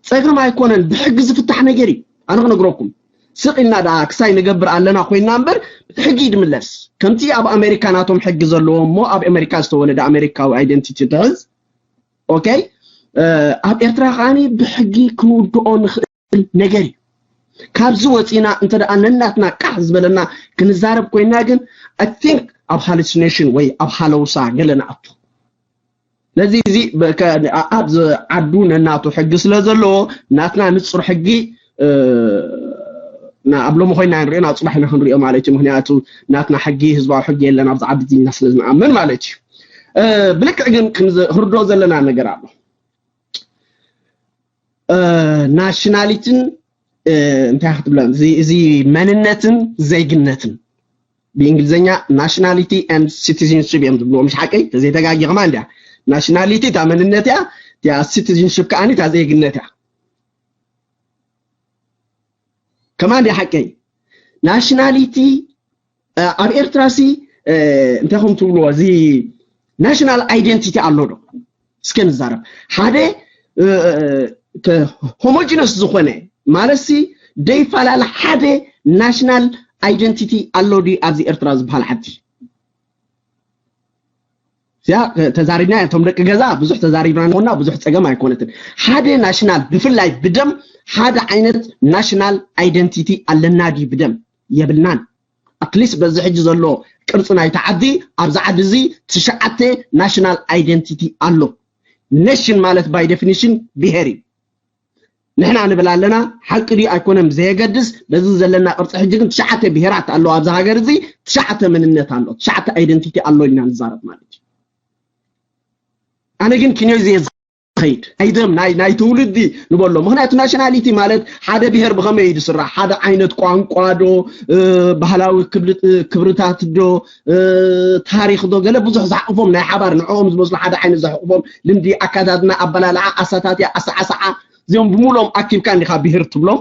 ፀገም ኣይኮነን ብሕጊ ዝፍታሕ ነገር እዩ ኣነ ክነግረኩም ስቕ ኢልና ደኣ ክሳይ ንገብር ኣለና ኮይንና እምበር ሕጊ ድምለስ ከምቲ ኣብ ኣሜሪካ ናቶም ሕጊ ዘለዎ እሞ ኣብ ኣሜሪካ ዝተወለደ ኣሜሪካዊ identity ትሕዝ okay ኣብ ኤርትራ ከዓኒ ብሕጊ ክንውድኦ ንኽእል ነገር እዩ ካብዚ ወፂና እንተ ደኣ ነናትና ቃሕ ዝበለና ክንዛረብ ኮይና ግን I think ኣብ hallucination ወይ ኣብ ሃለውሳ ገለ ንኣቱ ነዚ እዚ ኣብ ዓዱ ነናቱ ሕጊ ስለ ዘለዎ ናትና ንፁር ሕጊ ኣብ ሎሚ ኮይና ንሪኦ ናብ ፅባሕ ኢና ክንሪኦ ማለት እዩ። ምክንያቱ ናትና ሕጊ ህዝባዊ ሕጊ የለን ኣብዚ ዓዲ ዚና ስለ ዝንኣምን ማለት እዩ። ብልክዕ ግን ክንርድኦ ዘለና ነገር ኣሎ። ናሽናሊትን እንታይ ክትብሎ እዚ መንነትን ዜግነትን ብእንግሊዝኛ ናሽናሊቲ ን ሲቲዝንሽፕ እዮም ዝብልዎ። ምሽ ሓቀይ ተዘይተጋጊ ከማ እንዲያ ናሽናሊቲ እታ መንነት እያ። እቲያ ሲቲዝንሽፕ ከዓኒ እታ ዜግነት እያ። ከማ እንዲያ ሓቀይ ናሽናሊቲ ኣብ ኤርትራ ሲ እንታይ ከም ትብልዎ እዚ ናሽናል ኣይደንቲቲ ኣሎ ዶ? እስከ ንዛረብ። ሓደ ሆሞጂነስ ዝኾነ ማለት ሲ ደይፈላለ ሓደ ናሽናል ኣይደንቲቲ ኣሎ ድዩ ኣብዚ ኤርትራ ዝበሃል ዓዲ? እዚኣ ተዛሪብና እቶም ደቂ ገዛ ብዙሕ ተዛሪብና ነውና ብዙሕ ፀገም ኣይኮነትን። ሓደ ናሽናል ብፍላይ ብደም ሓደ ዓይነት ናሽናል ኣይደንቲቲ ኣለና ድዩ? ብደም የብልናን። ኣትሊስት በዚ ሕጂ ዘሎ ቅርፂ ናይቲ ዓዲ ኣብዚ ዓዲ እዚ ትሽዓተ ናሽናል ኣይደንቲቲ ኣሎ። ኔሽን ማለት ባይ ዴፊኒሽን ብሄር እዩ። ንሕና ንብል ኣለና ሓቂ ድዩ ኣይኮነን ብዘየገድስ በዚ ዘለና ቅርፂ ሕጂ ግን ትሽዓተ ብሄራት ኣለዋ ኣብዚ ሃገር እዚ። ትሽዓተ መንነት ኣሎ ትሽዓተ ኣይደንቲቲ ኣሎ ኢልና ንዛረብ ማለት እዩ። ኣነ ግን ኪንዮ ዝየ ዝኸይድ ኣይደም ናይ ናይ ትውልዲ ንበሎ ምክንያቱ ናሽናሊቲ ማለት ሓደ ብሄር ብኸመይ እዩ ዝስራሕ ሓደ ዓይነት ቋንቋ ዶ ባህላዊ ክብርታት ዶ ታሪክ ዶ ገለ ብዙሕ ዝሓቁፎም ናይ ሓባር ንዕኦም ዝመስሉ ሓደ ዓይነት ዘሕቁፎም ልምዲ ኣካዳድና ኣበላልዓ ኣሳታትያ ኣሰዓሰዓ እዚኦም ብምሎም ኣኪብካ እንዲካ ብሄር ትብሎም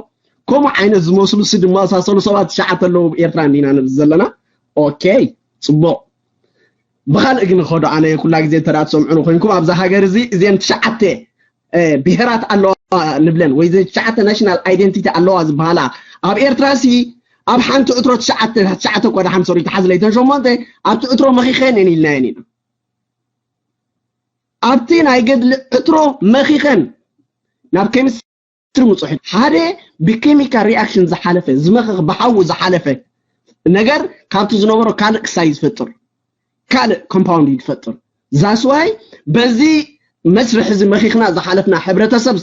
ከምኡ ዓይነት ዝመስሉ ሲ ዝመሳሰሉ ሰባት ትሽዓተ ኣለዉ ኤርትራ እንዲና ንብል ዘለና። ኦኬ ጽቡቕ። ብኻልእ ግን ኸዶ ኣነ ኩላ ግዜ እንተ ትሰምዑኒ ኮይንኩም ኣብዛ ሃገር እዚ እዚን ትሽዓተ ብሄራት ኣለዋ ንብለን ወይ ዘን ትሽዓተ ናሽናል ኣይደንቲቲ ኣለዋ ዝበሃላ ኣብ ኤርትራ ሲ ኣብ ሓንቲ ዕትሮ ትሽዓተ ትሽዓተ እኳ ደሓን ሰሩ ተሓዝለይ ተን ሸሞንተ ኣብቲ ዕትሮ መኺኸን እየን ኢልናየን ኢና። ኣብቲ ናይ ገድሊ ዕትሮ መኺኸን ናብ ኬሚስ ትርምፅሑ ሓደ ብኬሚካል ሪኣክሽን ዝሓለፈ ዝመኸኽ ብሓዊ ዝሓለፈ ነገር ካብቲ ዝነበሮ ካልእ ክሳይ ዝፈጥር ካልእ ኮምፓውንድ እዩ ዝፈጥር። ዛስዋይ በዚ መስርሕ እዚ መኺኽና ዝሓለፍና ሕብረተሰብ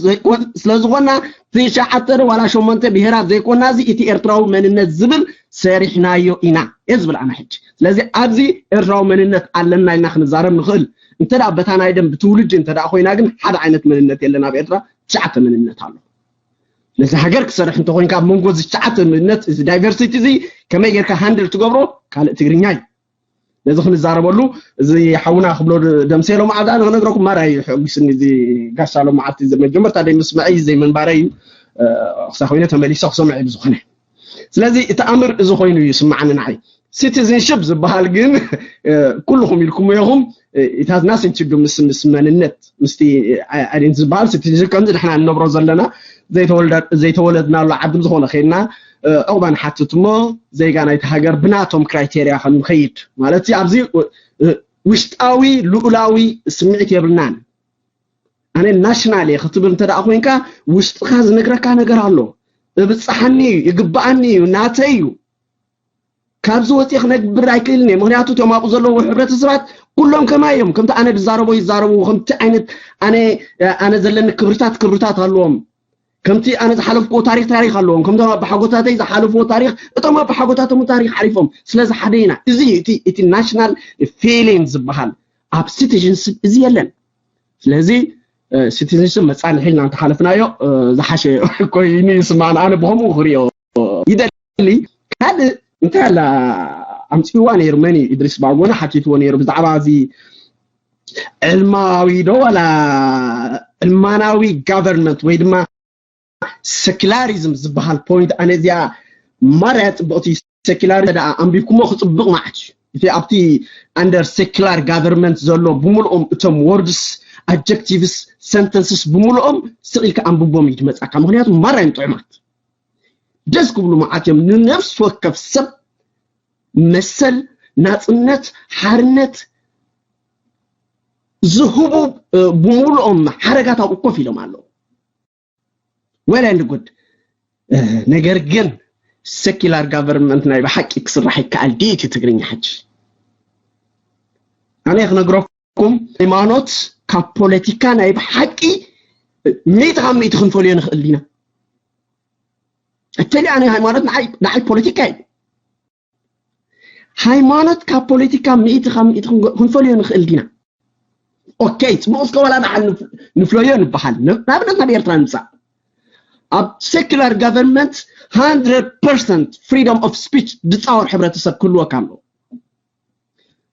ስለዝኾና ትሽዓተ ዋላ ሸሞንተ ብሄራት ዘይኮና እዚ እቲ ኤርትራዊ መንነት ዝብል ሰሪሕናዮ ኢና እየ ዝብል ኣነ ሕጂ። ስለዚ ኣብዚ ኤርትራዊ መንነት ኣለና ኢልና ክንዛረብ ንኽእል እንተ በታ ናይ ደም ብትውልዲ እንተ ኮይና ግን ሓደ ዓይነት መንነት የለን ኣብ ኤርትራ ትሽዓተ መንነት ኣሎ። ነዚ ሃገር ክሰርሕ እንተኮይንካ ኣብ መንጎ እዚ ትሽዓተ መንነት እዚ ዳይቨርሲቲ እዚ ከመይ ጌርካ ሃንድል ትገብሮ ካልእ ትግርኛ እዩ። ነዚ ክንዛረበሉ እዚ ሓውና ክብሎ ደምሴ ሎም ዓብዳ ንክነግረኩም ማራ እዩ ሕጉስኒ እዚ ጋሻ ሎም መዓልቲ እዚ መጀመርታ ደይ ምስምዐይ ዘይምንባረይ እዩ። ክሳ ኮይነ ተመሊሰ ክሰምዐ እዩ ብዝኮነ ስለዚ እቲ ኣምር እዚ ኮይኑ እዩ ስምዓኒ ንዓይ። ሲቲዝንሽፕ ዝበሃል ግን ኩልኹም ኢልኩም ኢኹም ኢታዝናስን ችዱ ምስ ምስ መንነት ምስቲ ኣዴንት ዝበሃል ሲቲዝንሽፕ ከምዚ ንሕና እንነብሮ ዘለና ዘይተወለድናሉ ዓዲ ዝኾነ ከይድና ዕቑባ ንሓትት እሞ ዜጋ ናይቲ ሃገር ብናቶም ክራይቴርያ ከም ንኸይድ ማለት ኣብዚ ውሽጣዊ ልኡላዊ ስምዒት የብልናን። ኣነ ናሽናል እየ ክትብል እንተ ኮይንካ ውሽጥካ ዝነግረካ ነገር ኣሎ። እብፅሓኒ እዩ፣ ይግብኣኒ እዩ፣ ናተይ እዩ። ካብዚ ወፂእ ክነግብር ኣይክእልን እየ። ምክንያቱ እቶም ኣብኡ ዘለዉ ሕብረተሰባት ኩሎም ከማይ እዮም። ከምቲ ኣነ ዝዛረቦ ይዛረቡ፣ ከምቲ ዓይነት ኣነ ኣነ ዘለኒ ክብርታት ክብርታት ኣለዎም። ከምቲ ኣነ ዝሓለፍክዎ ታሪክ ታሪክ ኣለዎም። ከምቶም ኣባሓጎታተይ ዝሓለፍዎ ታሪክ እቶም ኣባሓጎታቶም ታሪክ ሓሊፎም። ስለዚ ሓደ ኢና። እዚ እቲ እቲ ናሽናል ፊሊንግ ዝበሃል ኣብ ሲቲዝንሽፕ እዚ የለን። ስለዚ ሲቲዝንሽፕ መፃንሒ ኢልና እንተሓለፍናዮ ዝሓሸ ኮይኑ ይስማዕና። ኣነ ብከምኡ ክሪኦ ይደሊ። ካልእ እንታይ ኣላ ኣምፅዋ ነይሩ መን እዩ ኢድሪስ ባጎና ሓቲትዎ ነይሩ ብዛዕባ እዚ ዕልማዊ ዶ ዋላ ዕልማናዊ ጋቨርንመንት ወይ ድማ ሰኪላሪዝም ዝበሃል ፖይንት ኣነ እዚኣ ማርያ ፅብቕቲ ሰኪላሪ ደኣ ኣንቢብኩሞ ክፅብቕ ማለት እዩ። እቲ ኣብቲ ኣንደር ሰኪላር ጋቨርንመንት ዘሎ ብምልኦም እቶም ወርድስ ኣጀክቲቭስ ሰንተንስስ ብምልኦም ስቕ ኢልካ ኣንብቦም እዩ ዝመፃካ። ምክንያቱ ማርያ ጥዑማት ደስ ክብሉ መዓት እዮም። ንነፍሲ ወከፍ ሰብ መሰል ናፅነት ሓርነት ዝህቡ ብምልኦም ሓረጋት ኣብኡ ኮፍ ኢሎም ኣለዉ። Well and good ነገር ግን ሰኪላር ጋቨርንመንት ናይ ብሓቂ ክስራሕ ይከኣል ድዩ እቲ ትግርኛ ሕጂ? ኣነ ክነግረኩም ሃይማኖት ካብ ፖለቲካ ናይ ብሓቂ ሚእቲ ካብ ሚእቲ ክንፈልዮ ንኽእል ዲና? እተሊ ኣነ ሃይማኖት ንዓይ ንዓይ ፖለቲካ እዩ። ሃይማኖት ካብ ፖለቲካ ሚእቲ ካብ ሚእቲ ክንጎ- ክንፈልዮ ንኽእል ዲና? ኦኬ፣ ጽቡቕ እስከ ዋላ ንዓል ንፍ- ንፍለዮ ንበሃል። ን- ንኣብነት ናብ ኤርትራ ንምጻእ ኣብ secular government hundred percent freedom of speech ዝጻወር ሕብረተሰብ ክህልወካ ኣሎ።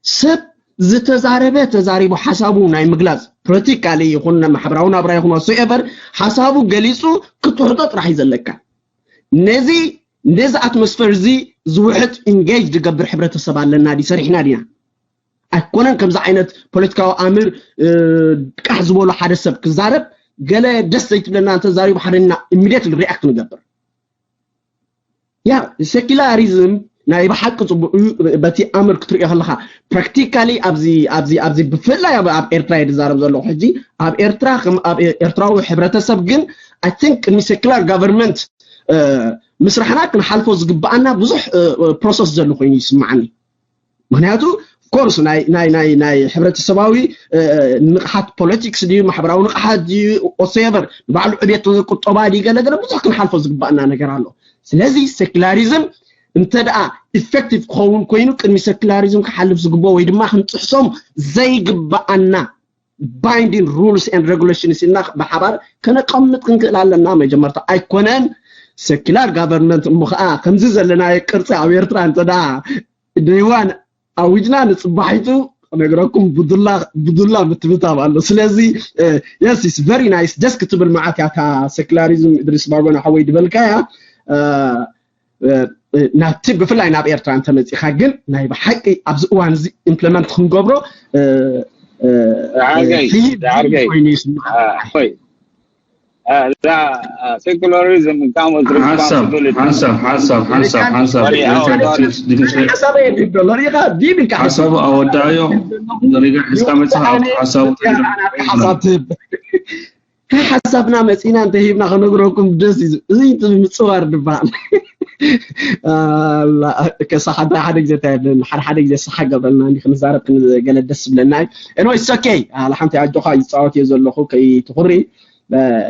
ሰብ ዝተዛረበ ተዛሪቡ ሓሳቡ ናይ ምግላጽ ፖለቲካሊ ይኹን ማሕበራዊ ናብራ ይኹን whatsoever ሓሳቡ ገሊጹ ክትሕጦ ጥራሕ እዩ ዘለካ። ነዚ ነዚ ኣትሞስፈር እዚ ዝውሕጥ ኢንጌጅ ዝገብር ሕብረተሰብ ኣለና ዲ ሰሪሕና ዲና? ኣይኮነን ከምዚ ዓይነት ፖለቲካዊ ኣምር እ፣ ቃሕ ዝበሎ ሓደ ሰብ ክዛረብ ገለ ደስ ዘይትብለና እንተዛሪቡ ሓደና ኢሚዲየትሊ ሪኣክት ንገብር። ያ ሴኩላሪዝም ናይ ብሓቂ ጽቡቅ እዩ። በቲ ኣምር ክትሪኦ ከለኻ ፕራክቲካሊ ኣብዚ ኣብዚ ኣብዚ ብፍላይ ኣብ ኣብ ኤርትራ እየ ዝዛረብ ዘለኹ ሕጂ። ኣብ ኤርትራ ከም ኣብ ኤርትራዊ ሕብረተሰብ ግን ኣይ ቲንክ ቅድሚ ሴኩላር ጋቨርንመንት ምስራሕና ክንሓልፎ ዝግብኣና ብዙሕ ፕሮሰስ ዘሎ ኮይኑ ይስምዓኒ። ምክንያቱ ኮርስ ናይ ናይ ናይ ናይ ሕብረተሰባዊ ንቕሓት ፖለቲክስ ድዩ ማሕበራዊ ንቕሓት ድዩ ኦሴቨር ንባዕሉ ዕቤት ቁጠባ ድዩ ገለገለ ብዙሕ ክንሓልፎ ዝግባእና ነገር ኣሎ። ስለዚ ሴኩላሪዝም እንተ ደኣ ኢፌክቲቭ ክኸውን ኮይኑ ቅድሚ ሴኩላሪዝም ክሓልፍ ዝግብኦ ወይ ድማ ክንጥሕሶም ዘይግባኣና binding rules and regulations ኢልና ብሓባር ከነቀምጥ ክንክእል ኣለና። መጀመርታ ኣይኮነን ሴኩላር ጋቨርንመንት እሞ ከዓ ከምዚ ዘለናዮ ቅርፂ ኣብ ኤርትራ እንተ ደኣ ደይዋን ኣዊጅና ንፅባሒቱ ክነግረኩም ብዱላ ብዱላ ምትብታብ ኣሎ። ስለዚ yes it's very nice ደስ ክትብል መዓት ያታ ሴኩላሪዝም እድሪስ ባጎና ሓወይ ድበልካያ ናብቲ ብፍላይ ናብ ኤርትራ እንተመፂኻ ግን ናይ ብሓቂ ኣብዚ እዋን እዚ ኢምፕለመንት ክንገብሮ ኮይኑ ይስምዓይ። ሴኩላሪዝም ሓሳብ ሓሳብ ሓሳብ ሓሳብ ሓሳብ ሓሳብ ሓሳብ ኣወዳእዮ ሪጋ ሒዝካ መፅኻ ሓሳብ ትህብ ሓሳብና መፂና እንተሂብና ክነግረኩም ደስ እዩ። እዚ ምፅዋር ድበሃል። ከሳሓ ሓደ ሓደ ግዜ እንታይ የለን ሓደ ሓደ ግዜ ሳሓ ገብረልና እንዲ ክንዛረብ ክንገለ ደስ ዝብለና እዩ። Anyway it's okay ኣለ ሓንቲ ኣጆኻ ይፃወት እየ ዘለኹ ከይትኹሪ።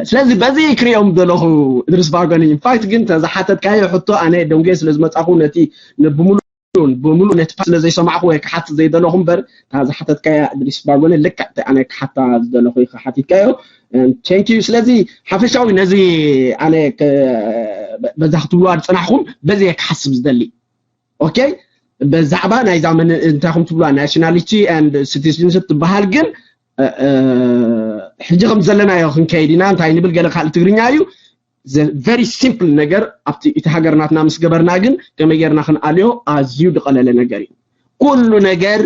ስለዚ በዚ ክሪኦም ዘለኹ እድርስ ባጎኒ ኢንፋክት ግን ተዝሓተትካዮ ሕቶ ኣነ ደንጎየ ስለ ዝመፃኹ ነቲ ብሙሉ ብሙሉእ ነቲ ስለ ዘይሰማዕኩ ወይ ክሓት ዘይደለኹ እምበር እታ ዝሓተትካያ እድሪስ ባጎነ ልክዕ እቲ ኣነ ክሓታ ዝደለኹ ሓቲትካዮ። Thank you ስለዚ ሓፈሻዊ ነዚ ኣነ በዛ ክትብልዋ ዝፅናሕኩም በዚ እየ ክሓስብ ዝደሊ። ኦኬ ብዛዕባ ናይዛ እንታይ ከም ትብልዋ ናሽናሊቲ and ሲቲዝንሽፕ ትበሃል ግን ሕጂ ከም ዘለናዮ ክንከይድ ኢና እንታይ ንብል ገለ ካልእ ትግርኛ እዩ። Very simple ነገር ኣብቲ እቲ ሃገር ናትና ምስ ገበርና ግን ከመይ ጌርና ክንኣልዮ ኣዝዩ ዝቐለለ ነገር እዩ። ኩሉ ነገር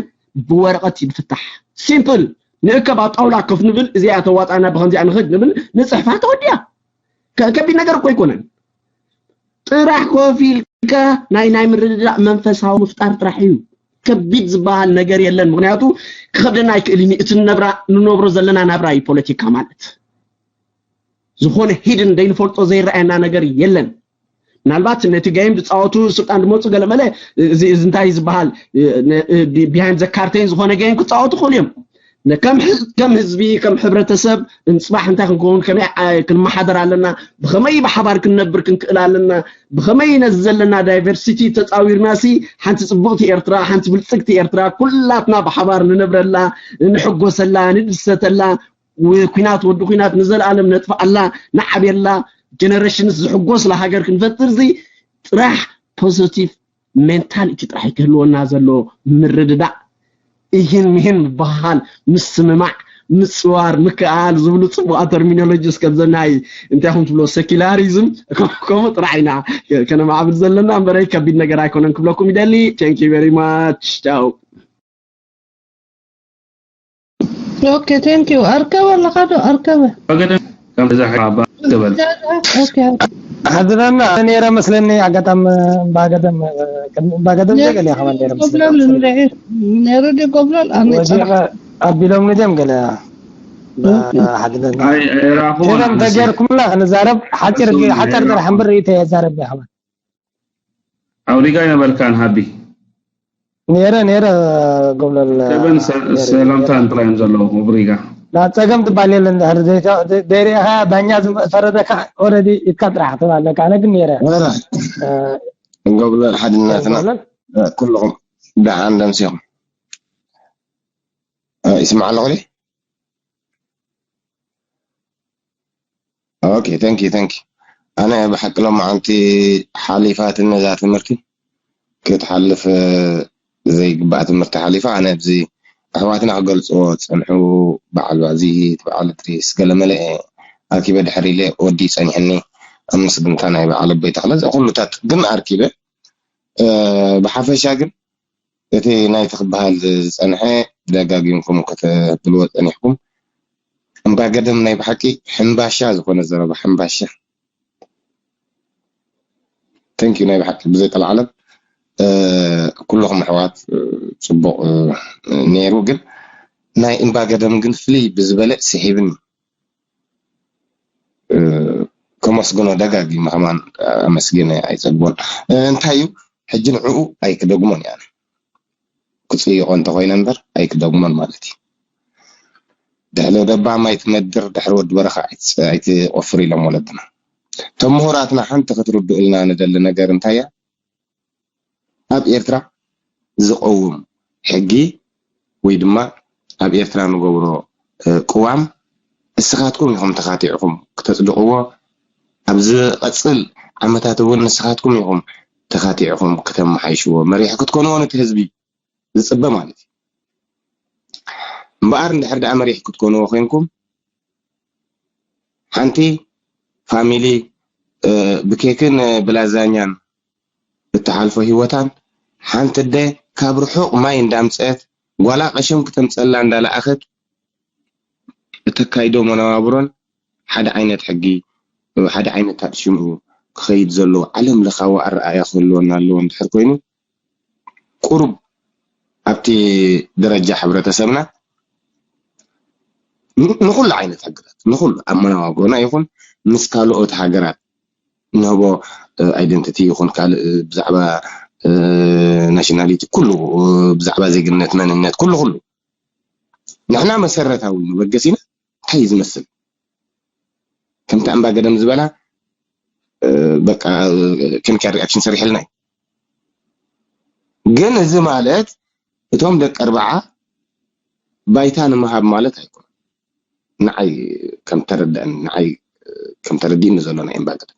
ብወረቐት እዩ ዝፍታሕ። ሲምፕል ንእከብ ኣብ ጣውላ ኮፍ ንብል እዚኣ ተዋጣና ብከምዚኣ ንኽድ ንብል ንፅሕፋ ተወዲያ። ከቢድ ነገር እኮ ኣይኮነን። ጥራሕ ኮፍ ኢልካ ናይ ናይ ምርድዳእ መንፈሳዊ ምፍጣር ጥራሕ እዩ። ከቢድ ዝበሃል ነገር የለን። ምክንያቱ ክኸብደና ኣይክእልን እዩ። እቲ ንነብራ ንነብሮ ዘለና ናብራ እዩ ፖለቲካ ማለት። ዝኾነ ሂድን ዘይንፈልጦ ዘይረኣየና ነገር የለን። ምናልባት ነቲ ገይም ዝፃወቱ ስልጣን ዝመፁ ገለመለ እዚ እዚ እንታይ ዝበሃል ቢሃይንድ ዘ ካርቴን ዝኾነ ገይም ክፃወቱ ክእሉ እዮም። ከም ህዝቢ ከም ሕብረተሰብ እንፅባሕ እንታይ ክንከውን ከመይ ክንመሓደር ኣለና ብኸመይ ብሓባር ክንነብር ክንክእል ኣለና ብኸመይ ነዚ ዘለና ዳይቨርሲቲ ተፃዊርና ሲ ሓንቲ ፅቡቅቲ ኤርትራ ሓንቲ ብልፅግቲ ኤርትራ ኩላትና ብሓባር ንነብረላ ንሕጎሰላ ንድሰተላ ኩናት ወዲ ኩናት ንዘለኣለም ነጥፍኣላ ንዓብየላ ጀነሬሽንስ ዝሕጎስላ ሃገር ክንፈጥር ዚ ጥራሕ ፖዘቲቭ ሜንታሊቲ ጥራሕ ክህልወና ዘሎ ምርድዳእ እህን ምህን ምበሃል ምስምማዕ ምፅዋር ምክኣል ዝብሉ ፅቡቃት ተርሚኖሎጂስ ከምዘናይ እንታይ ኹም ትብሎ ሰኪላሪዝም ከምኡ ጥራሕ ኢና ከነማዕብል ዘለና እምበረይ ከቢድ ነገር ኣይኮነን ክብለኩም ይደሊ thank you very much ቻው Okay, thank you. ኣርከበ ኣለኻ ዶ ኣርከበ? በገደም ከም ተዛሕባ ገበል Okay. ሓድረና ነረ መስለኒ ኣጋጣም ባገደም ባገደም ዘገል ያኸባ ነረ ጎብለል እንድዒ ነረ ዲ ጎብለል ኣነ ወዲቐ ኣቢሎም ንደም ገለ ሓድረና ኣይ ራኹ ገደም ተገርኩምላ ክንዛረብ ሓጭር ሓጭር ጥራሕ እምበር ርእይተ የዛረብ ያኸባ ኣውሪጋ ይነበርካን ሃቢ ነረ ነረ ጎብለል ገበን ሰላምታ ጥራዮም ዘለዉ ብሪጋ ናብ ጸገም ትባል የለን። ድሕሪ ዘይተ- ዘይርኢኻ ዳኛ ዝፈረደካ ኦረዲ ኢትካ ጥራሕ ክትብል ኣለካ። ኣነ ግን ነይረ ወላ እ፣ እንገብሎ ሓድነትና ኣይገብረን። እ፣ ኩልኹም ደሓን ደምሲኹም እ፣ ይስማዕ ኣለኹ ድዩ? ኦኬ፣ thank you፣ thank you። ኣነ ብሓቂ ሎማዓንቲ ሓሊፋትኒ እዛ ትምህርቲ፣ ክትሓልፍ እ፣ ዘይግባእ ትምህርቲ ሓሊፋ። ኣነ ኣብዚ ኣሕዋትና ክገልፅዎ ዝፀንሑ በዓል ባዚ በዓል እድሪስ ገለመለ እየ ኣርኪበ ድሕር ኢለ ወዲ ፀኒሕኒ ኣብ ምስግንታ ናይ በዓል ኣቦይ ተኽለ እዚ ኩሉታት ግን ኣርኪበ እ፣ ብሓፈሻ ግን እቲ ናይቲ ክበሃል ዝጸንሐ ደጋጊምኩም ክትብልዎ ጸኒሕኩም እምባ ገደም ናይ ብሓቂ ሕምባሻ ዝኾነ ዘረባ ሕምባሻ thank you ናይ ብሓቂ ብዘይ ቀልዓለም ኩልኹም ኣሕዋት ጽቡቕ ነይሩ ግን ናይ እምባ ገደም ግን ፍልይ ብዝበለ ስሒብኒ ከመስግኖ ደጋጊመ ከማን ኣመስግነ ኣይጸግቦን እንታይ እዩ ሕጂ ንዕኡ ኣይክደግሞን እያ ክጽይቆ እንተኮይነ እምበር ኣይክደግሞን ማለት እዩ ድሕሪ ደባም ኣይትመድር ድሕሪ ወዲ በረኻ ኣይትቆፍር ኢሎም ወለድና እቶም ምሁራትና ሓንቲ ክትርድኡልና ንደሊ ነገር እንታይ እያ ኣብ ኤርትራ ዝቐውም ሕጊ ወይ ድማ ኣብ ኤርትራ ንገብሮ ቅዋም እስኻትኩም ኢኹም ተኻቲዕኹም ክተፅድቕዎ ኣብ ዝቐፅል ዓመታት እውን ንስኻትኩም ኢኹም ተኻቲዕኹም ክተመሓይሽዎ መሪሕ ክትኮንዎ ነቲ ህዝቢ ዝፅበ ማለት እዩ እምበኣር እንድሕር ደኣ መሪሕ ክትኮንዎ ኮንኩም ሓንቲ ፋሚሊ ብኬክን ብላዛኛን እትሓልፎ ህይወታን ሓንቲ ኣደ ካብ ርሑቕ ማይ እንዳምፀአት ጓላ ቀሸም ክተምፀላ እንዳለኣኸት እተካይዶ መነባብሮን ሓደ ዓይነት ሕጊ ሓደ ዓይነት ታጥሽምኡ ክኸይድ ዘለዎ ዓለም ለኻዊ ኣረኣያ ክህልወና ኣለዎ እንድሕር ኮይኑ ቁሩብ ኣብቲ ደረጃ ሕብረተሰብና ንኩሉ ዓይነት ሕግታት ንኩሉ ኣብ መነባብሮና ይኹን ምስ ካልኦት ሃገራት ንህቦ ኣይደንቲቲ ይኹን ካልእ ብዛዕባ ናሽናሊቲ ኩሉ ብዛዕባ ዜግነት መንነት ኩሉ ኩሉ ንሕና መሰረታዊ መበገሲና እንታይ እዩ ዝመስል ከምቲ ኣምባገደም ዝበላ በቃ ኬሚካል ሪኣክሽን ሰሪሕልና እዩ ግን እዚ ማለት እቶም ደቂ ኣርባዓ ባይታ ንምሃብ ማለት ኣይኮነ ንዓይ ከም ተረድአን ንዓይ ከም ተረዲእኒ ዘሎ ናይ እምባገደም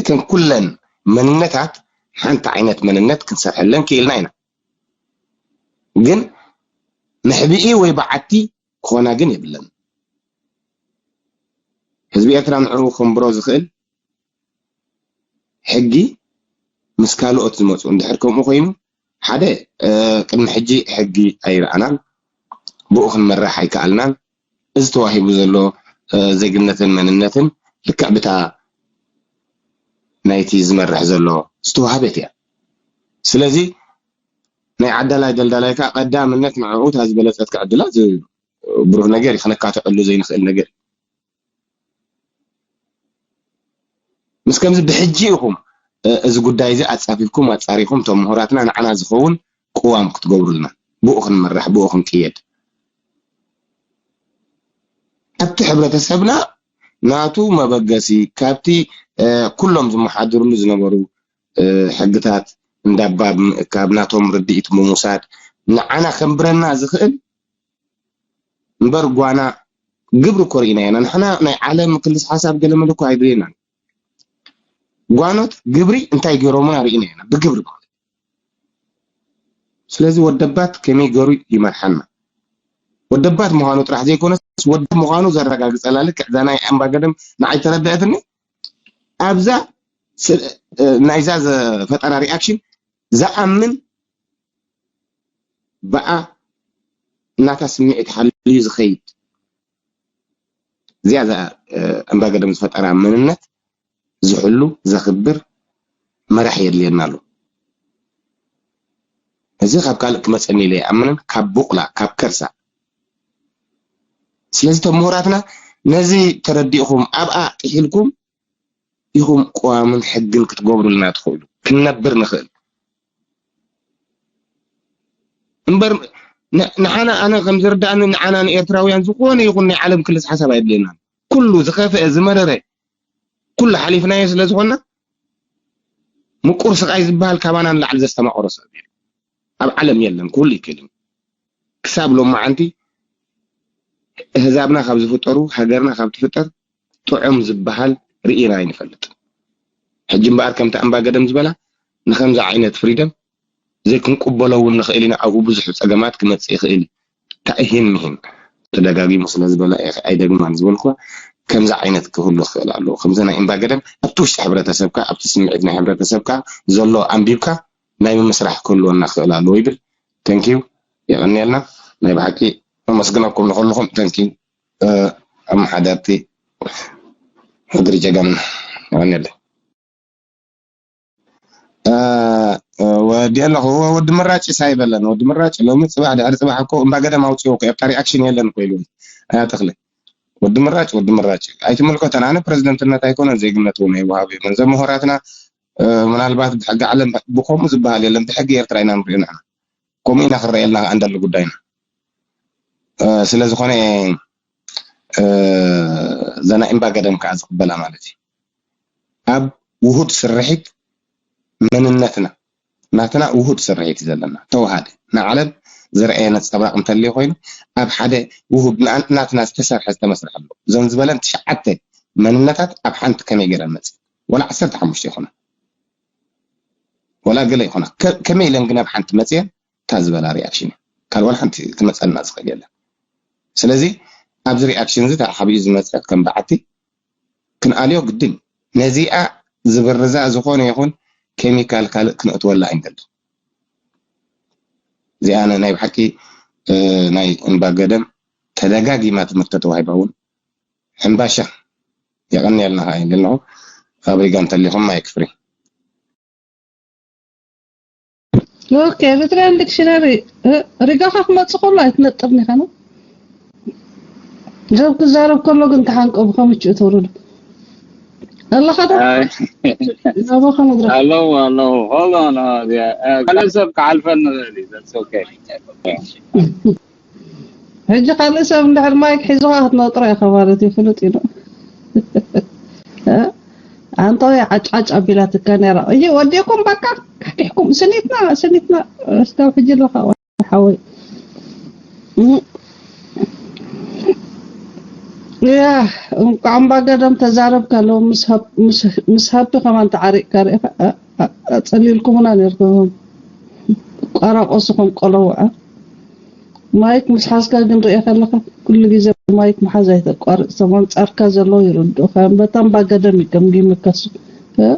እተን ኩለን መንነታት ሓንቲ ዓይነት መንነት ክንሰርሐለን ክኢልና ኢና ግን መሕብኢ ወይ በዓቲ ክኾና ግን የብለን ህዝቢ ኤርትራ ንዕኡ ከንብሮ ዝኽእል ሕጊ ምስ ካልኦት ዝመፁ እንድሕር ከምኡ ኮይኑ ሓደ ቅድሚ ሕጂ ሕጊ ኣይረኣናን ብኡ ክንመራሕ ኣይከኣልናን እዚ ተዋሂቡ ዘሎ ዜግነትን መንነትን ልክዕ ብታ ናይቲ ዝመርሕ ዘሎ ዝተዋሃበት እያ ስለዚ ናይ ዓዳላይ ደልዳላይ ከዓ ቀዳምነት ንዕኡ እታ ዝበለፀት ክዕድላ ብሩህ ነገር እዩ ክነካትዐሉ ዘይንኽእል ነገር እዩ ምስ ከምዚ ብሕጂ ኢኹም እዚ ጉዳይ እዚ ኣፃፊፍኩም ኣፃሪኹም እቶም ምሁራትና ንዓና ዝኸውን ቅዋም ክትገብሩልና ብኡ ክንመራሕ ብኡ ክንቅየድ ኣብቲ ሕብረተሰብና ናቱ መበገሲ ካብቲ ኩሎም ዝመሓድርሉ ዝነበሩ ሕግታት እንዳባብ ምእካብ ናቶም ርድኢት ምውሳድ ንዓና ከንብረና ዝኽእል እምበር ጓና ግብሪ እኮ ርኢና ኢና ንሕና ናይ ዓለም ክልስ ሓሳብ ገለ መለ እኮ ኣይድልየናን ጓኖት ግብሪ እንታይ ገይሮምና ርኢና ኢና ብግብሪ ማለት ስለዚ ወደባት ከመይ ገሩ ይመርሓና ወደባት ምዃኑ ጥራሕ ዘይኮነስ ወደብ ምዃኑ ዘረጋግፀላ ልክዕ እዛ ናይ ኣምባገደም ንዓይ ተረድአትኒ ኣብዛ ናይዛ ፈጠራ ሪኣክሽን ዝኣምን ብኣ እናታ ስምዒት ሓልዩ ዝኸይድ እዚኣ እዛ ኣምባገደም ዝፈጠራ መንነት ዝሕሉ ዘኽብር መራሕ የድልየና ኣሎ እዚ ካብ ካልእ ክመፀኒ ኢለ ይኣምንን ካብ ቡቕላ ካብ ከርሳ ስለዚ ቶም ምሁራትና ነዚ ተረዲእኹም ኣብኣ ጥሒልኩም ኢኹም ቅዋምን ሕግን ክትገብሩልና ትኽእሉ ክንነብር ንኽእል እምበር ንዓና ኣነ ከም ዝርዳእኒ ንዓና ንኤርትራውያን ዝኾነ ይኹን ናይ ዓለም ክልስ ሓሳብ ኣየድልየናን። ኩሉ ዝኸፍአ ዝመረረ ኩሉ ሓሊፍናዮ ስለ ዝኾንና ምቁር ስቓይ ዝበሃል ካባና ንላዕሊ ዘስተማቐሮ ሰብ የለን ኣብ ዓለም የለን። ኩሉ ይክእል ክሳብ ሎማዓንቲ ህዛብና ካብ ዝፍጠሩ ሃገርና ካብ ትፍጠር ጥዑም ዝበሃል ርኢና ኣይንፈልጥ። ሕጂ እምበኣር ከምቲ ኣምባገደም ዝበላ ንከምዚ ዓይነት ፍሪደም ዘይክንቅበሎ እውን ንኽእል ኢና። ኣብኡ ብዙሕ ፀገማት ክመፅእ ይኽእል እዩ። ታእሂን ምሂን ተደጋጊሙ ስለ ዝበላ ኣይደግማን ዝበልኩዋ ከምዚ ዓይነት ክህሉ ክኽእል ኣለዎ። ከምዚ ናይ እምባገደም ኣብቲ ውሽጢ ሕብረተሰብካ ኣብቲ ስምዒት ናይ ሕብረተሰብካ ዘሎ ኣንቢብካ ናይ ምምስራሕ ክህልወና ክኽእል ኣለዎ ይብል። ተንኪዩ የቐንየልና። ናይ ብሓቂ ኣመስግነኩም ንኹልኹም። ተንኪዩ ኣመሓደርቲ እግሪ ጀጋንና የቐንየለይ። ወዲ ኣለኹ ወዲ ምራጭ ሳይ በለን ወዲ ምራጭ ሎሚ ፅባሕ ድሕሪ ፅባሕ እኮ እምባ ገደም ኣውፅዎ እኮ ኤርትራ ሪኣክሽን የለን እኮ ኢሉ ኣያ ተኽለ ወዲ ምራጭ ወዲ ምራጭ ኣይትምልከተን። ኣነ ፕሬዝደንትነት ኣይኮነን ዜግነት እውን ኣይወሃብ እዮም እዞም ምሁራትና። ምናልባት ብሕጊ ዓለም ብከምኡ ዝበሃል የለን ብሕጊ ኤርትራ ኢና ንሪኦ ንሕና። ከምኡ ኢና ክረኣየልና ከኣ እንደሊ ጉዳይና። ስለ ዝኾነ እዛ ናይ እምባ ገደም ከኣ ዝቕበላ ማለት እዩ። ኣብ ውሁድ ስርሒት መንነትና ናትና ውሁድ ስርሒት እዩ ዘለና ተዋሃደ ንዓለም ዝረኣየ ነፀብራቕ እንተልዮ ኮይኑ ኣብ ሓደ ውሁድ ናትና ዝተሰርሐ ዝተመስርሐ ኣሎ እዞን ዝበለን ትሽዓተ መንነታት ኣብ ሓንቲ ከመይ ገይረን መፅእ ወላ ዓሰርተ ሓሙሽተ ይኹና ወላ ገለ ይኹና ከመይ ኢለን ግን ኣብ ሓንቲ መፅየን እታ ዝበላ ሪኣክሽን እዩ ካልእ ወላ ሓንቲ ክመፀና ዝኽእል የለን ስለዚ ኣብዚ ሪኣክሽን እዚ ተሓቢኡ ዝመፅእ ከም በዓቲ ክንኣልዮ ግድን ነዚኣ ዝብርዛ ዝኾነ ይኹን ኬሚካል ካልእ ክነእትወላ ኣይንደልን እዚኣ ናይ ብሓቂ ናይ እንባ ገደም ተደጋጊማ ትምህርቲ ተዋሂባ እውን ሕምባሻ የቐንየልና ከዓ ይብል ኣለኹ ፋብሪጋ እንተሊኹም ማይክ ፍሪ ኦኬ ኤርትራን ዲክሽነሪ ሪጋኻ ክመጽእ ከሎ ኣይትነጥርን ኢኻ ነው ሰብ ክዛረብ ከሎ ግን ተሓንቀቡ ከምችኡ ተውርዱ ኣለኻ ዶ ናባኻ መድረክ ኣለዉ ኣለዉ hold on ካልእ ሰብ ክሓልፈኒ ይኽእል እዩ that's okay ሕጂ ካልእ ሰብ እንድሕር ማይክ ሒዙኻ ክትነጥሮ ኢኻ ማለት እዩ ፍሉጥ እዩ ኣንታ ወይ ዓጫጭ ኣቢላትካ ነራ እይ ወዲኩም በቃ ካሕኪሕኩም ስኒትና ስኒትና እስካብ ሕጂ ኣለኻ ሓወይ ያ እንቋዕ እምባ ገደም ተዛረብካ ኣለዉ ምስ ሃቢ ከማን ተዓሪቅካ ርኢኻ ኣጸሊልኩምና ነርኩም ቋራቆሱ ከም ቆለውዐ ማይክ ምስ ሓዝካ ግን ርእየ ከለኻ ኩሉ ግዜ ማይክ ምሓዝ ኣይተቋርጽ። ሰብ ኣንጻርካ ዘለዉ ይርድኡኻ እዮም። በታ እምባ ገደም እዩ ገምጊምካ እሱ። እ?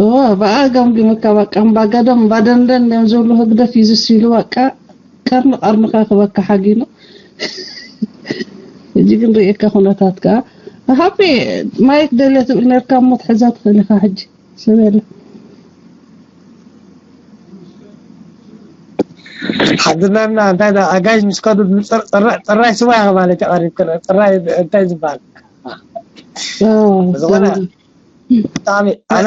እወ፣ ብኣ ገምጊምካ በቃ እምባ ገደም እምባ ደንደን እዮም ዝብሉ ህግደፍ እዩ ዝስ ኢሉ በቃ ቀርኒ ቀርንኻ ክበካ ሓጊኑ። ሕጂ ግን ርእየካ ኩነታት ከኣ። ሃቢ ማይክ ደልየ ትብል ነርካ እሞ ትሕዛ ትኽእል ኢኻ ሕጂ። ሰብ የለ። ሓድነና እንታይ ዳ ኣጋይሽ ምስ ከዱ ጽራይ ስዋ ኢኻ ማለት እዩ ቀሪብክን ጽራይ እንታይ ዝበሃል ዝኾነ ብጣዕሚ ኣነ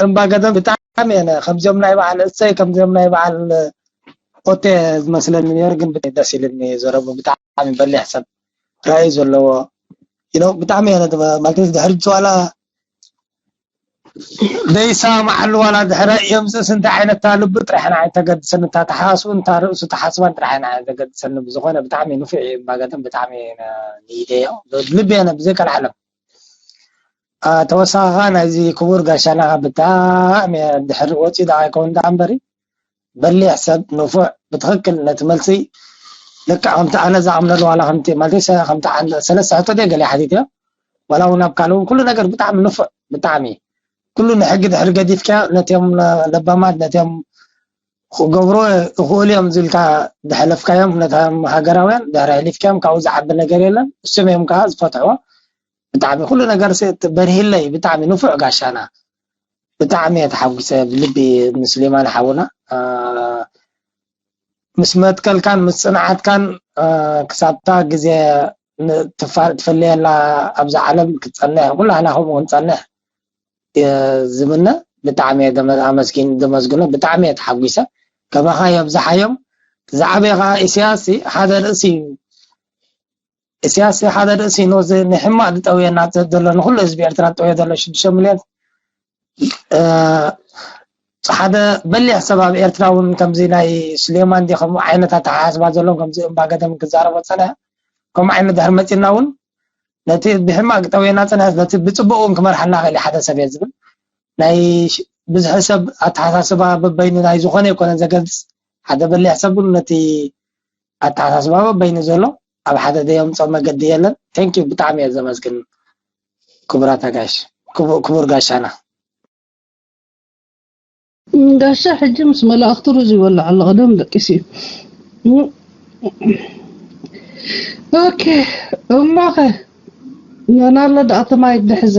እምባገደም ብጣዕሚ እየ ከምዚኦም ናይ በዓል እሰይ ከምዚኦም ናይ በዓል ኦቴ ዝመስለኒ ነይሩ ግን ብጣዕሚ ደስ ኢልኒ ዘረቡ ብጣዕሚ በሊሕ ሰብ ራእይ ዘለዎ you know ብጣዕሚ እየ ማለት ድሕሪ ዝዋላ ዘይሰማማዓሉ ዋላ ድሕረ የምፅእስ እንታይ ዓይነት እታ ልቢ ጥራሕ ንዓይ ተገድሰኒ እታ ተሓስቡ እታ ርእሱ ተሓስባን ጥራሕ ንዓይ ተገድሰኒ ብዝኾነ ብጣዕሚ ንፉዕ እዩ እምባገደም ብጣዕሚ ንኢደዮ ልቢ የነ ብዘይ ቀልዓለም ተወሳኺ ከዓ ናይዚ ክቡር ጋሻና ከዓ ብጣዕሚ ድሕሪ ወፂኡ ደኣ ኣይከውን ደኣ እምበሪ በሊሕ ሰብ ንፉዕ ብትኽክል ነቲ መልሲ ልክዕ ከምቲ ኣነ ዝኣምነሉ ዋላ ከምቲ ማለት ከምቲ ሰለስተ ሕቶ ድየ ገለ ሓቲት እዮ ዋላ እውን ኣብ ካልእ እውን ኩሉ ነገር ብጣዕሚ ንፉዕ ብጣዕሚ ኩሉ ንሕጊ ድሕሪ ገዲፍካ ነቲኦም ለባማት ነቲኦም ክገብሮ ይኽእሉ እዮም ዝብልካ ድሕለፍካዮም ነቶም ሃገራውያን ድሕሪ ሕሊፍካዮም ካብኡ ዝዓቢ ነገር የለን እሱም እዮም ከዓ ዝፈትሕዎ ብጣዕሚ ኩሉ ነገር በርሂለይ ብጣዕሚ ንፉዕ ጋሻና ብጣዕሚ እየ ተሓጒሰ ብልቢ ንስሌማን ሓውና ምስ መትከልካን ምስ ፅንዓትካን ክሳብታ ግዜ ትፈለየላ ኣብዛ ዓለም ክትፀንሕ ኩላህና ከምኡ ክንፀንሕ ዝምነ ብጣዕሚ እየ ኣመስጊን ዘመስግኖ ብጣዕሚ እየ ተሓጒሰ ከማኻ የብዝሓዮም ዝዓበየ ከዓ ኢሳያስ ሓደ ርእሲ እዩ። ኢሳያስ ሓደ ርእሲ ነዚ ንሕማቕ ዝጠውየና ዘሎ ንኩሉ ህዝቢ ኤርትራ ዝጠውየ ዘሎ ሽዱሽተ ሚልዮን ሓደ በሊሕ ሰብ ኣብ ኤርትራ እውን ከምዚ ናይ ስሌማን ዲ ከምኡ ዓይነት ኣተሓሳስባ ዘለዎም ከምዚ እምባገደም ክዛረቦ ዝፀንሐ ከምኡ ዓይነት ድሕር መፂና እውን ነቲ ብሕማቅ ጠውየና ጽንሐት ነቲ ብጽቡቅ እውን ክመርሓና ክእል ሓደ ሰብ እየ ዝብል ናይ ብዙሕ ሰብ ኣተሓሳስባ በበይኑ ናይ ዝኾነ ይኮነ ዘገልጽ ሓደ በሊሕ ሰብ እውን ነቲ ኣተሓሳስባ በበይኑ ዘሎ ኣብ ሓደ ደየምፀ መገዲ የለን። Thank you ብጣዕሚ እየ ዘመስግን። ክቡራት ኣጋሽ ክቡር ጋሻና ጋሻ ሕጂ ምስ መላእኽቱ ሩዝ ይበልዕ ኣሎ። ቀደም ደቂሱ እዩ። ኦኬ እሞኸ ናናሎ ደኣ ተማይ ድሕዘ